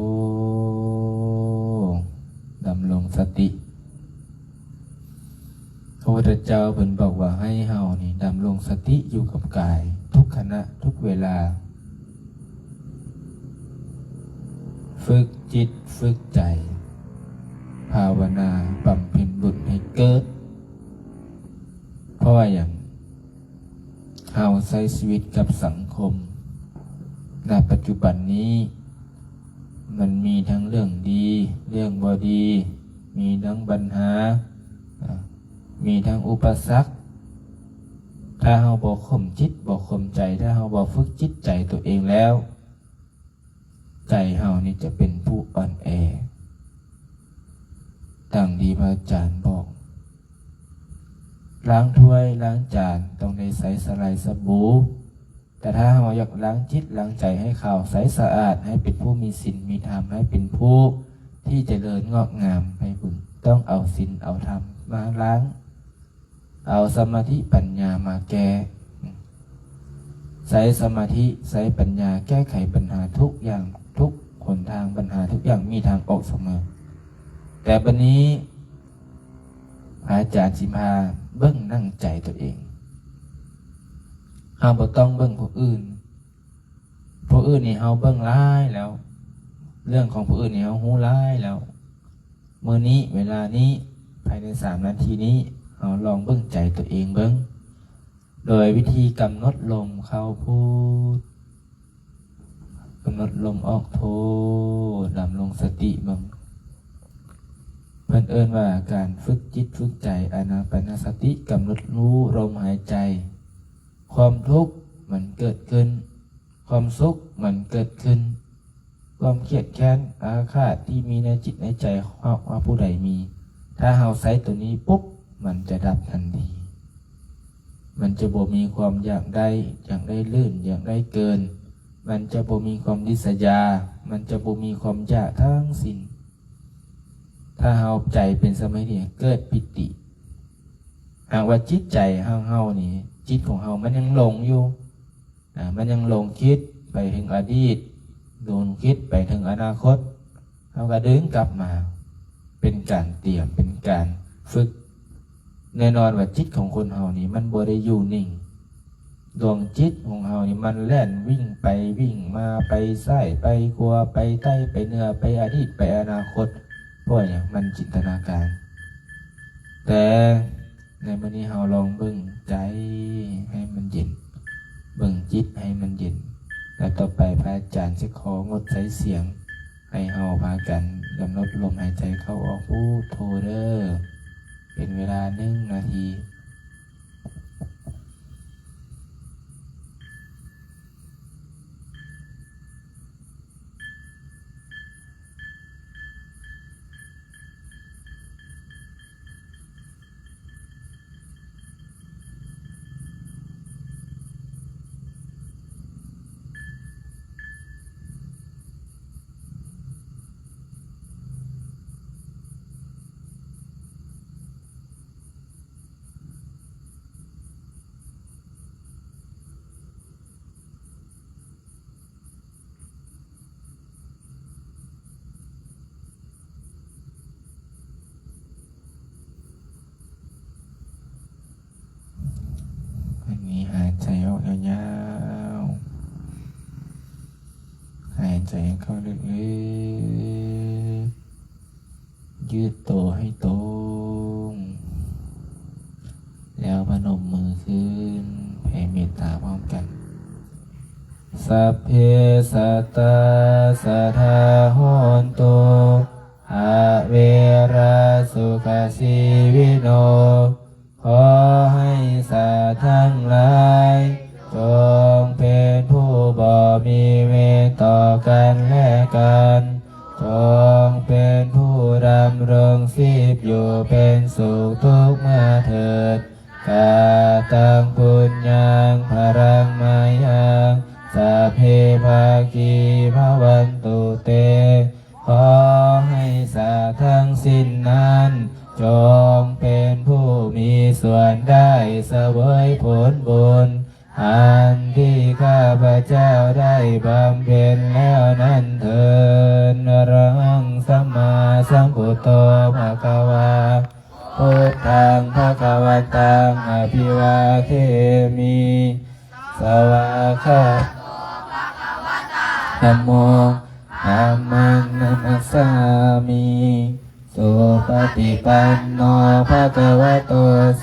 ດຳລົງສະຕິ. ພະພຸດທະເຈົ້າເພິ່ນບອກວ່າໃຫ້ເຮົານີ້ດຳລົງສະຕິຢູ່ກັບກາຍທຸກຂະນະທຸກເວລາ. ຝຶກຈິດຝຶກໃຈ ພາວະນາ ບຳເພັນບຸນໃຫ້ເກີດ. ເພາະວ່າຫຍັງ? ເຮົາໃຊ້ຊີວິດກັບສັງຄົມ ນະປັດຈຸບັນນີ້ ມັນມີທັງເລື່ອງດີ ເລື່ອງບໍ່ດີ ມີທັງບັນຫາ ອາ ມີທັງອຸປະສັກ. ຖ້າເຮົາບໍ່ຂົ່ມຈິດ ບໍ່ຂົ່ມໃຈ ຖ້າເຮົາບໍ່ຝຶກຈິດໃຈຕົວເອງແລ້ວ ໃຈເຮົານີ້ຈະເປັນຜູ້ອ່ອນແອ ດັ່ງທີ່ພະອາຈານບອກ. ລ້າງຖ້ວຍລ້າງຈານຕ້ອງໄດ້ໃຊ້ສະໄລສະບູ, ແຕ່ຖ້າເຮົາຢາກລ້າງຈິດລ້າງໃຈໃຫ້ຂາວໃສສະອາດ, ໃຫ້ເປັນຜູ້ມີສິນມີທຳ, ໃຫ້ເປັນຜູ້ທີ່ຈະເລີນງອກງາມໄພບູນ, ຕ້ອງເອົາສິນເອົາທຳມາລ້າງ. ເອົາສະມາທິປັນຍາມາແກ້, ໃຊ້ສະມາທິ ໃຊ້ປັນຍາແກ້ໄຂບັນຫາທຸກຢ່າງ, ທຸກຫົນທາງ, ບັນຫາທຸກຢ່າງມີທາງອອກສະເໝີ. ແຕ່ບັດນີ້ ພະອາຈານຊິພາເບິ່ງໜັງໃຈຕົວເອງ. ເຮົາບໍ່ຕ້ອງເບິ່ງຜູ້ອື່ນ. ຜູ້ອື່ນນີ້ເຮົາເບິ່ງຫຼາຍແລ້ວ, ເລື່ອງຂອງຜູ້ອື່ນນີ້ເຮົາຮູ້ຫຼາຍແລ້ວ. ມື້ນີ້ ເວລານີ້ ພາຍໃນສາມນາທີນີ້ ເຮົາລອງເບິ່ງໃຈຕົວເອງເບິ່ງ ໂດຍວິທີກຳນົດລົມເຂົ້າພຸດ, ກຳນົດລົມອອກໂທ, ດຳລົງສະຕິເບິ່ງ. ເພິ່ນເອີ້ນວ່າການຝຶກຈິດຝຶກໃຈ ອານາປານະສະຕິ, ກຳນົດຮູ້ລົມຫາຍໃຈ. ຄວາມທຸກມັນເກີດຂຶ້ນ, ຄວາມສຸກມັນເກີດຂຶ້ນ, ຄວາມຄຽດແຄ້ນອາຄາດທີ່ມີໃນຈິດໃນໃຈຫາກວ່າຜູ້ໃດມີ, ຖ້າເຮົາໃຊ້ໂຕນີ້ປຸບ ມັນຈະດັບທັນທີ. ມັນຈະບໍ່ມີຄວາມຢາກໄດ້, ຢາກໄດ້ລື່ນ, ຢາກໄດ້ເກີນ, ມັນຈະບໍ່ມີຄວາມລິດສະຢາ, ມັນຈະບໍ່ມີຄວາມຢາກທັງສິ້ນ. ຖ້າເຮົາໃຈເປັນສະມາທິ ເກີດປີຕິ. ຫາກວ່າຈິດໃຈຂອງເຮົານີ້, ຈິດຂອງເຮົາມັນຍັງຫຼົງຢູ່, ອາ, ມັນຍັງຫຼົງຄິດໄປເຖິງອະດີດ, ຫຼົງຄິດໄປເຖິງອະນາຄົດ, ເຮົາກໍດຶງກັບມາ, ເປັນການຕຽມ, ເປັນການຝຶກ. ແນ່ນອນວ່າຈິດຂອງຄົນເຮົານີ້ມັນບໍ່ໄດ້ຢູ່ນິ່ງ. ດວງຈິດຂອງເຮົານີ້ມັນແລ່ນວິ່ງໄປວິ່ງມາ, ໄປຊ້າຍໄປຂວາ, ໄປໃຕ້ໄປເໜືອ, ໄປອະດີດໄປອະນາຄົດ. ເພາະຫຍັງ? ມັນຈິນຕະນາການ. ແຕ່ໃນມື້ນີ້ເຮົາລອງເບິ່ງໃຈໃຫ້ມັນເຢັນ, ເບິ່ງຈິດໃຫ້ມັນເຢັນ. ແລ້ວຕໍ່ໄປພະອາຈານຈະຂໍງົດໃຊ້ສຽງ, ໃຫ້ເຮົາພາກັນກຳນົດລົມຫາຍໃຈເຂົ້າອອກພຸດໂທເດີ້. ເປັນເວລາໜຶ່ງນາທີ. ອັນນີ້ຫາຍໃຈອອກຍາວໆ ຫາຍໃຈເຂົ້າເລິກໆ. ຢືດໂຕໃຫ້ຕົງ ແລ້ວພະນົມມືຂຶ້ນ ແຜ່ເມດຕາພ້ອມກັນ. Sabbe sattā sadā hontu, averā sukhajīvino. ຂໍໃຫ້ສັດທັງຫຼາຍ ຈົ່ງເປັນຜູ້ບໍ່ມີເວນຕໍ່ກັນແລະກັນ, ຈົ່ງເປັນຜູ້ດຳລົງຊີບຢູ່ເປັນສຸກທຸກເມື່ອເທີດ. Kataṃ puññaṃ phalaṃ mayhaṃ, sabbe bhāgī bhavantu te. ຂໍໃຫ້ສັດທັງສິ້ນນັ້ນ ຈົ່ງເປັນຜູ້ມີສ່ວນໄດ້ສະເຫວີຍຜົນບຸນ ອັນທີ່ຂ້າພະເຈົ້າໄດ້ບຳເພັນແລ້ວນັ້ນເທີ້ນ. ອະລະຫັງ ສຳມາສຳພຸດໂທ ພະຄະວາ ພຸດທັງ ພະຄະວັນຕັງ ອະພິວາເທມິ. ສະວາກຂາ ທຳໂມ ທຳມັງ ນະມັດສາມິ. ສຸປະຕິປັນໂນ ພະຄະວະໂຕ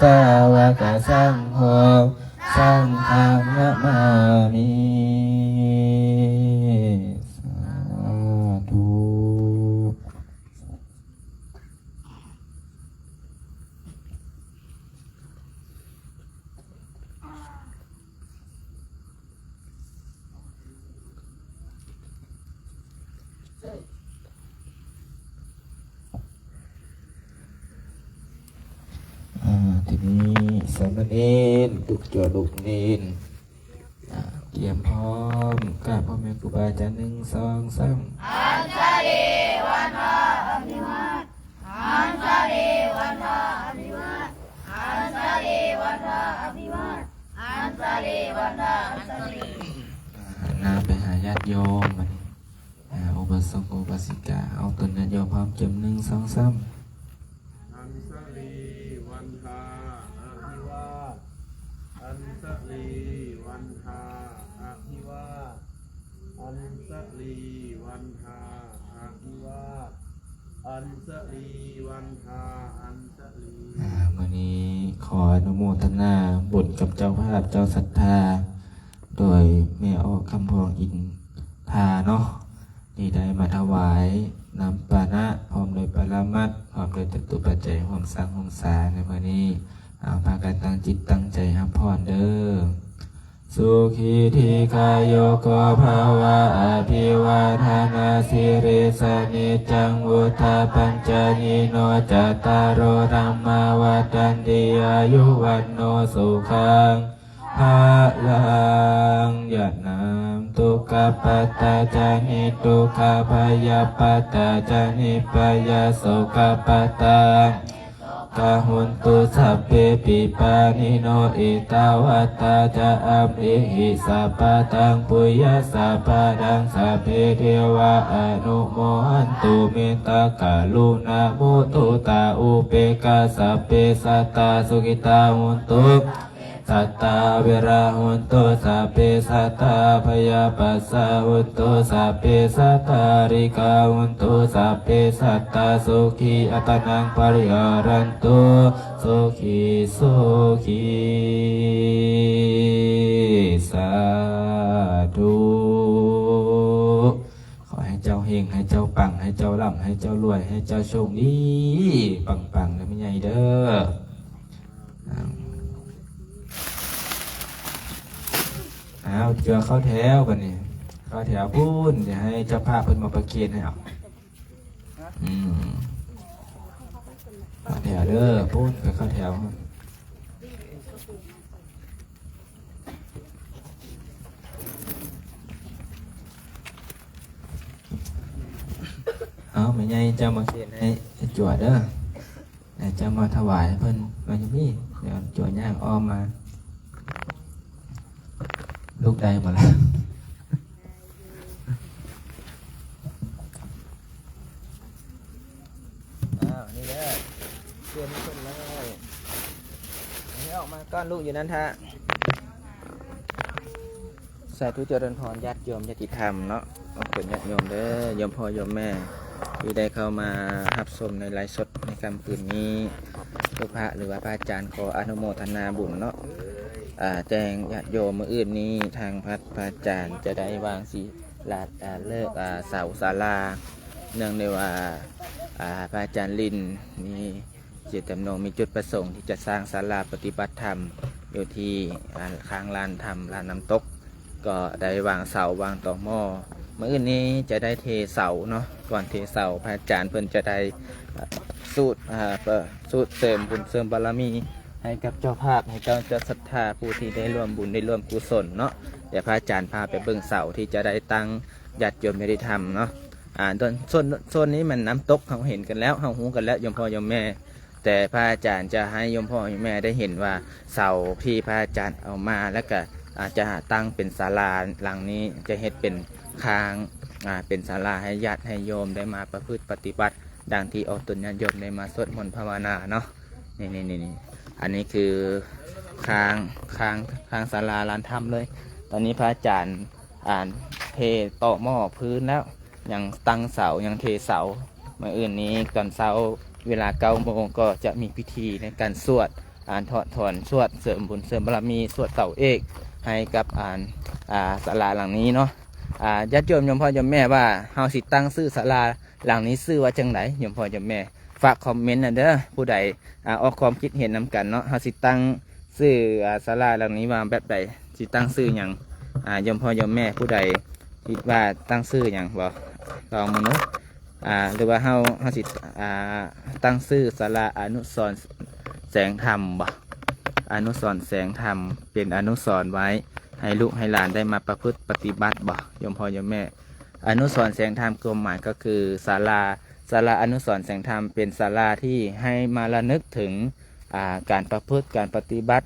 ສາວະກະສັງໂຄ ສັງຄັງ ນະມາມິ. ສາທຸ. ອາ ທີນີ້ສາມະເນນ ລູກເຈົ້າລູກເນນ ອາ ກຽມພ້ອມ ກາບພໍ່ແມ່ຄູບາອາຈານ ໜຶ່ງ ສອງ ສາມ. ອັນສະລີວັນທາ ອະພິວາ ອັນສະລີວັນທາ ອະພິວາດ ອັນສະລີວັນທາ ອະພິວາດ ອັນສະລີວັນທາ ອັນສະລີ. ອາ ນຳໄປຫາຍາດໂຍມບັດນີ້ ອາ ອຸບາສົກ ອຸບາສິກາ ເອົາຕົນຍາດໂຍມພ້ອມ ເຈີມ ໜຶ່ງ ສອງ ສາມ. ອັນສະລີວັນທາ ອະພິວາດ ອັນສະລີວັນທາ ອະພິວາດ ອັນສະລີວັນທາ ອະພິວາດ ອັນສະລີວັນທາ ອັນສະລີ. ອາ ມື້ນີ້ຂໍອະນຸໂມທະນາບຸນກັບເຈົ້າພາບເຈົ້າສັດທາ ໂດຍແມ່ອອກຄຳພອງອິນທາເນາະ ທີ່ໄດ້ມາຖວາຍນ້ຳປານະ ພ້ອມດ້ວຍປະລະມັດ ພ້ອມດ້ວຍຈະຕຸປັດໄຈ ຮ່ວມສັງຮ່ວມສາໃນມື້ນີ້. ເອົາ ພາກັນຕັ້ງຈິດຕັ້ງໃຈຮັບພອນເດີ້. ສຸຂີ ດີຄາຍຸໂກ ພະວະ ອະພິວາທະນາ ສິລິສະ ນິດຈັງ ວຸດທາ ປັນຈາຍິໂນ ຈັດຕາໂຣ ທຳມາ ວັດທັນຕິ ອາຍຸ ວັນໂນ ສຸຂັງ ພະລັງ. ຍະນຳ ທຸກຂະປັດຕາ ຈະນິທຸກຂະ ພະຍາປັດຕາ ຈະນິພະຍາ ໂສກະປັດຕາ ກະ ໂຫນຕຸ ສັບເພ ປີປານິໂນ ເອຕາວັດຕາ ຈະ ອຳເອຫິ ສັບປະທັງ ປຸຍຍະ ສັບພະລັງ ສັບເພ ເທວາ ອະນຸໂມ ຮັນຕຸ ເມດຕາ ກະລຸນາ ມຸຕຸຕາ ອຸເບກຂາ ສັບເພ ສັດຕາ ສຸຂິຕາ ໂຫນຕຸ ສັດຕາ ອະເວຣາ ໂຫນຕຸ ສັບເພ ສັດຕາ ອະພະຍາປັດສາ ໂຫນຕຸ ສັບເພ ສັດຕາ ອາລິກາ ໂຫນຕຸ ສັບເພ ສັດຕາ ສຸຂີ ອັດຕະນັງ ປະລິຫາຣັນຕຸ ສຸຂີ ສຸຂີ ສາທຸ. ຂໍໃຫ້ເຈົ້າເຮັງ ໃຫ້ເຈົ້າປັງ ໃຫ້ເຈົ້າລ່ຳ ໃຫ້ເຈົ້າລວຍ ໃຫ້ເຈົ້າໂຊກດີ ປັງໆ ເດີ້ ແມ່ໃຫຍ່ເດີ້. ອ້າວ ເຈື່ອເຂົ້າແຖວບັດນີ້ ເຂົ້າແຖວພຸ້ນ ດຽວໃຫ້ເຈົ້າພາບເພິ່ນມາປະເຄນໃຫ້ເອົາ. ອືມ ເຂົ້າແຖວເດີ້ ພຸ້ນ ໄປເຂົ້າແຖວ. ເອົາ ແມ່ໃຫຍ່ເຈົ້າມາເຄນໃຫ້ຈົວເດີ້ ແລ້ວເຈົ້າມາຖວາຍໃຫ້ເພິ່ນ ມາຢູ່ພີ້ ດຽວຈົວຍ່າງອ້ອມມາ. ລູກໄດ້ບໍ່ລະ? ອ້າວ ນີ້ເດີ້ ເຊີນເພິ່ນເລີຍ ໃຫ້ອອກມາກ່ອນ ລູກຢູ່ນັ້ນທະ. ສາທຸ ຈະເລີນພອນ ຍາດໂຍມ ຍາດຕິທຳເນາະ ເປັນຍາດໂຍມເດີ້ ໂຍມພໍ່ໂຍມແມ່ ທີ່ໄດ້ເຂົ້າມາຮັບຊົມໃນໄລຟ໌ສົດໃນຄ່ຳຄືນນີ້. ທຸກພະ ຫຼືວ່າພະອາຈານ ຂໍອະນຸໂມທະນາບຸນເນາະ ອາ ແຈ້ງຍາດໂຍມ ມື້ອື່ນນີ້ທາງພັດພະອາຈານຈະໄດ້ວາງສີລາດ ອາ ເລີກ ອາ ເສົາສາລາ ເນື່ອງໃນວ່າ ອາ ພະອາຈານລິນມີເຈດຈຳນົງ ມີຈຸດປະສົງທີ່ຈະສ້າງສາລາປະຕິບັດທຳຢູ່ທີ່ ອາ ຂ້າງລານທຳ ລານນ້ຳຕົກ ກໍໄດ້ວາງເສົາວາງຕໍໝໍ້. ມື້ອື່ນນີ້ຈະໄດ້ເທເສົາເນາະ ກ່ອນເທເສົາ ພະອາຈານເພິ່ນຈະໄດ້ ອາ ສູດ ອາ ເອີ ສູດເສີມບຸນເສີມບາລະມີໃຫ້ກັບເຈົ້າພາບ ໃຫ້ເຈົ້າ ເຈົ້າສັດທາ ຜູ້ທີ່ໄດ້ຮ່ວມບຸນໄດ້ຮ່ວມກຸສົນເນາະ. ດຽວພະອາຈານພາໄປເບິ່ງເສົາທີ່ຈະໄດ້ຕັ້ງ ຍາດໂຍມຍາດຕິທຳເນາະ. ອາ ໂຊນ ໂຊນ ໂຊນນີ້ແມ່ນນ້ຳຕົກ ເຮົາເຫັນກັນແລ້ວ ເຮົາຮູ້ກັນແລ້ວ ໂຍມພໍ່ໂຍມແມ່. ແຕ່ພະອາຈານຈະໃຫ້ໂຍມພໍ່ໂຍມແມ່ໄດ້ເຫັນວ່າ ເສົາທີ່ພະອາຈານເອົາມາ ແລ້ວກະ ອາ ຈະຕັ້ງເປັນສາລາຫຼັງນີ້ ຈະເຮັດເປັນຄາງ ອາ ເປັນສາລາໃຫ້ຍາດໃຫ້ໂຍມໄດ້ມາປະພຶດປະຕິບັດ ດັ່ງທີ່ອອກຕົນຍາດໂຍມໄດ້ມາສວດມົນພາວະນາເນາະ. ນີ້ໆໆ ອັນນີ້ຄືຄາງ ຄາງ ຄາງສາລາລານທຳເລີຍ. ຕອນນີ້ພະອາຈານ ອ່າ ເທຕໍ່ໝໍ້ພື້ນແລ້ວ ຍັງຕັ້ງເສົາ ຍັງເທເສົາ. ມື້ອື່ນນີ້ຕອນເຊົ້າເວລາເກົ້າໂມງ ກໍຈະມີພິທີໃນການສວດ ອ່າ ຖອດຖອນ ສວດເສີມບຸນເສີມບາລະມີ ສວດເສົາເອກໃຫ້ກັບ ອ່າ ອ່າ ສາລາຫຼັງນີ້ເນາະ. ອ່າ ຍາດໂຍມ ໂຍມພໍ່ໂຍມແມ່ວ່າ ເຮົາຊິຕັ້ງຊື່ສາລາ ຫຼັງນີ້ຊື່ວ່າຈັ່ງໃດ ໂຍມພໍ່ໂຍມແມ່ ຝາກຄອມເມັນນະເດີ. ຜູ້ໃດ ອາ ອອກຄວາມຄິດເຫັນນຳກັນເນາະ ເຮົາຊິຕັ້ງຊື່ ອາ ສາລາຫຼັງນີ້ວ່າແບບໃດ ຊິຕັ້ງຊື່ຫຍັງ? ອາ ໂຍມພໍ່ໂຍມແມ່ຜູ້ໃດຄິດວ່າຕັ້ງຊື່ຫຍັງບໍ່ ລອງເບິ່ງເດີ. ອາ ຫຼືວ່າເຮົາ ເຮົາຊິ ອາ ຕັ້ງຊື່ສາລາອະນຸສອນແສງທຳບໍ່? ອະນຸສອນແສງທຳ ເປັນອະນຸສອນໄວ້ໃຫ້ລູກໃຫ້ຫຼານໄດ້ມາປະພຶດປະຕິບັດບໍ່ ໂຍມພໍ່ໂຍມແມ່? ອະນຸສອນແສງທຳ ຄວາມໝາຍກໍຄືສາລາ ສາລາອະນຸສອນແສງທຳ ເປັນສາລາທີ່ໃຫ້ມາລະນຶກເຖິງ ອາ ການປະພຶດ ການປະຕິບັດ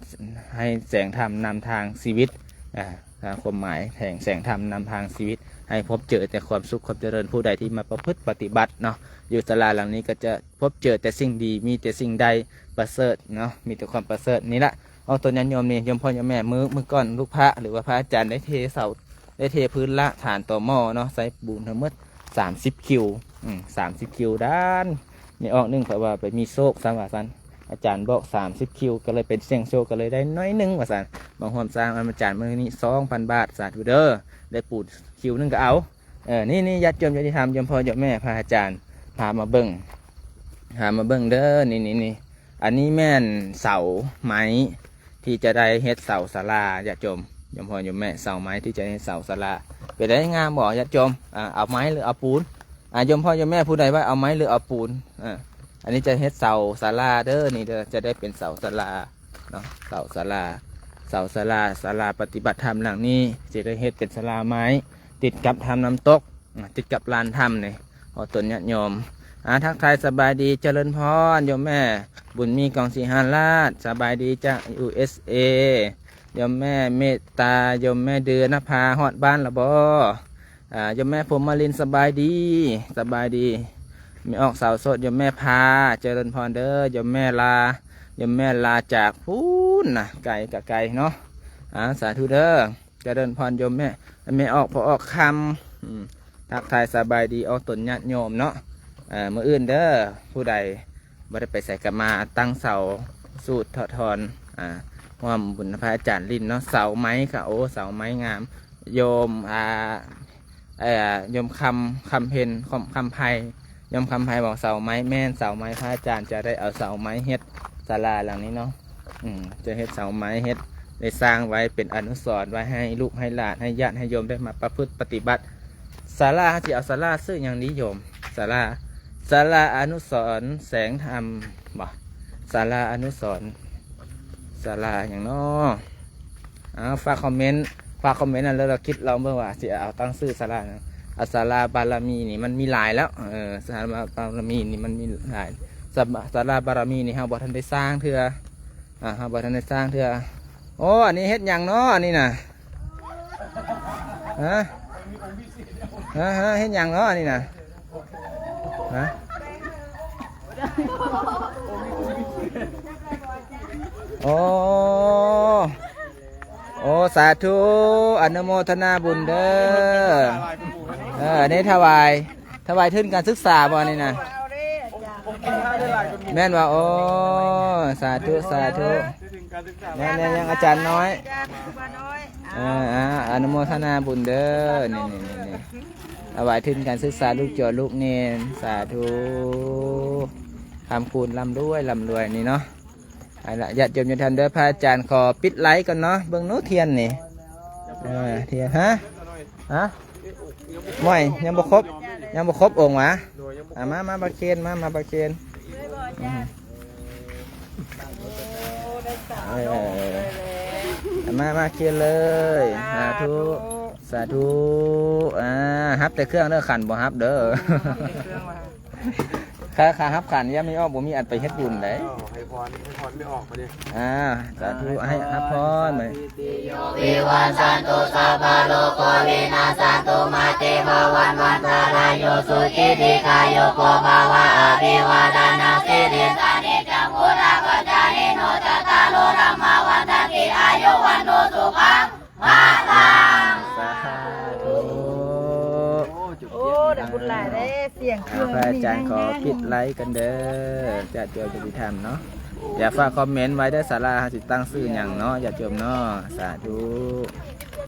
ໃຫ້ແສງທຳນຳທາງຊີວິດ. ອາ ຄວາມໝາຍແຫ່ງແສງທຳນຳທາງຊີວິດ ໃຫ້ພົບເຈີແຕ່ຄວາມສຸກຄວາມຈະເລີນ. ຜູ້ໃດທີ່ມາປະພຶດປະຕິບັດເນາະ ຢູ່ສາລາຫຼັງນີ້ກໍຈະພົບເຈີແຕ່ສິ່ງດີ ມີແຕ່ສິ່ງໃດປະເສີດເນາະ ມີແຕ່ຄວາມປະເສີດ. ນີ້ລະ ອອກຕົນຍາດໂຍມນີ້ ໂຍມພໍ່ໂຍມແມ່ ມື້ ມື້ກ່ອນລູກພະ ຫຼືວ່າພະອາຈານໄດ້ເທເສົາ ໄດ້ເທພື້ນລາກຖານຕໍ່ໝໍ້ເນາະ ໃສ່ປູນທັງໝົດສາມສິບຄິວ ອືມ ສາມສິບຄິວດານ. ແມ່ອອກໜຶ່ງ ເພາະວ່າໄປມີໂຊກຊັ້ນວ່າຊັ້ນ ອາຈານບອກສາມສິບຄິວ ກໍເລີຍໄປສ່ຽງໂຊກ ກໍເລີຍໄດ້ໜ້ອຍໜຶ່ງວ່າຊັ້ນ. ມາຮ່ວມສ້າງນຳອາຈານມື້ນີ້ສອງພັນບາດ ສາທຸເດີ ໄດ້ປູນຄິວໜຶ່ງກໍເອົາ. ເອີ ນີ້ໆ ຍາດໂຍມຍາດທຳ ໂຍມພໍ່ໂຍມແມ່ ພະອາຈານພາມາເບິ່ງ ພາມາເບິ່ງເດີ. ນີ້ໆໆ ອັນນີ້ແມ່ນເສົາໄມ້ທີ່ຈະໄດ້ເຮັດເສົາສາລາ ຍາດໂຍມ ໂຍມພໍ່ໂຍມແມ່ ເສົາໄມ້ທີ່ຈະເຮັດເສົາສາລາ. ເປັນໃດ ງາມບໍ່ ຍາດໂຍມ? ອາ ເອົາໄມ້ ຫຼື ເອົາປູນ? ອາ ໂຍມພໍ່ໂຍມແມ່ ຜູ້ໃດວ່າເອົາໄມ້ ຫຼື ເອົາປູນ? ອາ ອັນນີ້ຈະເຮັດເສົາສາລາເດີ ນີ້ເດີ ຈະໄດ້ເປັນເສົາສາລາເນາະ ເສົາສາລາ ເສົາສາລາ ສາລາປະຕິບັດທຳຫຼັງນີ້ ຈະໄດ້ເຮັດເປັນສາລາໄມ້ ຕິດກັບຖ້ຳນ້ຳຕົກ ອາ ຕິດກັບລານຖ້ຳນີ້ ຂໍຕົນຍາດໂຍມ. ອາ ທັກທາຍສະບາຍດີ ຈະເລີນພອນ ໂຍມແມ່ບຸນມີ ກອງສີຫາລາດ ສະບາຍດີຈາກ ຢູເອສເອ ໂຍມແມ່ເມດຕາ ໂຍມແມ່ເດືອນນະພາ ຮອດບ້ານລະບໍ່? ອາ ໂຍມແມ່ພົມມະລິນ ສະບາຍດີ ສະບາຍດີ. ແມ່ອອກສາວໂສດ ໂຍມແມ່ພາ ຈະເລີນພອນເດີ ໂຍມແມ່ລາ ໂຍມແມ່ລາຈາກພຸ້ນນະ ໄກກະໄກເນາະ. ອາ ສາທຸເດີ ຈະເລີນພອນໂຍມແມ່ ແມ່ອອກ ພໍ່ອອກຄຳ ອືມ ທັກທາຍສະບາຍດີ ອອກຕົນຍາດໂຍມເນາະ. ເອີ ມື້ອື່ນເດີ ຜູ້ໃດບໍ່ໄດ້ໄປໃສກໍມາຕັ້ງເສົາສູດຖອດຖອນ ອາ ຮ່ວມບຸນນຳພະອາຈານລິນເນາະ. ເສົາໄມ້ກະ ໂອ ເສົາໄມ້ງາມ ໂຍມ ອາ ເອີ ໂຍມຄຳ ຄຳເພັນ ຄຳ ຄຳໄພ ໂຍມຄຳໄພບອກເສົາໄມ້ ແມ່ນເສົາໄມ້ ພະອາຈານຈະໄດ້ເອົາເສົາໄມ້ເຮັດສາລາຫຼັງນີ້ເນາະ. ອືມ ຈະເຮັດເສົາໄມ້ ເຮັດ ໄດ້ສ້າງໄວ້ເປັນອະນຸສອນໄວ້ໃຫ້ລູກໃຫ້ຫຼານ ໃຫ້ຍາດໃຫ້ໂຍມໄດ້ມາປະພຶດປະຕິບັດ. ສາລາ ເຮົາຊິເອົາສາລາຊື່ຫຍັງດີໂຍມ? ສາລາ ສາລາອະນຸສອນແສງທຳບໍ່? ສາລາອະນຸສອນ ສາລາຫຍັງເນາະ? ເອົາ ຝາກຄອມເມັນ ຝາກຄອມເມັນນັ້ນ ແລ້ວລອງຄິດລອງເບິ່ງວ່າຊິເອົາຕັ້ງຊື່ສາລາຫຍັງ. ເອົາສາລາບາລະມີນີ້ມັນມີຫຼາຍແລ້ວ ເອີ ສາລາບາລະມີນີ້ມັນມີຫຼາຍ ສາ ສາລາບາລະມີນີ້ເຮົາບໍ່ທັນໄດ້ສ້າງເທື່ອ ອາ ເຮົາບໍ່ທັນໄດ້ສ້າງເທື່ອ. ໂອ້ ອັນນີ້ເຮັດຫຍັງເນາະ ອັນນີ້ນະ? ຮະ? ຮະ? ຮະ? ເຮັດຫຍັງເນາະ ອັນນີ້ນະ? ຮະ? ໂອ້ ໂອ້ ສາທຸ ອະນຸໂມທະນາບຸນເດີ. ເອີ ອັນນີ້ຖວາຍ ຖວາຍທຶນການສຶກສາບໍ່ນີ້ນະ? ແມ່ນວ່າ ໂອ້ ສາທຸ ສາທຸ. ແມ່ນ ແມ່ນຫຍັງ ອາຈານນ້ອຍ? ເອີ ອາ ອະນຸໂມທະນາບຸນເດີ. ນີ້ໆໆໆ ຖວາຍທຶນການສຶກສາລູກຈົວລູກເນນ ສາທຸ. ຄຳຄູນ ລ່ຳລວຍ ລ່ຳລວຍ ນີ້ເນາະ. ເອົາລະ ຍາດໂຍມ ຍາດທຳເດີ ພະອາຈານຂໍປິດໄລກ່ອນເນາະ. ເບິ່ງໜູທຽນນີ້ ເອີ ທຽນ ຮະ? ຮະ? ຫ້ວຍ ຍັງບໍ່ຄົບ ຍັງບໍ່ຄົບອົງຫວາ? ອາ ມາ ມາ ປະເຄນ ມາ ມາປະເຄນ. ເອີ ມາ ມາເຄນເລີຍ. ສາທຸ ສາທຸ. ອາ ຮັບແຕ່ເຄື່ອງເດີ ຂັນບໍ່ຮັບເດີ. ຄ່າ ຄ່າຮັບຂັນ ຍາມນີ້ອອກ ບໍ່ມີອັນໄປເຮັດບຸນໃດ. ໃຫ້ພອນ ໃຫ້ພອນແມ່ອອກມາເດ້. ອ່າ ສາທຸ ໃຫ້ຮັບພອນໄປ. ວິວັດສັນຕຸ ສັບພະໂລໂກ ວິນັດສັນຕຸ ມາເຕ ພະວັດວັນຕະລາໂຍ ສຸຂີ ດີຄາຍຸໂກ ພະວະ ອະພິວາທະນະສີລິສສະ ນິຈຈັງ ວຸດທາປະຈາຍິໂນ ຈັດຕາໂລ ທຳມາ ວັດທັນຕິ ອາຍຸ ວັນໂນ ສຸຂັງ ພະລັງ. ສາທຸ. ໂອ້ ໄດ້ບຸນຫຼາຍເດ້ ສຽງເຄື່ອງ ພະອາຈານ ນີ້ ຂໍປິດໄລຟ໌ກັນເດີ ຍາດໂຍມທີ່ຮັບເນາະ. ຢ່າຝາກຄອມເມັນໄວ້ເດີ ສາລາເຮົາຊິຕັ້ງຊື່ຫຍັງເນາະ ຍາດໂຍມເນາະ. ສາທຸ.